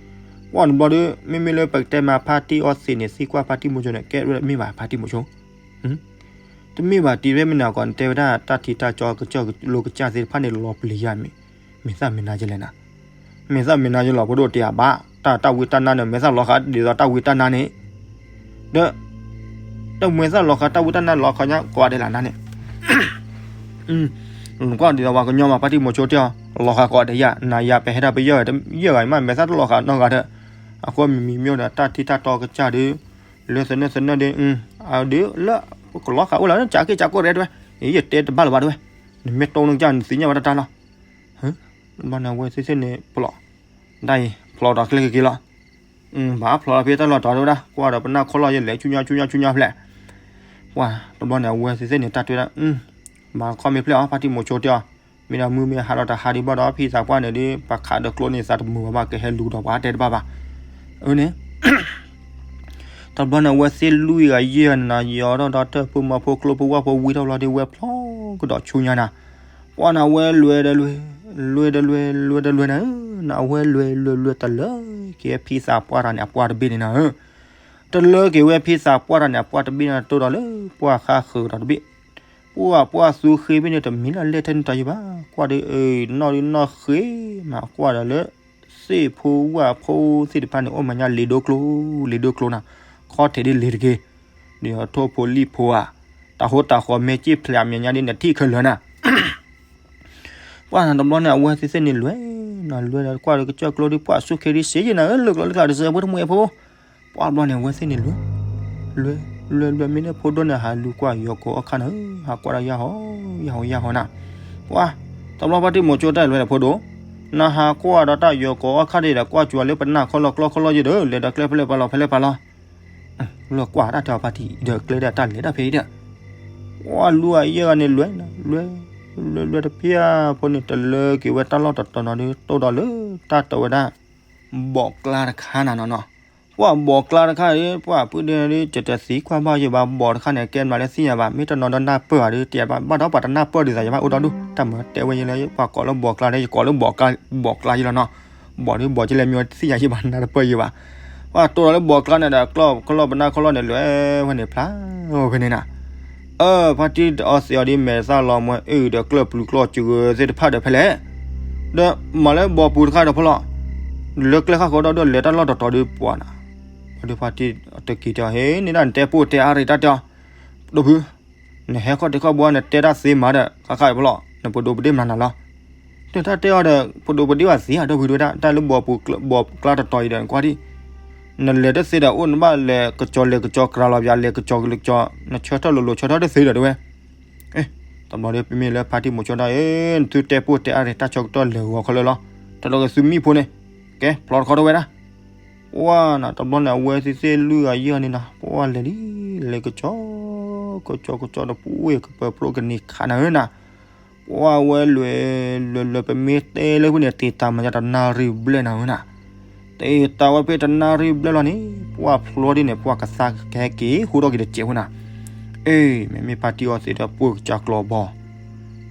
ပှၢ်တဘျီဒီး မ့မ့ၢ်လၢပကတဲမးဖါတံၢ်အီသံးန့ၣ် သံကွၢ်ဖါတံၢ်မိၤဆိန့ၣ် ကဲဝဲမ့ၢ်ဘၣ်ဖါတံၢ်မိၤဆိ တမ့ၢ်ဘၣ်တံၤဖဲမ့ၢ်နၤကီး နတဲဝဲဒၣ်တၢ်ထံတၢ်ကၠီကစၢၢ်လိကစၢ်သ့ၣ်တဖၣ်န့ၣ် လီၤပျံၤယၤမ့ၢ်, မ့ၢ်သၣ်မ့ၢ်နၤယလဲၣ်နၤ, မ့ၢ်သၣ်မ့ၢ်နၤယလီၤ ဖိဒိၣ်တ့ၢ်အဘၣ်, တၢ်တၢ်ဝံတၢ်နါန့ၣ် မ့ၢ်သၣ်လီၤဃာ်ဒ်သိးတၢ်ဝံတၢ်နါန့ၣ်, ဒီး တမ့ၢ်သၣ်လီၤဃာ်တၢ်ဝံတၢ်နါလီၤဃာ်ညါကိးဂၤဒဲးလၢနၤန့ၣ် ကွၢ်ဒ်သိးပှၤကညီမး ဖါတံၢ်မိၤဆိတဲအီၤ လီၤဃာ်ကိးဂၤဒဲးယၤ နၤယၤပဟဲဒၣ်ပယဲၢ်ဂၤ ယဲၢ်ဂၤအံၤမး မဲာ်သၣ်တလီၤဃာ်နီတဂၤဒီး, အဃိမံၤမံၤမ့ၢ်အိၣ်ဒီးတၢ်ထံတၢ်တီကစၢ်ဒီး, လၢသနၢၣ်သနၢၣ်ဒီး, အဒုးလၢ, ကလီၤဃာ်အိၣ်လၢ ကၠးက့ၢ်ကၠးကိၢ်ရဲတဲဝဲ, ယတဲတဘၣ်လၢၤဘၣ်တဲဝဲ, နမ့ၢ်တိၢ်နကစၢ်နသ့ၣ်ညါဝဲတၢ်တၢ်လီၤ, ဘၣ်န့ၣ်အဝဲသ့ၣ်သ့ၣ်န့ၣ် ပလီၢ်, ဒ်အံၤ ဖျိးဒီးကျဲက့ၤလီၤ ဘၣ်ဖျိးဒီးဖဲတၢ်လီၢ်တီၤတဲဝဲဒၣ် ကွၢ်ဒီးပနၢ်ခီလီၤယလဲၤဆူညါဆူညါဆူညါဖျဲး, ပှၤတဘျီန့ၣ် အဝဲသ့ၣ်သ့ၣ်န့ၣ် တၢ်တဲဝဲဒၣ်, မၤခီမ့ၢ်ဖျဲၣ်အီၤ ဖါတံၢ်မိၤဆိတဲအီၤ, မ့ၢ်ဒီးမုၢ်မ့ၢ်ဟါလီၤတဟါဒံးဘၣ်ဒီး ဖံသးပှၢ်န့ၣ်ဒီး ပှၤခးဒီးကျိန့ၣ် သးတမုာ်ဘၣ်ဘၣ် ကဟဲလူၤဒီးပှၤတဲတဘၣ်ဘၣ်, အန့ၣ် တဘျီန့ၣ် အဝဲသ့ၣ်လွံၢ်ဂၤယဲၢ်ဂၤန့ၣ်နီၤ ယီၤထီၣ်ဒီးတၢ်ဖိမၤဖိကျိဖိဝၣ်ဖိဝံထီၣ်ဘျီဒီး ဝဲဖျီကဒီးဆူညါနၤ, ပှၢ်န့ၣ် အဝဲလွဲဒီးလွဲ, လွဲဒီးလွဲ လွဲဒီးလွဲနၤဧၢ, နအဝဲလွဲလွဲလွဲတလၢက့ၤဝဲဖံသးပှၢ်တၢ်န့ၣ် အပှၢ်တဘ့ၣ်န့ၣ်နၤဧၢ, တလၢက့ၤဝဲဖံသးပှၢ်တၢ်န့ၣ် အပှၢ်တဘ့ၣ်န့ၣ် တိၢ်ဒီးလၢပှၢ်ဃါဃုာ်ဒီးတဘ့ၣ်, ပှၢ်ပှၢ်သူဃ့ဘ့ၣ်န့ၣ် တမံၤလၢလဲၣ်ထဲန့ၣ်တၢ်ယဘၣ်, ကွၢ်ဒီးအနီၢ်ဒုးနီၢ်ဃ့မး ကွၢ်ဒီးလၢ သ့ၣ်ဖိဝၣ်ဖိသ့ၣ်တဖၣ်န့ၣ် အိၣ်မးညါလံာ်ဒိကျိ, လံာ်ဒိကျိနၤ, ခီထဲးဒ်လံာ်တက့ၢ်, ဒီးထိၣ်ဖိလံၣ်ဖိဧါ, တၢ်ဟိတၢ်ဃီမဲာ်က့ၣ်ဖျဲးအမဲာ်ညါဒ်န့ၣ်ထံၣ်ခဲလၢာ်နၤ, ပှၢ်နၤတဘျီန့ၣ် အဝဲသ့ၣ်သ့ၣ်န့ၣ်လွဲ, နလွဲဒီးကွၢ်ဒီးကစၢၢ်ကျိဒ်ပှၢ်ဆူၣ်ခ့ဒ်စ့ယဲနၤဧၢ, လၢကျိလၢကျါတစဲးဖိတမှဲးဖိ ပှၢ်ဘျီန့ၣ် အဝဲသ့ၣ်န့ၣ်လွဲ, လွဲလွဲလွဲမ့ၢ်န့ၣ်ဖိဒိၣ်န့ၣ် ဟးလူၤကွၢ်ယီၤကိးအီၣ်ခါနၤဧၢ, ဟးကွၢ်ဒီးယၢ်ဟီ, ယၢ်ဟီယၢ်ဟီနၤ, ပှၢ်, တဘျီဖါတံၢ်မိၤဆိတၢ်လွဲဒီးဖိဒိၣ်, နဟးကွၢ်ဒီးတၢ်ယီၤကိးအီၣ်ခါဒ်ဒီး ကွၢ်ကွၢ်လၢပနၢ်ခီလီၤကျီခီလီၤယဲဒီး လဲၤဒီးကျဲဖဲလဲၣ်ပၤလီၤ ဖဲလဲၣ်ပၤလီၤ လၢကွၢ်တၢ်တဲအီၤဖါတံၢ်ဒီးကျဲဒီးတၢ်လဲၤတၢ်ဖဲအံၤဒီး, ပှၢ်လွံၢ်ဂၤယဲၢ်ဂၤန့ၣ်လွဲ, လွဲ, လွဲလွဲတဖျၢၣ်ဖိန့ၣ် တလၢက့ၤဝဲတၢ်လီၢ်တတီၤနီၤဒီး တိၢ်ဒီးလၢတၢ်တဲဝဲဒၣ် ဘီးကျါတခါနၤနီၤနီၤ, ပှၢ်ဘီးကျါတခါဒီး ပှၢ်ပုၢ်ဒ့ဒီး ကတသံကွၢ်ဘၣ်ယဘၣ် ဘီးတခါန့ၣ် ကဲမးလၢသ့ၣ်ညါဘၣ် မ့ၢ်တနီၤဒီးနၢ်ပၢၢ်ဘၣ်ဒီး တဲဘၣ်ဘၣ်ဒီးပှၤတနၢ်ပၢၢ်ဒ်သိးယဘၣ်အိၣ်ဒီဒူၣ် တၢ်မၤတဲဝဲယဲလၢပှၤကိးလၢဘီးကျါဒီး ယကိးလၢ ဘီးကျါယဲလီၤနီၤ, ဘီးဒီးဘီးကလဲၣ်မ့ၢ်ဝဲသ့ၣ်ညါယဘၣ်နၢ်တပၢၢ်ယဘၣ်, ပှၢ်တိၢ်ဒီးလၢဘီးကျါန့ၣ်ဒီး ကျီၢ်ခီလီၢ်ပနၢ်ခီလီၢ်န့ၣ် လွဲဝဲန့ၣ်ဖျါဝဲဖဲန့ၣ်နၤ အၢ ဖါတံၢ်အီသံးအီၤဒ်မဲာ်သၣ်လီၤမွဲအုၣ်ဒီးကျၢၢ်ပျုၤကျီၢ်စှၤသ့ၣ်တဖၣ်ဒီးဖဲလဲၣ်, ဒီးမၤလၢဘီးပူၤတခါဒီးဖီလီၤ, လၢကျဲဃၣ်ဃီဒီးလဲၤတၢ်လီၢ်တတီၤဒီးပှၢ်နၤ, ပှၢ်ဒုးဖါတံၢ်တက့ၤတဲအီၤ ဟ့ၣ်န့ၣ်ဒၣ်နတဲပိၢ်တဲအါရ့ၣ်တၢ်တဲအီၤ, ဒီးဖု, နဟဲခီၣ်ထံးခီၣ်ဘိ နတဲတၢ်သ့မးဒီး ဃၣ်ဃၣ်ဖီလီၤ နပဒိးပဒ့ၣ်မနုၤနၤလီၤ, ဒီးတၢ်တဲအီၤဒီး ပဒိးပဒ့ၣ်ဘၣ်သ့ဧါ ဒီးဖုဒဝဲဒၣ် တၢ်လၢဘီးပူၤကျါတတီၤအံၤဒီး နကွၢ်ဒံး နလဲၤတသ့ဒီးအိၣ်နဘၣ်လဲၤကစီၤလဲၤကစီၤ ကြၤလီၤပျၢၤလဲၤကစီၤလဲၤကစီၤ နဆၢထၢၣ်လိၤလိၤဆၢထၢၣ်တသ့ဒီးတဲဝဲ, တဘျီဒီးပမ့ၢ်လၢဖါတံၢ်မိၤဆိတၢ်အံၤ နသုတဲပိၢ်တဲအါရ့ၣ် တၢ်ဆၢကတီၢ်လဲၤဂီၤခီလၢာ်လီၤ, တလီၤဂ့ၤသုမံၣ်ဖိန့ၣ်, ကဲဖျီတခီထီၣ်ဝဲဒၣ်, ပှၢ်နၤ တဘျီန့ၣ် အဝဲသ့ၣ်သ့ၣ်လွံၢ်ဂၤယဲၢ်ဂၤန့ၣ်နၤ ပှၢ်လဲၤလံ, လဲၤကစီၤ, ကစီၤကစီၤဒီးပှၢ်ဝဲ ကပၢၤဖျိကနံၤခးနၤဧၢနၤ ပှၢ်ဝဲလွဲၤ, လွဲၤလွဲၤပမ့ၢ်တဲလၢဖုန့ၣ် တ့ၢ်တၢ်မၤယါတနၣ်ရံၣ်ဘျဲၣ်နၤဧၢနၤ, တ့ၢ်တၢ်ဝဲဖဲတနၣ်ရံၣ်ဘျဲၣ်လီၤန့ၣ် ပှၢ်ဖျီဒ်န့ၣ် ပှၢ်ကသါကဟဲက့ၤဟူထီၣ်က့ၤတစဲးဖိနၤ, အ့ မ့မ့ၢ်ဖါတံၢ်အီသံးဒီးပှၢ်ကစၢ်ကျီၤဘီ,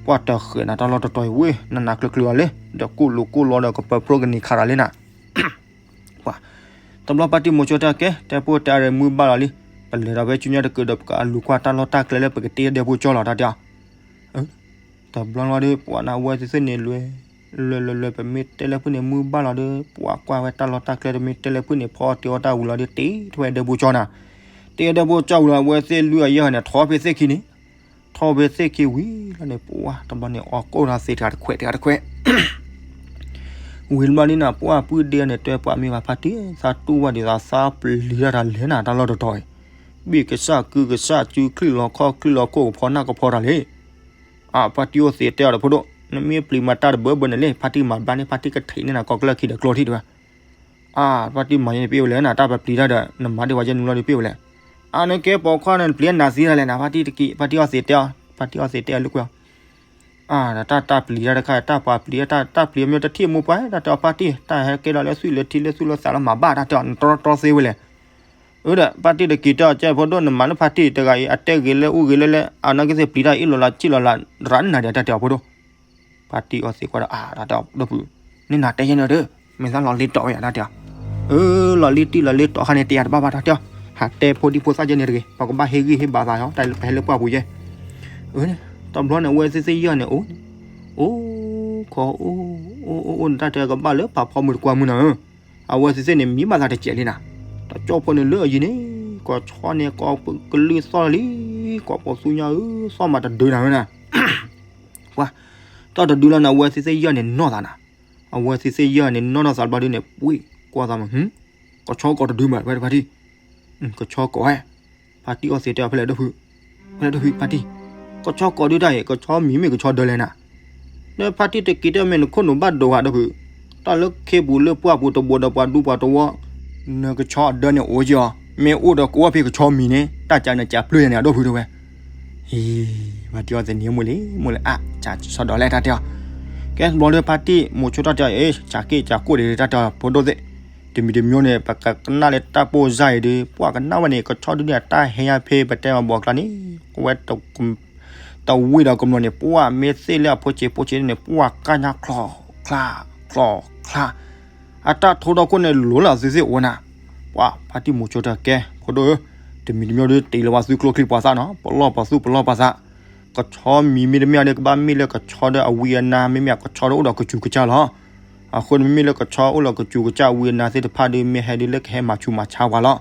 ပှၢ်တဃဲးနၤတၢ်လီၢ်တတီၤအံၤဝဲ နနၤကျၢၤကျၢၤအီၤလံ, ဒီးကိၣ်လိာ်ကိၣ်လီဒီးကပၢၤဖျိကနံၤခးတၢ်လံနၤ ပှၢ်, တဘျီဖါတံၢ်မိၤဆိတၢ်ကဲ တဲပိၢ်တဲအါရ့ၣ်မုၢ်ဘၣ်လီၤလံ, ပလဲၤဒီးဖဲဆူညါတကုးဒီး ပကလူၤကွၢ်တၢ်လီၢ်တၢ်ကျဲလၢပကတ့ဒဲဖိကၠီလီၤတၢ်တဲအီၤ, တဘျီလီၤဒီး ပှၢ်နၤ အဝဲသ့ၣ်သ့ၣ်န့ၣ်လွဲၤ, လွဲၤလွဲၤလွဲၤ ပမ့ၢ်တဲလၢဖုန့ၣ် မုၢ်ဘၣ်လီၤဒီး ပှၢ်ကွၢ်ဝဲတၢ်လီၢ်တၢ်ကျဲ တမ့ၢ်တဲလၢဖုန့ၣ် ဖီအီၣ်တ့ၢ်အီၣ်တၢ်ဝံၤလီၤဒီး တ့ထီၣ်ဝဲဒဲဖိကၠီနၤ, တ့ဒဲဖိကၠီဝံၤလီၤ အဝဲသ့ၣ်လွံၢ်ဂၤယဲၢ်ဂၤန့ၣ် ထီၣ်ဖဲသ့ၣ်ခံန့ၣ်, ထီၣ်ဖဲသ့ၣ်ခံဝံၤလီၤန့ၣ် ပှၢ် တဘျီန့ၣ် အီၣ်ကိၣ်ထီၣ်သ့တဂၤတခွဲးတဂၤတခွဲး ဝံၤတဘျီဒ်နၤ ပှၢ်ပုၢ်ဒ့န့ၣ် တဲပှၢ်မ့ၢ်ဘၣ်ဖါတံၢ် သးတူၢ်ဝဲဒ်သိးသးပျံၤတၢ်တၢ်လဲၣ်နၤ တၢ်လီၢ်တတီၤအံၤ, ဘ့ၣ်ကစၢ်ကုကစၢ် စုချံၣ်လီၤခီၣ်ချံၣ်လီၤခိၣ် ကဖီနၢ်ကဖီတၢ်လံ, အဖါတံၢ်အိၣ်သ့တဲအီၤဒီး ဖိဒိၣ် နမ့ၢ်ပျံၤမၤတၢ်တဘၢဘၢန့ၣ်လံ ဖါတံၢ်မၤဘျါန့ၣ် ဖါတံၢ်ကထံးန့ၢ်နၤ ကီၢ်ကလၢၢ်ခံဒီးကျိထံၣ်တဲဝဲ, အါ ဖါတံၢ်မၤယဲန့ၣ်ပ့ၢ်ဝဲလဲၣ်နၤ တၢ်ပပျံၤတၢ်ဒီး နမၤဒ်ဝဲယဲနုာ်လီၤဒီးပ့ၢ်ဝဲလဲၣ်, အါ နကဲပိာ်ခွါန့ၣ် နပျံၤနၤသံတၢ်လဲၣ်နၤ ဖါတံၢ်တက့ၢ် ဖါတံၢ်အိၣ်သ့တဲအီၤ ဖါတံၢ်အိၣ်သ့တဲအီၤလၢကွဲးအီၤ အါ တၢ်တၢ်ပျံၤတၢ်တခါ တၢ်ပှၤပျံၤတၢ် တၢ်ပျံၤမ့ၢ်တထံၣ်မိၢ်ပှၢ် တၢ်တဲအီၤဖါတံၢ် တၢ်ဟဲကဲဒီးလၢသွံၣ်လၢထံလၢသူၣ်လၢသးလၢမၤဘၣ်တၢ်တဲအီၤ နတြီတြီသ့ဝဲလဲၣ်, အၢဒီး ဖါတံၢ်တက့ၢ်တဲအီၤ ကဲဖိဒိၣ် နမၤလၢဖါတံၢ်တဂၤအံၤ အတဲဂ့ၤလၢအိၣ်ဂ့ၤလၢလဲၣ် အနီၢ်ကီၢ်သ့ၣ်ပျံၤတၢ်အ့ၣ်လိာ်လၢဆံၣ်လိာ်လၢ ရၤနၤဒီးတၢ်တဲအီၤဖိဒိၣ် ဖါတံၢ်အီၣ်သ့ကွၢ်ဒီး အါ တၢ်တဲအီၤဒီပုၢ် န့ၣ်နၤတဲယဲန့ၣ်ဒီး မ့ၢ်သးလီၤလ့တီၤဝဲယါတၢ်တဲအီၤ, အၢ လီၤလ့တံၢ်လီၤလ့တီၤခါန့ၣ် တဲယၤတဘၣ်ဘၣ်တၢ်တဲအီၤ, ဟးတဲဖိဒံဖိသၣ်ယဲန့ၣ်တဂ့ၤ ပကဘၣ်ဟ့ၣ်ဂံၢ်ဟ့ၣ်ဘါသးဟီ တၢ်ပဟဲလၢပှၢ်ပူၤယဲ, အၢ တဘျီန့ၣ် အဝဲသ့ၣ်သ့ၣ်ယဲၢ်န့ၣ် အိၣ် အိၣ် ခီ အိၣ် အိၣ် အိၣ် နတၢ်တဲကဘၣ်လၢဖးဖီမုၢ်တကွၢ်မုၢ်နၤဧၢ, အဝဲသ့ၣ်သ့ၣ်န့ၣ် မံဘၣ်သးတစဲးလံနၤ, တကၠီၣ်ဖိန့ၣ်လၢအယံၤန့ၣ် ကီၢ်ဆီန့ၣ် ကီၢ်ကလုၢ်သီၣ်လံ, ကီၢ်ပီၤသူညါဧၢ သီၣ်မးတဒုနၤဧၢနၤ ပှၤ, တၢ်တဒုလီၤန့ၣ် အဝဲသ့ၣ်သ့ၣ်ယဲၢ်န့ၣ်နီၢ်သးနၤ, အဝဲသ့ၣ်သ့ၣ်ယဲၢ်န့ၣ်နီၢ်ထီၣ်သးတဘျီဒုန့ၣ် ပှ့ၤကွၢ်သးမး, ကဆီကိးတဒုမး ဖါတံၢ်, ကဆီကိးဝဲ, ဖါတံၢ်အီၣ်သ့တဲအီၤဖဲလဲၣ်ဒီဖု, ဖဲလဲၣ်ဒီဖု ဖါတံၢ်, ကဆီကိးဒုတၢ်အံၤ ကဆီမံၤမ့ၢ်ကဆီဒၢလဲၣ်နၤ, ဒီးဖါတံၢ်တက့ၢ်တၢ်မ့ၢ်နခိၣ်နူာ်ဘၣ်ဒိးဂၤဒီဖု, တၢ်လၢခ့ပူၤလၢပှၢ်ပူၤတဘိဒီးပှၤဒူပှၤတဝီ နကဆီအဒၢန့ၣ်အိၣ်ကီး, မ့ၢ်အိၣ်ဒီးကအိၣ်ဖဲကဆီမံၤန့ၣ် တၢ်ကးနကးပျုၢ်ယဲန့ၣ် အဒီပုၢ်တဝဲ, ဟံ, ဖါတံၢ်အီၣ်သ့န့ၣ် မိၢ်လံ မိၢ်လံ အါ, ကဆီဒီးလဲၣ်တၢ်တဲအီၤ, ကဲဘျီဒီးဖါတံၢ်မိၤဆိတၢ်တဲအီၤ, အ့ ကးက့ၢ်ကးကိၣ်ဒံးတၢ်တဲအီၤ ဖိဒိၣ်သ့ၣ်, တမံၤတမံၤန့ၣ် ပကကနၣ်လၢတၢ်ပိၢ်စၢ်အံၤဒီး ပှၤကနၣ်ဝဲန့ၣ် ကဆီတဒုန့ၣ် အတၢ်ဟဲညါဖဲပတဲမၤဘီအကျါန့ၣ် အဝဲ တဝံၣ်ဒီးကမျီၤန့ၣ် ပှၤမ့ၢ်သ့ၣ်လၢအဖိဆံးဖိဆံးန့ၣ် ပှၤကါညါချီချါ ချီချါ အတၢ်ထိထီၣ်ခိၣ်န့ၣ် လိၤလၢအသုသ့ၣ်အိၣ်ဝဲနၤ. ပှၤဖါတံၢ်မူဆိတကဲ ဖိဒိၣ်ဧၢ, တမံၤတမံၤဒီးတ့ၢ်လၢပှၤသုကျိချံပှၤသၣ်နီၤ, ပလီၢ်ပှၤသူၣ်ပလီၢ်ပှၤသး, ကဆီမံၤမ့တမ့ၢ်ဒီး ကဘၣ်မ့ၢ်လၢကဆီဒီးအဝံအနါ မ့မ့ၢ်အကဆီဒီးအိၣ်ဒီးကစူၤကစၢ်လီၤ. အဃိန့ၣ် မ့မ့ၢ်လၢကဆီအိၣ်လၢကစူၤကစၢ်ဝံအနါသ့ၣ်တဖၣ်ဒီး မ့ၢ်ဟဲဒ်လၢကဟဲမၤဆူးမၤဆါပှၤလီၤ.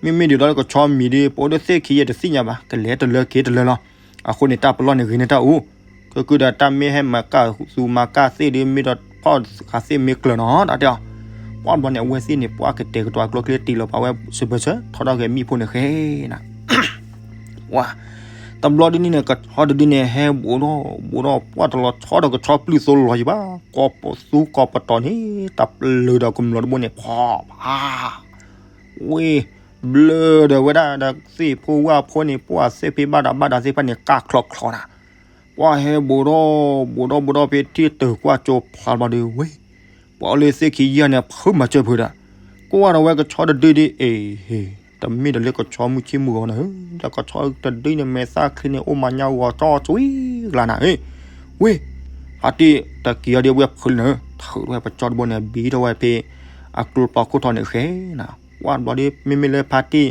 မ့မ့ၢ်ဒ်သိးလၢကဆီမံၤဒီး ပအိၣ်ဒီးသ့ၣ်ခံယဲၢ်တသ့ၣ်ညါဘၣ်, ကလဲၤတလၢက့ၤတလၢလီၤ. အဃိန့ၣ် တၢ်ပလီၢ်န့ၣ်ဂ့ၤန့ၢ်တၢ်အူ, ကကုဒီးတၢ်မ့ၢ်ဟဲမၤကၣ်သူမၤကၣ်သ့ၣ်ဒီး မ့ၢ်ဒီးဖီၣ်ဃာ်သ့ၣ်မ့ၢ်ကျၢၤနီၤ တၢ်တဲအီၤ. ပှၤဘျီန့ၣ် အဝဲသ့ၣ်န့ၣ် ပှၤကတဲာ်ကတီၤကျိချံတ့ၢ်လီၤပာ်ဝဲစၢၤပၢၢ်ဆၢ ထီထီၣ်က့ၤမံၣ်ဖိန့ၣ်ဃဲနၤ ပှၤ တဘျီဒ်န့ၣ်န့ၣ် ကဆီတဒုန့ၣ် ဟဲဘူးဒီးဘူးဒီး ပှၤတလီၤဆီဒီးကဆီပျုၢ်သိလီၤယံၤဘၣ်, ကိးပသူကိးပတီၤန့ၣ် တၢ်ပျုၢ်ဒီးကမျီၤတဘိန့ၣ် ဖီၣ်ဖး ဝ့ၢ် ဘျၢဒီးဝဲဒၣ်ဒီးသ့ၣ်ဖိဝၣ်ဖိန့ၣ် ပှၤသ့ၣ်ဖ့ဘၣ်တၢ်ဘၣ်တၢ်သ့ၣ်တဖၣ်န့ၣ် ကၢ်ချီချီနၤ. ပှၤဟဲဘူးဒီးဘူးဒီးဘူးဒီးဖဲထံၣ်တၢၢ်ကွၢ်ကၠိဖျါဘျီဒီး ဝ့ၢ် ပှၤအိၣ်လၢသ့ၣ်ခံယဲၢ်န့ၣ် ဖုးမၤစၢၤဖုးဒီး ကွၢ်ဒီးဝဲကဆီတဒုဒ်အံၤ တမ့ၢ်ဒီးလၢကဆီမုၢ်ဆ့ၣ်မုၢ်ဂီၤနၤဧၢ, ဒီးကဆီတဒုန့ၣ် မဲာ်သၣ်ချံန့ၣ် အိၣ်မၤညါဂီၤထီၣ်ဆွံကျါနၤဧၢ, ဝ့ၢ် ဖါတံၢ်တက့ၤအီၤဒ်ဝဲဖုးလၢနၤဧၢ, ထုးထီၣ်ဝဲပကဆီတဘိန့ၣ် ဘံထီၣ်ဝဲဖဲ အကျိပျီခိၣ်ထီၣ်န့ၣ်ဃဲနၤ, ပှၤဘျီဒီး မ့မ့ၢ်လၢဖါတံၢ်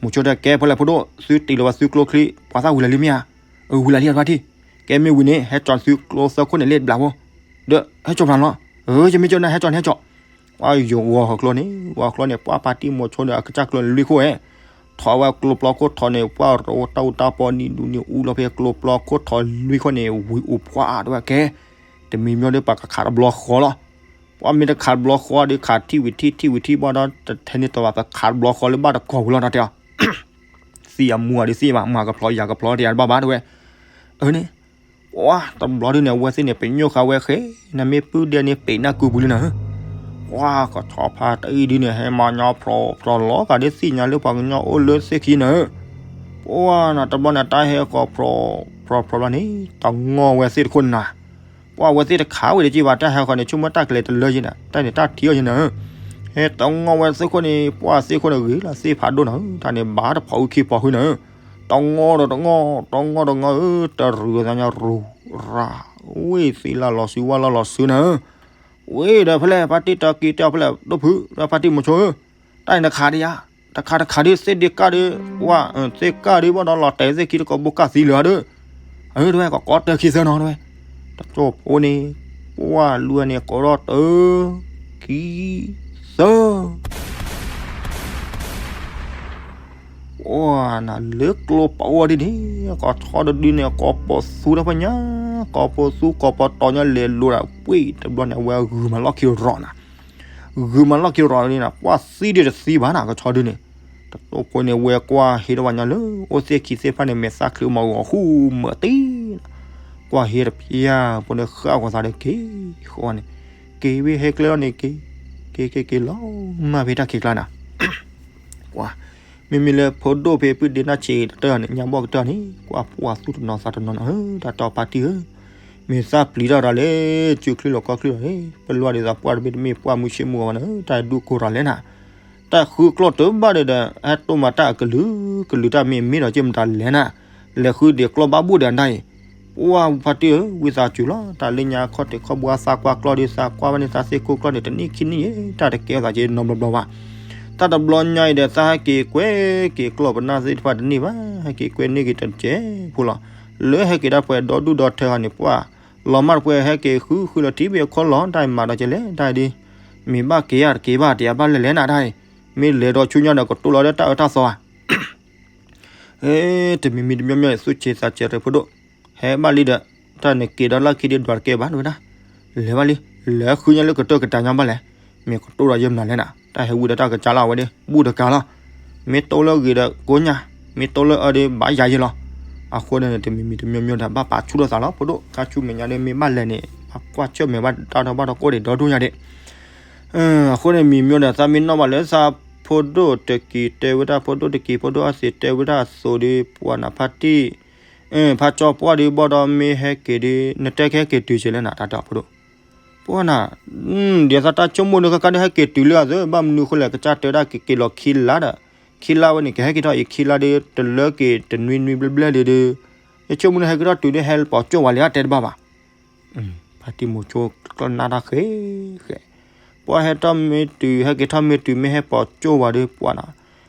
မုဆိတကဲဖိလဲၣ်ဖိဒိၣ် သုတ့ၢ်လီၤဝဲသုကျိချံ ပှၤသၣ်ဝံၤလၢာ်လံမ့ၢ်ဧါ, အဝံၤလၢာ်လံဖါတံၢ်, ကဲမ့ၢ်ဝံၤန့ၣ် ဟဲကၠီၤသုကျိသၢခိၣ်န့ၣ်လၢဘျးဖိ, ဒီးဟဲကၠီၤဖျါလီၤ, အၢ ယမ့ၢ်ကၠီၤနၤ ဟဲကၠီၤန့ၣ်ဟဲကၠီၤ ပှၤယိၤဝီၤဟီၣ်ကျိန့ၣ် ဝီၤကျိန့ၣ် ပှၤဖါတံၢ်မိၤဆိန့ၣ် အကစၢ်ကျိန့ၣ်လွံၢ်ခိၣ်ဧဲ, ထီၣ်ဝဲကျိပျီခိၣ်ထီၣ်န့ၣ် ပှၤရိတၢ်အိၣ်တၢ်ပီနံၤဒူၣ်နံၤအူလီၤဖဲကျိပျီခိၣ်ထီၣ်လွံၢ်ခိၣ်န့ၣ် ဝံၤအိၣ်ပှၤတဝဲကဲ, တမံၤမ့ၢ်ဒီးပှၤကခးတဘျီဃီလီၤ, ပှၤမ့ၢ်တခးတဘျီဃီဒီး ခးထံၣ်ဝံၤထံၣ် ထံၣ်ဝံၤထံၣ်ဘၣ်ဒီး တထဲန့ၣ်တီဘၣ် ပခးတဘျီဃီလၢဘၣ်တကီၢ်ဝံၤလီၤ တၢ်တဲအီၤ သံအမူအဒုးသံဘၣ် မၤကဖျီယၤကဖျီတယၤတဘၣ်ဘၣ်တဝဲ, အန့ၣ် ပှၤတဘျီဒုန့ၣ် အဝဲသ့ၣ်န့ၣ် ပညိၣ်ဃာ်ဝဲဃဲ, နမ့ၢ်ပုၢ်ဒဲန့ၣ် ပ့ၤနၢ်ကုပူၤလံနၤဧၢ, ပှၤကဆီဖါတံၢ်ဒုန့ၣ် ဟဲမၤညီဖျိဖျိလီၤဂာ်ဒ်သ့ၣ်ညါလၢပှၤကညီအိၣ်လၢသ့ၣ်ခံနၤဧၢ, ပှၤနၤတဘျီန့ၣ် တၢ်ဟဲဃီဖျိဖျိဖျိလီၤန့ၣ် တငီၢ်ဝဲသ့ၣ်တခိၣ်နၤ ပှၤဝဲသ့ၣ်တခးဝဲတက့ၢ်ဘၣ် တၢ်ဟဲဃီန့ၣ် ဆိကမိၣ်တၢ်ကလဲၤတလၢယဲနၤ တၢ်န့ၣ်တၢ်ထံၣ်အီၤယဲနၤဧၢ, ဟဲတငီၢ်ဝဲသ့ၣ်ခိၣ်န့ၣ် ပှၤသ့ၣ်ခိၣ်န့ၣ်ဂ့ၤလီၤသ့ၣ်ဖးဒိၣ်နၤဧၢ, တၢ်န့ၣ်ဘၣ်တဖီအုၣ်ခံဖီဟုနၤဧၢ, တငီၢ်ဒီးတငီၢ် တငီၢ်တငီၢ်ဧၢ, တရူးသးညါရူၤရၤ, ဝ့ၢ်သ့လၢလီၤစုဝၢ်လီၤလီၤစုနၤဧၢ, ဝ့ၢ်ဒီးဖဲလဲၣ် ဖါတံၢ်တၢ်က့ၤတဲအီၤဖဲလဲၣ် ဒိၣ်ဖုဒီးဖါတံၢ်မုဆိဧၢ, တၢ်န့ၣ်တခးဒံးယါ, တခးတခးဒုးသ့ၣ်ဒ့ကၢ်ဒုး, ပှၤ သ့ၣ်ကၢ်ဒုးဘၣ်ဒီးလီၤတဲာ်သ့ၣ်ခံတကိးဘိကၢ်သံလၢၤဒုး, အၢ တဝဲ ကကိးတၢ်ခံသၢနီၤတဝဲ, တကၠိဖိန့ၣ် ပှၤလွံၢ်န့ၣ် ကိးထီၣ်တၢ် ခံ သၢ ပှၤနၤလၢကျိပှၤအိၣ်ဒ်န့ၣ် ကဆီတဒုန့ၣ် ကိးပသူတၢ်ဖဲညါ, ကိးပသူကိးပတီၤညါလဲၤလိၤဒၣ်ပှ့ၤတဘျီန့ၣ် အဝဲဂုာ်မၤလီၢ်ခံရီၤနၤ, ဂုာ်မၤလီၢ်ခံရီၤန့ၣ်နၤ ပှၤသံဒံးတသံဘၣ်နၤ ကဆီဒုန့ၣ်, တတိၢ်ဖိန့ၣ် ဝဲကွၢ်ဟ့တဝဲညါလၢ အိၣ်သ့ၣ်ခံသ့ၣ်တဖၣ်န့ၣ် မဲာ်သၣ်ချံမၤဂီၤဃူမၢာ်တံၢ်နၤ, ကွၢ်ဟ့တဖျၢၣ်ဖိန့ၣ် ဃၣ်ဂီၤသးဒီးက့ၤဃီန့ၣ်, က့ၤဝဲဟဲကျဲလီၤန့ၣ် က့ၤ က့ၤက့ၤက့ၤလီၤ မၤဖဲတၢ်ခံးကျါနၤ ကွၢ်, မ့မ့ၢ်လၢဖိဒိၣ်ဖဲပုၢ်ဒ့နၢ်ဆံးကတၢၢ်န့ၣ် ညါဘီၣ်ကတၢၢ်န့ၣ် ကွၢ်ပှၤသူၣ်တနီၤသးတနီၤနီၤဧၢ, တၢ်တဲအီၤဖါတံၢ်ဧၢ, မ့ၢ်သးပျံၤတၢ်ရၤလဲၣ်, စုချံလီၤကီၢ်ချံလီၤန့ၣ် ပလီၢ်ဒ်သိးပှၢ်တဘ့ၣ်တမ့ၢ်ပှၢ်မုၢ်ဆ့ၣ်မုၢ်ဂီၤဘၣ်န့ၣ် တၢ်ဒူၣ်ကိၢ်ရၤလဲၣ်နၤ, တၢ်ဃုကျိတဘၣ်ဒီး ဟဲတိၢ်မၤတၢ်အကလုာ်, ကလုာ်တၢ်မ့ၢ်မ့ၢ်ဒီးက့ၤမတၤလဲၣ်နၤ, လဲၤဃုဒံးကျိဘၣ်ဘူၣ်ဒီးအဒၣ်အံၤ ပှၢ်ဖါတံၢ်ဧၢ, ဝံသးစူၤလီၤ, တၢ်လၢညါခီၣ်ထံးခီၣ်ဘှါသးကွၢ်ကျိဒီး သးကွၢ်ဘၣ်န့ၣ် သးသ့ၣ်ကိၢ်ကျိန့ၣ် တနံၣ်ခံနံၣ်ယဲ တၢ်တကဲအသးက့ၤနီတဘျီဘျီဘၣ်. တၢ်တဘျီညါအံၤဒီး သးဟဲက့ၤကွဲက့ၤကျိပနၢ်သ့ၣ်တဖၣ်တန့ၢ်ဘၣ်, ဟဲက့ၤကွဲန့ၢ်က့ၤတစဲးဖိလီၤ. လၢဟဲက့ၤဒၣ်ပှဲၤဒီဒူၣ်ဒီထၢဂၤန့ၣ် ပှၢ် လီၤမၢ်တပှဲၤ ဟဲက့ၤဃုဃုလီၤထံဘ့ၣ်အခိၣ်လီၤ, တၢ်အံၤမၤဒီးကဲလဲၣ်, တၢ်အံၤဒ် မ့ၢ်ဘၣ်က့ၤဧါတက့ၤဘၣ် တယၤဘၣ်လဲၣ်လဲၣ်နၤ တၢ်အံၤ မ့ၢ်လဲၤဒီးဆူညါဒီး ကတိၤလီၤလၢတၢ်အၢတၢ်သီဧါ တမံၤမံၤတမံၤမံၤ သူၣ်ဆ့သးဆ့တဖိဒိၣ်, ဟဲဘၣ်လံဒီး တၢ်နက့ၤဒီးလၢခံဒ်ဒွးတကဲဘၣ်တဝဲဒၣ်, လဲၤဘၣ်လံ, လဲၤဃုညါလၢကတၢၢ်ကတၢၢ်ညါဘၣ်လဲၣ်, မ့ၢ်ကတိၤဒီးယဲၢ်မနုၤလဲၣ်နၤ, တၢ်ဟဲဝံၤဒီးတၢ်ကစၢ်လၢအဝဲဒၣ် ဘူၣ်တကးလီၤ, မ့ၢ်တိၤလၢဂ့ၤဒီးကိညါ, မ့ၢ်တိၤလၢအၢဒီးဘၣ်ယၤယဲၢ်လီၤ, အဃိန့ၣ် တမံၤမံၤတမံၤမံၤဒီး ဘၣ်ပာ်ဆူၣ်ထီၣ်သးလီၤ ဖိဒိၣ်, ခါဆူမဲာ်ညါဒီး မ့ၢ်ဘၣ်လဲၤန့ၣ် ဘၣ်ကွၢ်ဆၢၣ်မဲာ်ဘၣ်တၢ်ထီၣ်ဘၣ်ထီၣ်ကိၣ်ဒံးဒီဒူၣ်ညါဒံး အဃိန့ၣ် မံၤမံၤဒီး သးမ့ၢ်နီၣ်ဘၣ်လၢသးဖိဒိၣ်တက့ၤတဲဝဲဒၣ် ဖိဒိၣ်တက့ၤ ဖိဒိၣ်အသ့ၣ်တဲဝဲဒၣ်အသိးဒီး ပှၤနဖါတံၢ်, ဖါကၠီပှၢ်ဒီးဘၣ်ဒီးမ့ၢ်ဟဲက့ၤဒီး နတဲကဟဲက့ၤတုၤက့ၤလဲၣ်နၤ တၢ်တဲအီၤဖိဒိၣ်, ပှၢ်နၤ, ဒ်သိးတၢ်ဆိကမိၣ်ဒုး ခဲခါဒုး ဟဲက့ၤတုၤလၢအသိး ဘၣ်မနုၤဃိလဲၣ် ကစၢ်တဲဝဲဒၣ် ကက့ၤလီၤခံလါဒီး, ခံလါဝဲန့ၣ် ကဟဲက့ၤထီၣ်အံၤ ခံလါဒီး တလၢက့ၤ တနွံနွံဘျဲၣ်ဘျဲၣ်ဒီး, ယဆိကမိၣ်န့ၣ် ဟဲက့ၤထီၣ်တုၤဒီး ဟဲပိာ်ကၠိၣ်ဝဲလံ တဲတဘၣ်ဘၣ်. ဖါတံၢ်မိၤဆိကျီၢ်နၢ်တၢ်ဃဲဃဲ, ပှၢ်ဟဲထီၣ်မ့ၢ်တုၤ ဟဲက့ၤထီၣ်မ့ၢ်တုၤ မ့ၢ်ဟဲပိာ်ကၠိၣ်ဝဲဒီး ပှၢ်နၤ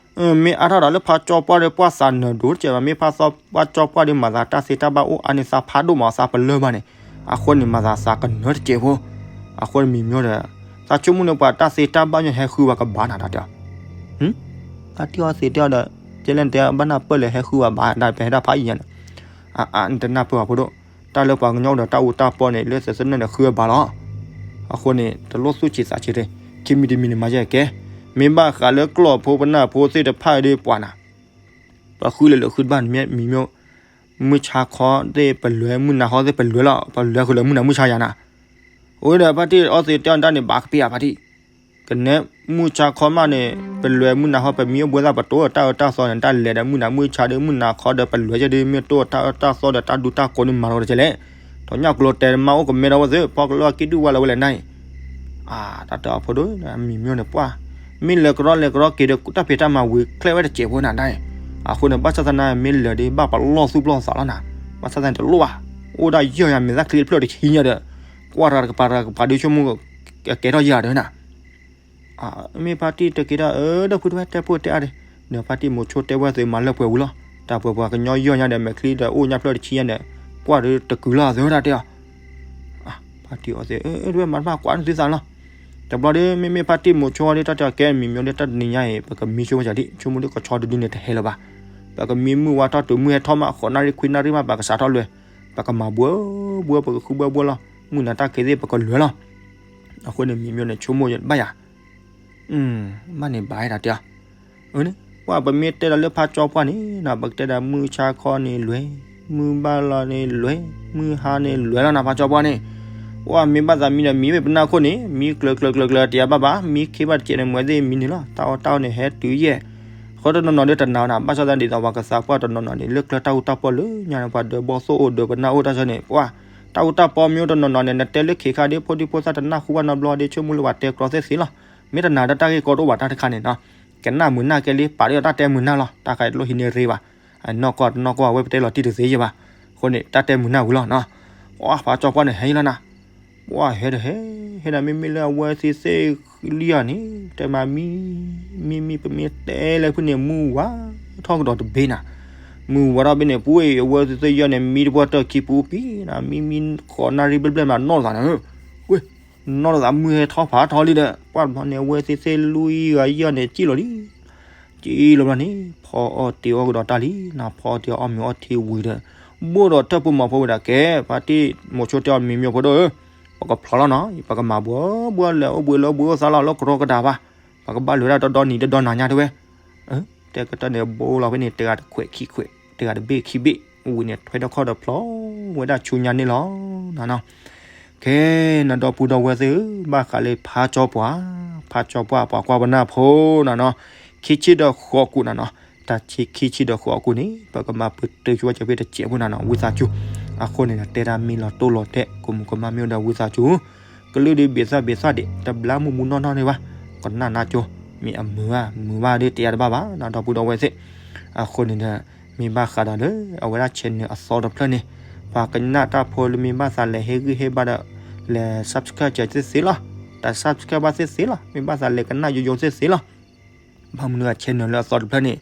မ့ၢ်အါထီၣ်ဒီးလၢဖါကၠီပှၢ်ဒီး ပှၢ်သးနၢၤဒိၣ်တကဲးဘၣ်. မ့ၢ်ဖါကၠီပှၢ်ဒီး မၤသးတၢ်သ့တၢ်ဘၣ်အိၣ်အါန့ၣ် သးဖးဒိၣ်မး သးပလၢၢ်ဘၣ်န့ၣ်, အဃိန့ၣ် မၤသးသးကနၢၤတကဲးဖိ. အဃိန့ၣ်မံၤမၠိဒီး, သးဆိကမိၣ်န့ၣ် ပှၤတၢ်သ့တၢ်ဘၣ်ညီဟဲဃုဝဲကဘၣ်နၤတၢ်တဲအီၤ, ဖါတံၢ်အီသံးတဲအီၤဒီး, ကဲလဲၣ်တဲဘၣ်နၢ်ပၢၢ်လဲၣ် ဟဲဃုဝဲဘၣ် ဒ်ပဟဲဒၣ်ဖးအံၤညါန့ၣ်, အအါ နတနၢ်ပၢၢ်ဘၣ်ဖိဒိၣ်, တၢ်လၢပှၤကညီအိၣ်ဒီးတၢ်အူတၢ်ပီန့ၣ် လၢသးသနၢၣ်န့ၣ် ဃုဝဲဘၣ်လီၤ. အဃိန့ၣ် တလိၣ်သူၣ်ဆံးသးဆံးတ့ၢ်, ခံမံၤတမံၤန့ၣ် မၤယဲကဲ, မ့ၢ်ဘၣ်ဃးလၢကျီၢ်ဖိပနၢ်ဖိသ့ၣ်တဖၣ်ဒီး ပှၢ်နၤ ပဃုလဲၤလၢဃုတဘၣ်န့ၣ် မံၤမၠိ, မုၢ်ဆါခီသ့ၣ်ပလွဲၤ မုၢ်နၤခီသ့ၣ်ပလွဲၤလီၤ ပလွဲၤဃုာ်လၢမုၢ်နၤမုၢ်ဆါယၤနၤ, အိၣ်ဒီးဖါတံၢ်အီသံးတဲအီၤတၢ်န့ၣ် ဘၣ်ကပ့ၤဧါဖါတံၢ်, ကနဲ မုၢ်ဆါခီမးန့ၣ် ပလွဲၤမုၢ်နၤခီ ပမံအိၣ်ဘှီသၣ် ပတိၢ်တၢ်အၢတၢ်သီန့ၣ် တၢ်လဲၤဒီးမုၢ်နၤမုၢ်ဆါဒီး မုၢ်နၤခီဒီးပလွဲၤယဲဒီး မ့ၢ်တိၢ်တၢ်အၢတၢ်သီဒီးတၢ်ဒူတၢ်ကိးန့ၣ် မၤလီၤတကဲလဲၣ်, ထီၣ်ညၣ်ကျိၤတဲမါအိၣ်ကမဲဒီးဝဲသ့ၣ် ဖီကလၢကံၣ်ဒုၣ်ဝါလၢဝဲလဲၣ်နၤအံၤ အတၢ်တဲအီၤဖိဒိၣ် မံၤမၠိန့ၣ်ပှၢ်, မ့ၢ်လဲၤကရီလဲၤကရီက့ၤဒီး တၢ်ဖံးတၢ်မၤဝံၤချဲဝဲတစဲးဖိနၤဒၣ်အံၤ, အဃိန့ၣ် ဘၣ်ဆၣ်သနာ် မ့ၢ်လဲၤဒီး ဘၣ်ပလီၢ်သူၣ်ပလီၢ်သးလီၤနၤ, ဘၣ်ဆၣ်သနာ်တလိၣ်ဘၣ်, အိၣ်ဒၣ်ယဲၢ်ယၤ မဲာ်သၣ်ချံတဖျၢၣ်တဆံညါဒီး, ကွၢ်တဂၤတကပၤတဂၤကပၤဒုးဆိကမိၣ် ကကဲထီၣ်ယဲၢ်ဂၤဒီးနၤ မ့ၢ်ဖါတံၢ်တက့ၤဒီး အၢ ဒီပုၢ်တဝဲၢ်တဲဖိတဲအါဒံး, ဒီးဖါတံၢ်မိၤဆိတဲဝဲသုးမၤလၢပှဲၤဝံၤလီၤ, တၢ်ပှဲၤပှၤကညီယီၢ်ညါဒီး မဲာ်ချံဒီးအိၣ်ညါဖျၢၣ်တဆံညါဒီး, ကွၢ်ဒီးတကုၤလီၤအသုးတၢ်တဲအီၤ, ဖါတံၢ်အီသံး အၢ တဝဲၢ်မၤတဘၣ်ကွၢ်နသုသးလီၤ, တဘျီဒီး မ့မ့ၢ်ဖါတံၢ်မိၤဆိဒီး တၢ်တဲအီၤကဲ မံၤမၠိဒီးတၢ်တနံၤညါအံၤ ပကမံဆိဝဲဒ် ဆိကမိၣ်ဒ်ကဆီတဒုန့ၣ်တဟဲလၢၤဘၣ်, ပကမံမုၢ်ဝါထီၣ်တုၤမုၢ်ဟဲထီၣ်မး ဃိးနၣ်ရံၣ်ခွံနၣ်ရံၣ်မး ပကစးထီၣ်လွဲၤ, ပကမၤဘှီဘှီ ပကဃုဘှီဘှီလီၤ, မုၢ်နၤတၢ်ခံးသ့ၣ် ပကလွဲၤလီၤ, အဃိန့ၣ် မံၤမၠိန့ၣ် ဆိကမိၣ်ဘၣ်ယၤ ဘၣ်န့ၣ်ဘၣ်တၢ်တဲအီၤ, ပှၢ်ပမ့ၢ်တဲဒီးလၢဖါကၠီပှၢ်န့ၣ် ပကတဲဒီးမုၢ်ဆါခီန့ၣ်လွဲၤ, မုၢ်ဘၣ်လီၤန့ၣ်လွဲၤ, မုၢ်ဟါန့ၣ်လွဲၤလီၤနၤ ဖါကၠီပှၢ်န့ၣ်, ပှၢ်မ့ၢ်ဘၣ်သးမံဒီးမံမ့ၢ်ပနၢ်ခိၣ်န့ၣ် မံကျၢၤကျၢၤကျၢၤကျၢၤတယၤဘၣ်ဘၣ်, မံခ့ဘၣ်တကဲးန့ၣ် မွဲသ့ၣ်မံန့ၣ်လီၤ, တၢ်အီၣ်တၢ်အီန့ၣ်ဟဲတုၤယဲၢ်, ဃီတနီၤနီၤဒီးတနာ်နၤ ဘၣ်ဆၣ်သနာ်ဒ်သိးပှၤကသးပှၢ်တနီၤနီၤန့ၣ် လၢကျဲတၢ်အူတၢ်ပီၢ်လၢညါန့ၣ် ပှၤဒၢးဘီၣ်သိၣ်အိၣ်ဒၢးပနၢ်အိၣ်တၢ်ဆၢန့ၣ် ပှၢ် တၢ်အူတၢ်ပီၢ်မ့ၢ်အိၣ်တနီၤနီၤန့ၣ် နတဲလၢခံခါဒီး ဖိဒံဖိသၣ်တနၢ်ဟူဘၣ်နီတဘျီဒီး ဆိကမိၣ်လၢပှၤတဲကြီသ့သ့လီၤ, မ့ၢ်တနာ်ဒီးတၢ်ဂ့ၢ်ကီတအိၣ်ဘၣ်တၢ်တခါန့ၣ်နီၤ, ကနၣ်မုာ်နၢ်ကဲလံ ပာ်ဒီးတၢ်တဲမုာ်နၢ်လီၤ, တၢ်ခါအံၤတလိၣ်ဟံးန့ၢ်ရ့ဘၣ်, အနီၢ်ကီၢ်တနီၢ်ကီၢ် အဝဲပတဲလီၤတံၢ်တသ့ယဲၢ်ဘၣ်, အဃိန့ၣ် တၢ်တဲမုာ်နၢ်ဝံၤလီၤနီၤ, ပှၢ်ဖါကၠီပှၢ်န့ၣ် ဟဲလီၤနၤ ပှၢ်ဟဲဒီးဟဲ, ဟဲဒၣ်မ့မ့ၢ်လၢအဝဲသ့ၣ်သ့ၣ်လံဧါန့ၣ် တဲမးမံ, မံမံပမ့ၢ်တဲလၢဖုန့ၣ် မုၢ်ဝါထီၣ်ကဒီးတဘ့ၣ်နၤ, မုၢ်ဝါထီၣ်ဘ့ၣ်န့ၣ် ပှၢ်အဝဲသ့ၣ်သ့ၣ်ယဲၢ်န့ၣ် မံတပှၢ်တၢၢ်ခံပူၤပံၤနၤ, မံမံဃိးနၣ်ရံၣ်ဘျဲၣ်ဘျဲၣ်မးနီၢ်သးနၤ, ဝဲ, နီၢ်သးမုၢ်ဟဲထီၣ်ဖးထီလံဒီး ပှၢ်တဘျီန့ၣ် အဝဲသ့ၣ်သ့ၣ်လွံၢ်ဂၤယဲၢ်န့ၣ် စံၣ်လီၤလံ စံၣ်လီၤဘျီန့ၣ် ဖီအီၣ်တ့ၤအီၣ်ကဒီးတၢ်လံနၤ, ဖီအီၣ်တ့ၤအီၣ်မ့ၤအီထံဝံၤဒီး, ဘိၣ်ဒီးတၢၢ်ဖိမၤဖိဝံၤဒီးကဲ, ဖါတံၢ်မိၤဆိတဲအီၤမံၤမ့ၢ်ဖိဒိၣ်ဧၢ, ပကဖျီလီၤနီၤ, ပကမၤဘှီဘှီလဲၤအိၣ်ဘှံးလၢအိၣ်ဘှံးအိၣ်သါလီၤလၢကရီကဒါဘၣ်, ပကဘၣ်လဲၤဒၣ်ဒီဒီနံၤဒီဒီနၤညါတဝဲ, တဲကတၢၢ်န့ၣ် ဘိလီၤဖဲန့ၣ် တဂၤတခွဲးခံခွဲး တဂၤတဘ့ၣ်ခံဘ့ၣ်, ဝံၤန့ၣ်ထွဲထီၣ်ခီၣ်ဒီးဖျီဝဲဒၣ်ဆူညါန့ၣ်လီၤနၤနီၤ ခဲ နဒီပုၢ်ဒီဝဲၢ်သ့ၣ်ဧၢ, ဘၣ်ဃးလၢဖါကၠီပှၢ်, ဖါကၠီပှၢ်ပှၤကွၢ်ပနၢ်ဖိနၤနီၤ, ခံဆံဒီးဃိးကူာ်နၤနီၤ, တၢ်ဆံခံဆံဒီးဃိးကူာ်န့ၣ် ပကမၤပတုာ်ဆိဝဲကၢၤဖဲတစဲးဖိနၤနီၤ ဝံသးစူၤ, အဃိန့ၣ် တဲဒၣ်မ့ၢ်လီၤတိၢ်လီၤတဲာ် ကမူၤကမၣ်မ့ၢ်အိၣ်ဒီးဝံသးစူၤ, ကလုၢ်ဒုးဘ့ၣ်သၣ်ဘ့ၣ်သၣ်ဒံး တဘျါမုၢ်မူနီၢ်နီၢ်န့ၣ်ဘၣ်, ကနၣ်နၢ်ကၠိ, မ့ၢ်အမုာ်ဧါ မုာ်ဘၣ်ဒီးတဲယၤတဘၣ်ဘၣ် နဒီပုၢ်ဒီဝဲၢ်သ့ၣ်, အဃိန့ၣ်ဒီး မ့ၢ်ဘၣ်ဃးဒီးလၢ အဝဲဒၣ် channel အသီတဖျၢၣ်န့ၣ်, ပှၤကနၣ်တၢ်ဖိလၢမ့ၢ်ဘၣ်သးလဲၤဟ့ၣ်ဂံၢ်ဟ့ၣ်ဘါဒီး လဲၤ subscribe စၢၤသ့ၣ်သ့လီၤ, တၢ် subscribe ဘၣ်သ့ၣ်သ့လီၤ, မ့ၢ်ဘၣ်သးလဲၤကနၣ်ယိယိသ့ၣ်သ့လီၤ, ဘၣ်မနုၤအ channel လၢအသီတဖျၢၣ်န့ၣ်,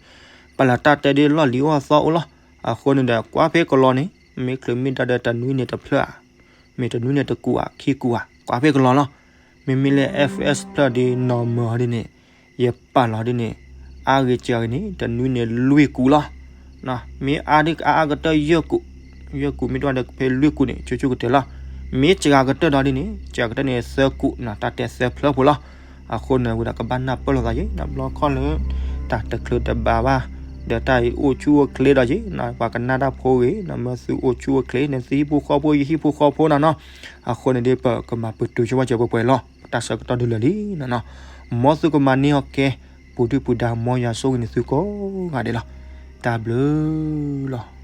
ပှၤလၢတၢ်တဲဒ်လီၢ်လံၤအိၣ်အသီအိၣ်လီၤ, အဃိန့ၣ်ဒီး ကွၢ်ဖဲကလီၤန့ၣ်, မ့ၢ်ချုးမ့ၢ်ဒါဒီးတနွံန့ၣ်တဖျၢၣ်ဧါ, မ့ၢ်တနွံန့ၣ်တကူာ်ဧါ ခံကူာ်ဧါ, ကွၢ်ဖဲကလီၤလီၤ, မ့မ့ၢ်လၢ FS ဖျၢၣ်ဒ် normal ဒ်န့ၣ်, ယပာ်လီၤဒ်န့ၣ်, အါဂ့ၤစှၤဂ့ၤန့ၣ် တနွံန့ၣ်လွံၢ်ကူာ်လီၤ, မ့ၢ်အါဒ်အါအါကတၢၢ်ယဲၢ်ကူာ်, ယဲၢ်ကူာ်မ့ၢ်တအိၣ်ဒီးဖဲလွံၢ်ကူာ်န့ၣ် ဆူၣ်ဆူၣ်ကတၢၢ်လီၤ, မ့ၢ်စှၤကတၢၢ်ဒီးဒ်န့ၣ် စှၤကတၢၢ်န့ၣ်သၢကူာ်နၤ တၢ်တဲသၢဖျၢၣ်ဖိလီၤ, အဃိန့ၣ်ဝံၤဒီးကဘၣ်နၢ်ပၢၢ်လိာ်သးယ့ၣ် နဘျီခီၣ်လၢ တၢ်တချုးတဘၣ်ဘၣ်, ဒီးတၢ်အံၤအိၣ်ဆူၣ်အိၣ်ချ့ဒီးယ့ၣ် နပှၤကနၣ်တၢ်ဖိဂ့ၤ နမၢသုအိၣ်ဆူၣ်အိၣ်ချ့ နသုဟံၣ်ဖိဃီဖိ ယဟံၣ်ဖိဃီဖိနၤနီၤ, အဃိန့ၣ်ဒီး ပကမၤပတုာ်ဆိဝဲစၢၤပှဲၤပှဲၤလီၤ, တၢ်ဆၢကတီၢ်ဒုးလၢာ်လံနၤနီၤ, မ်သုကမၤန့ၢ်အီၤကဲ ပူၤဒုၣ်ပူၤဒါ မ်ယွၤဆိၣ်ဂ့ၤန့ၢ်သုကိးဂၤဒဲးလီၤ, တၢ်ဘျုးလီၤ.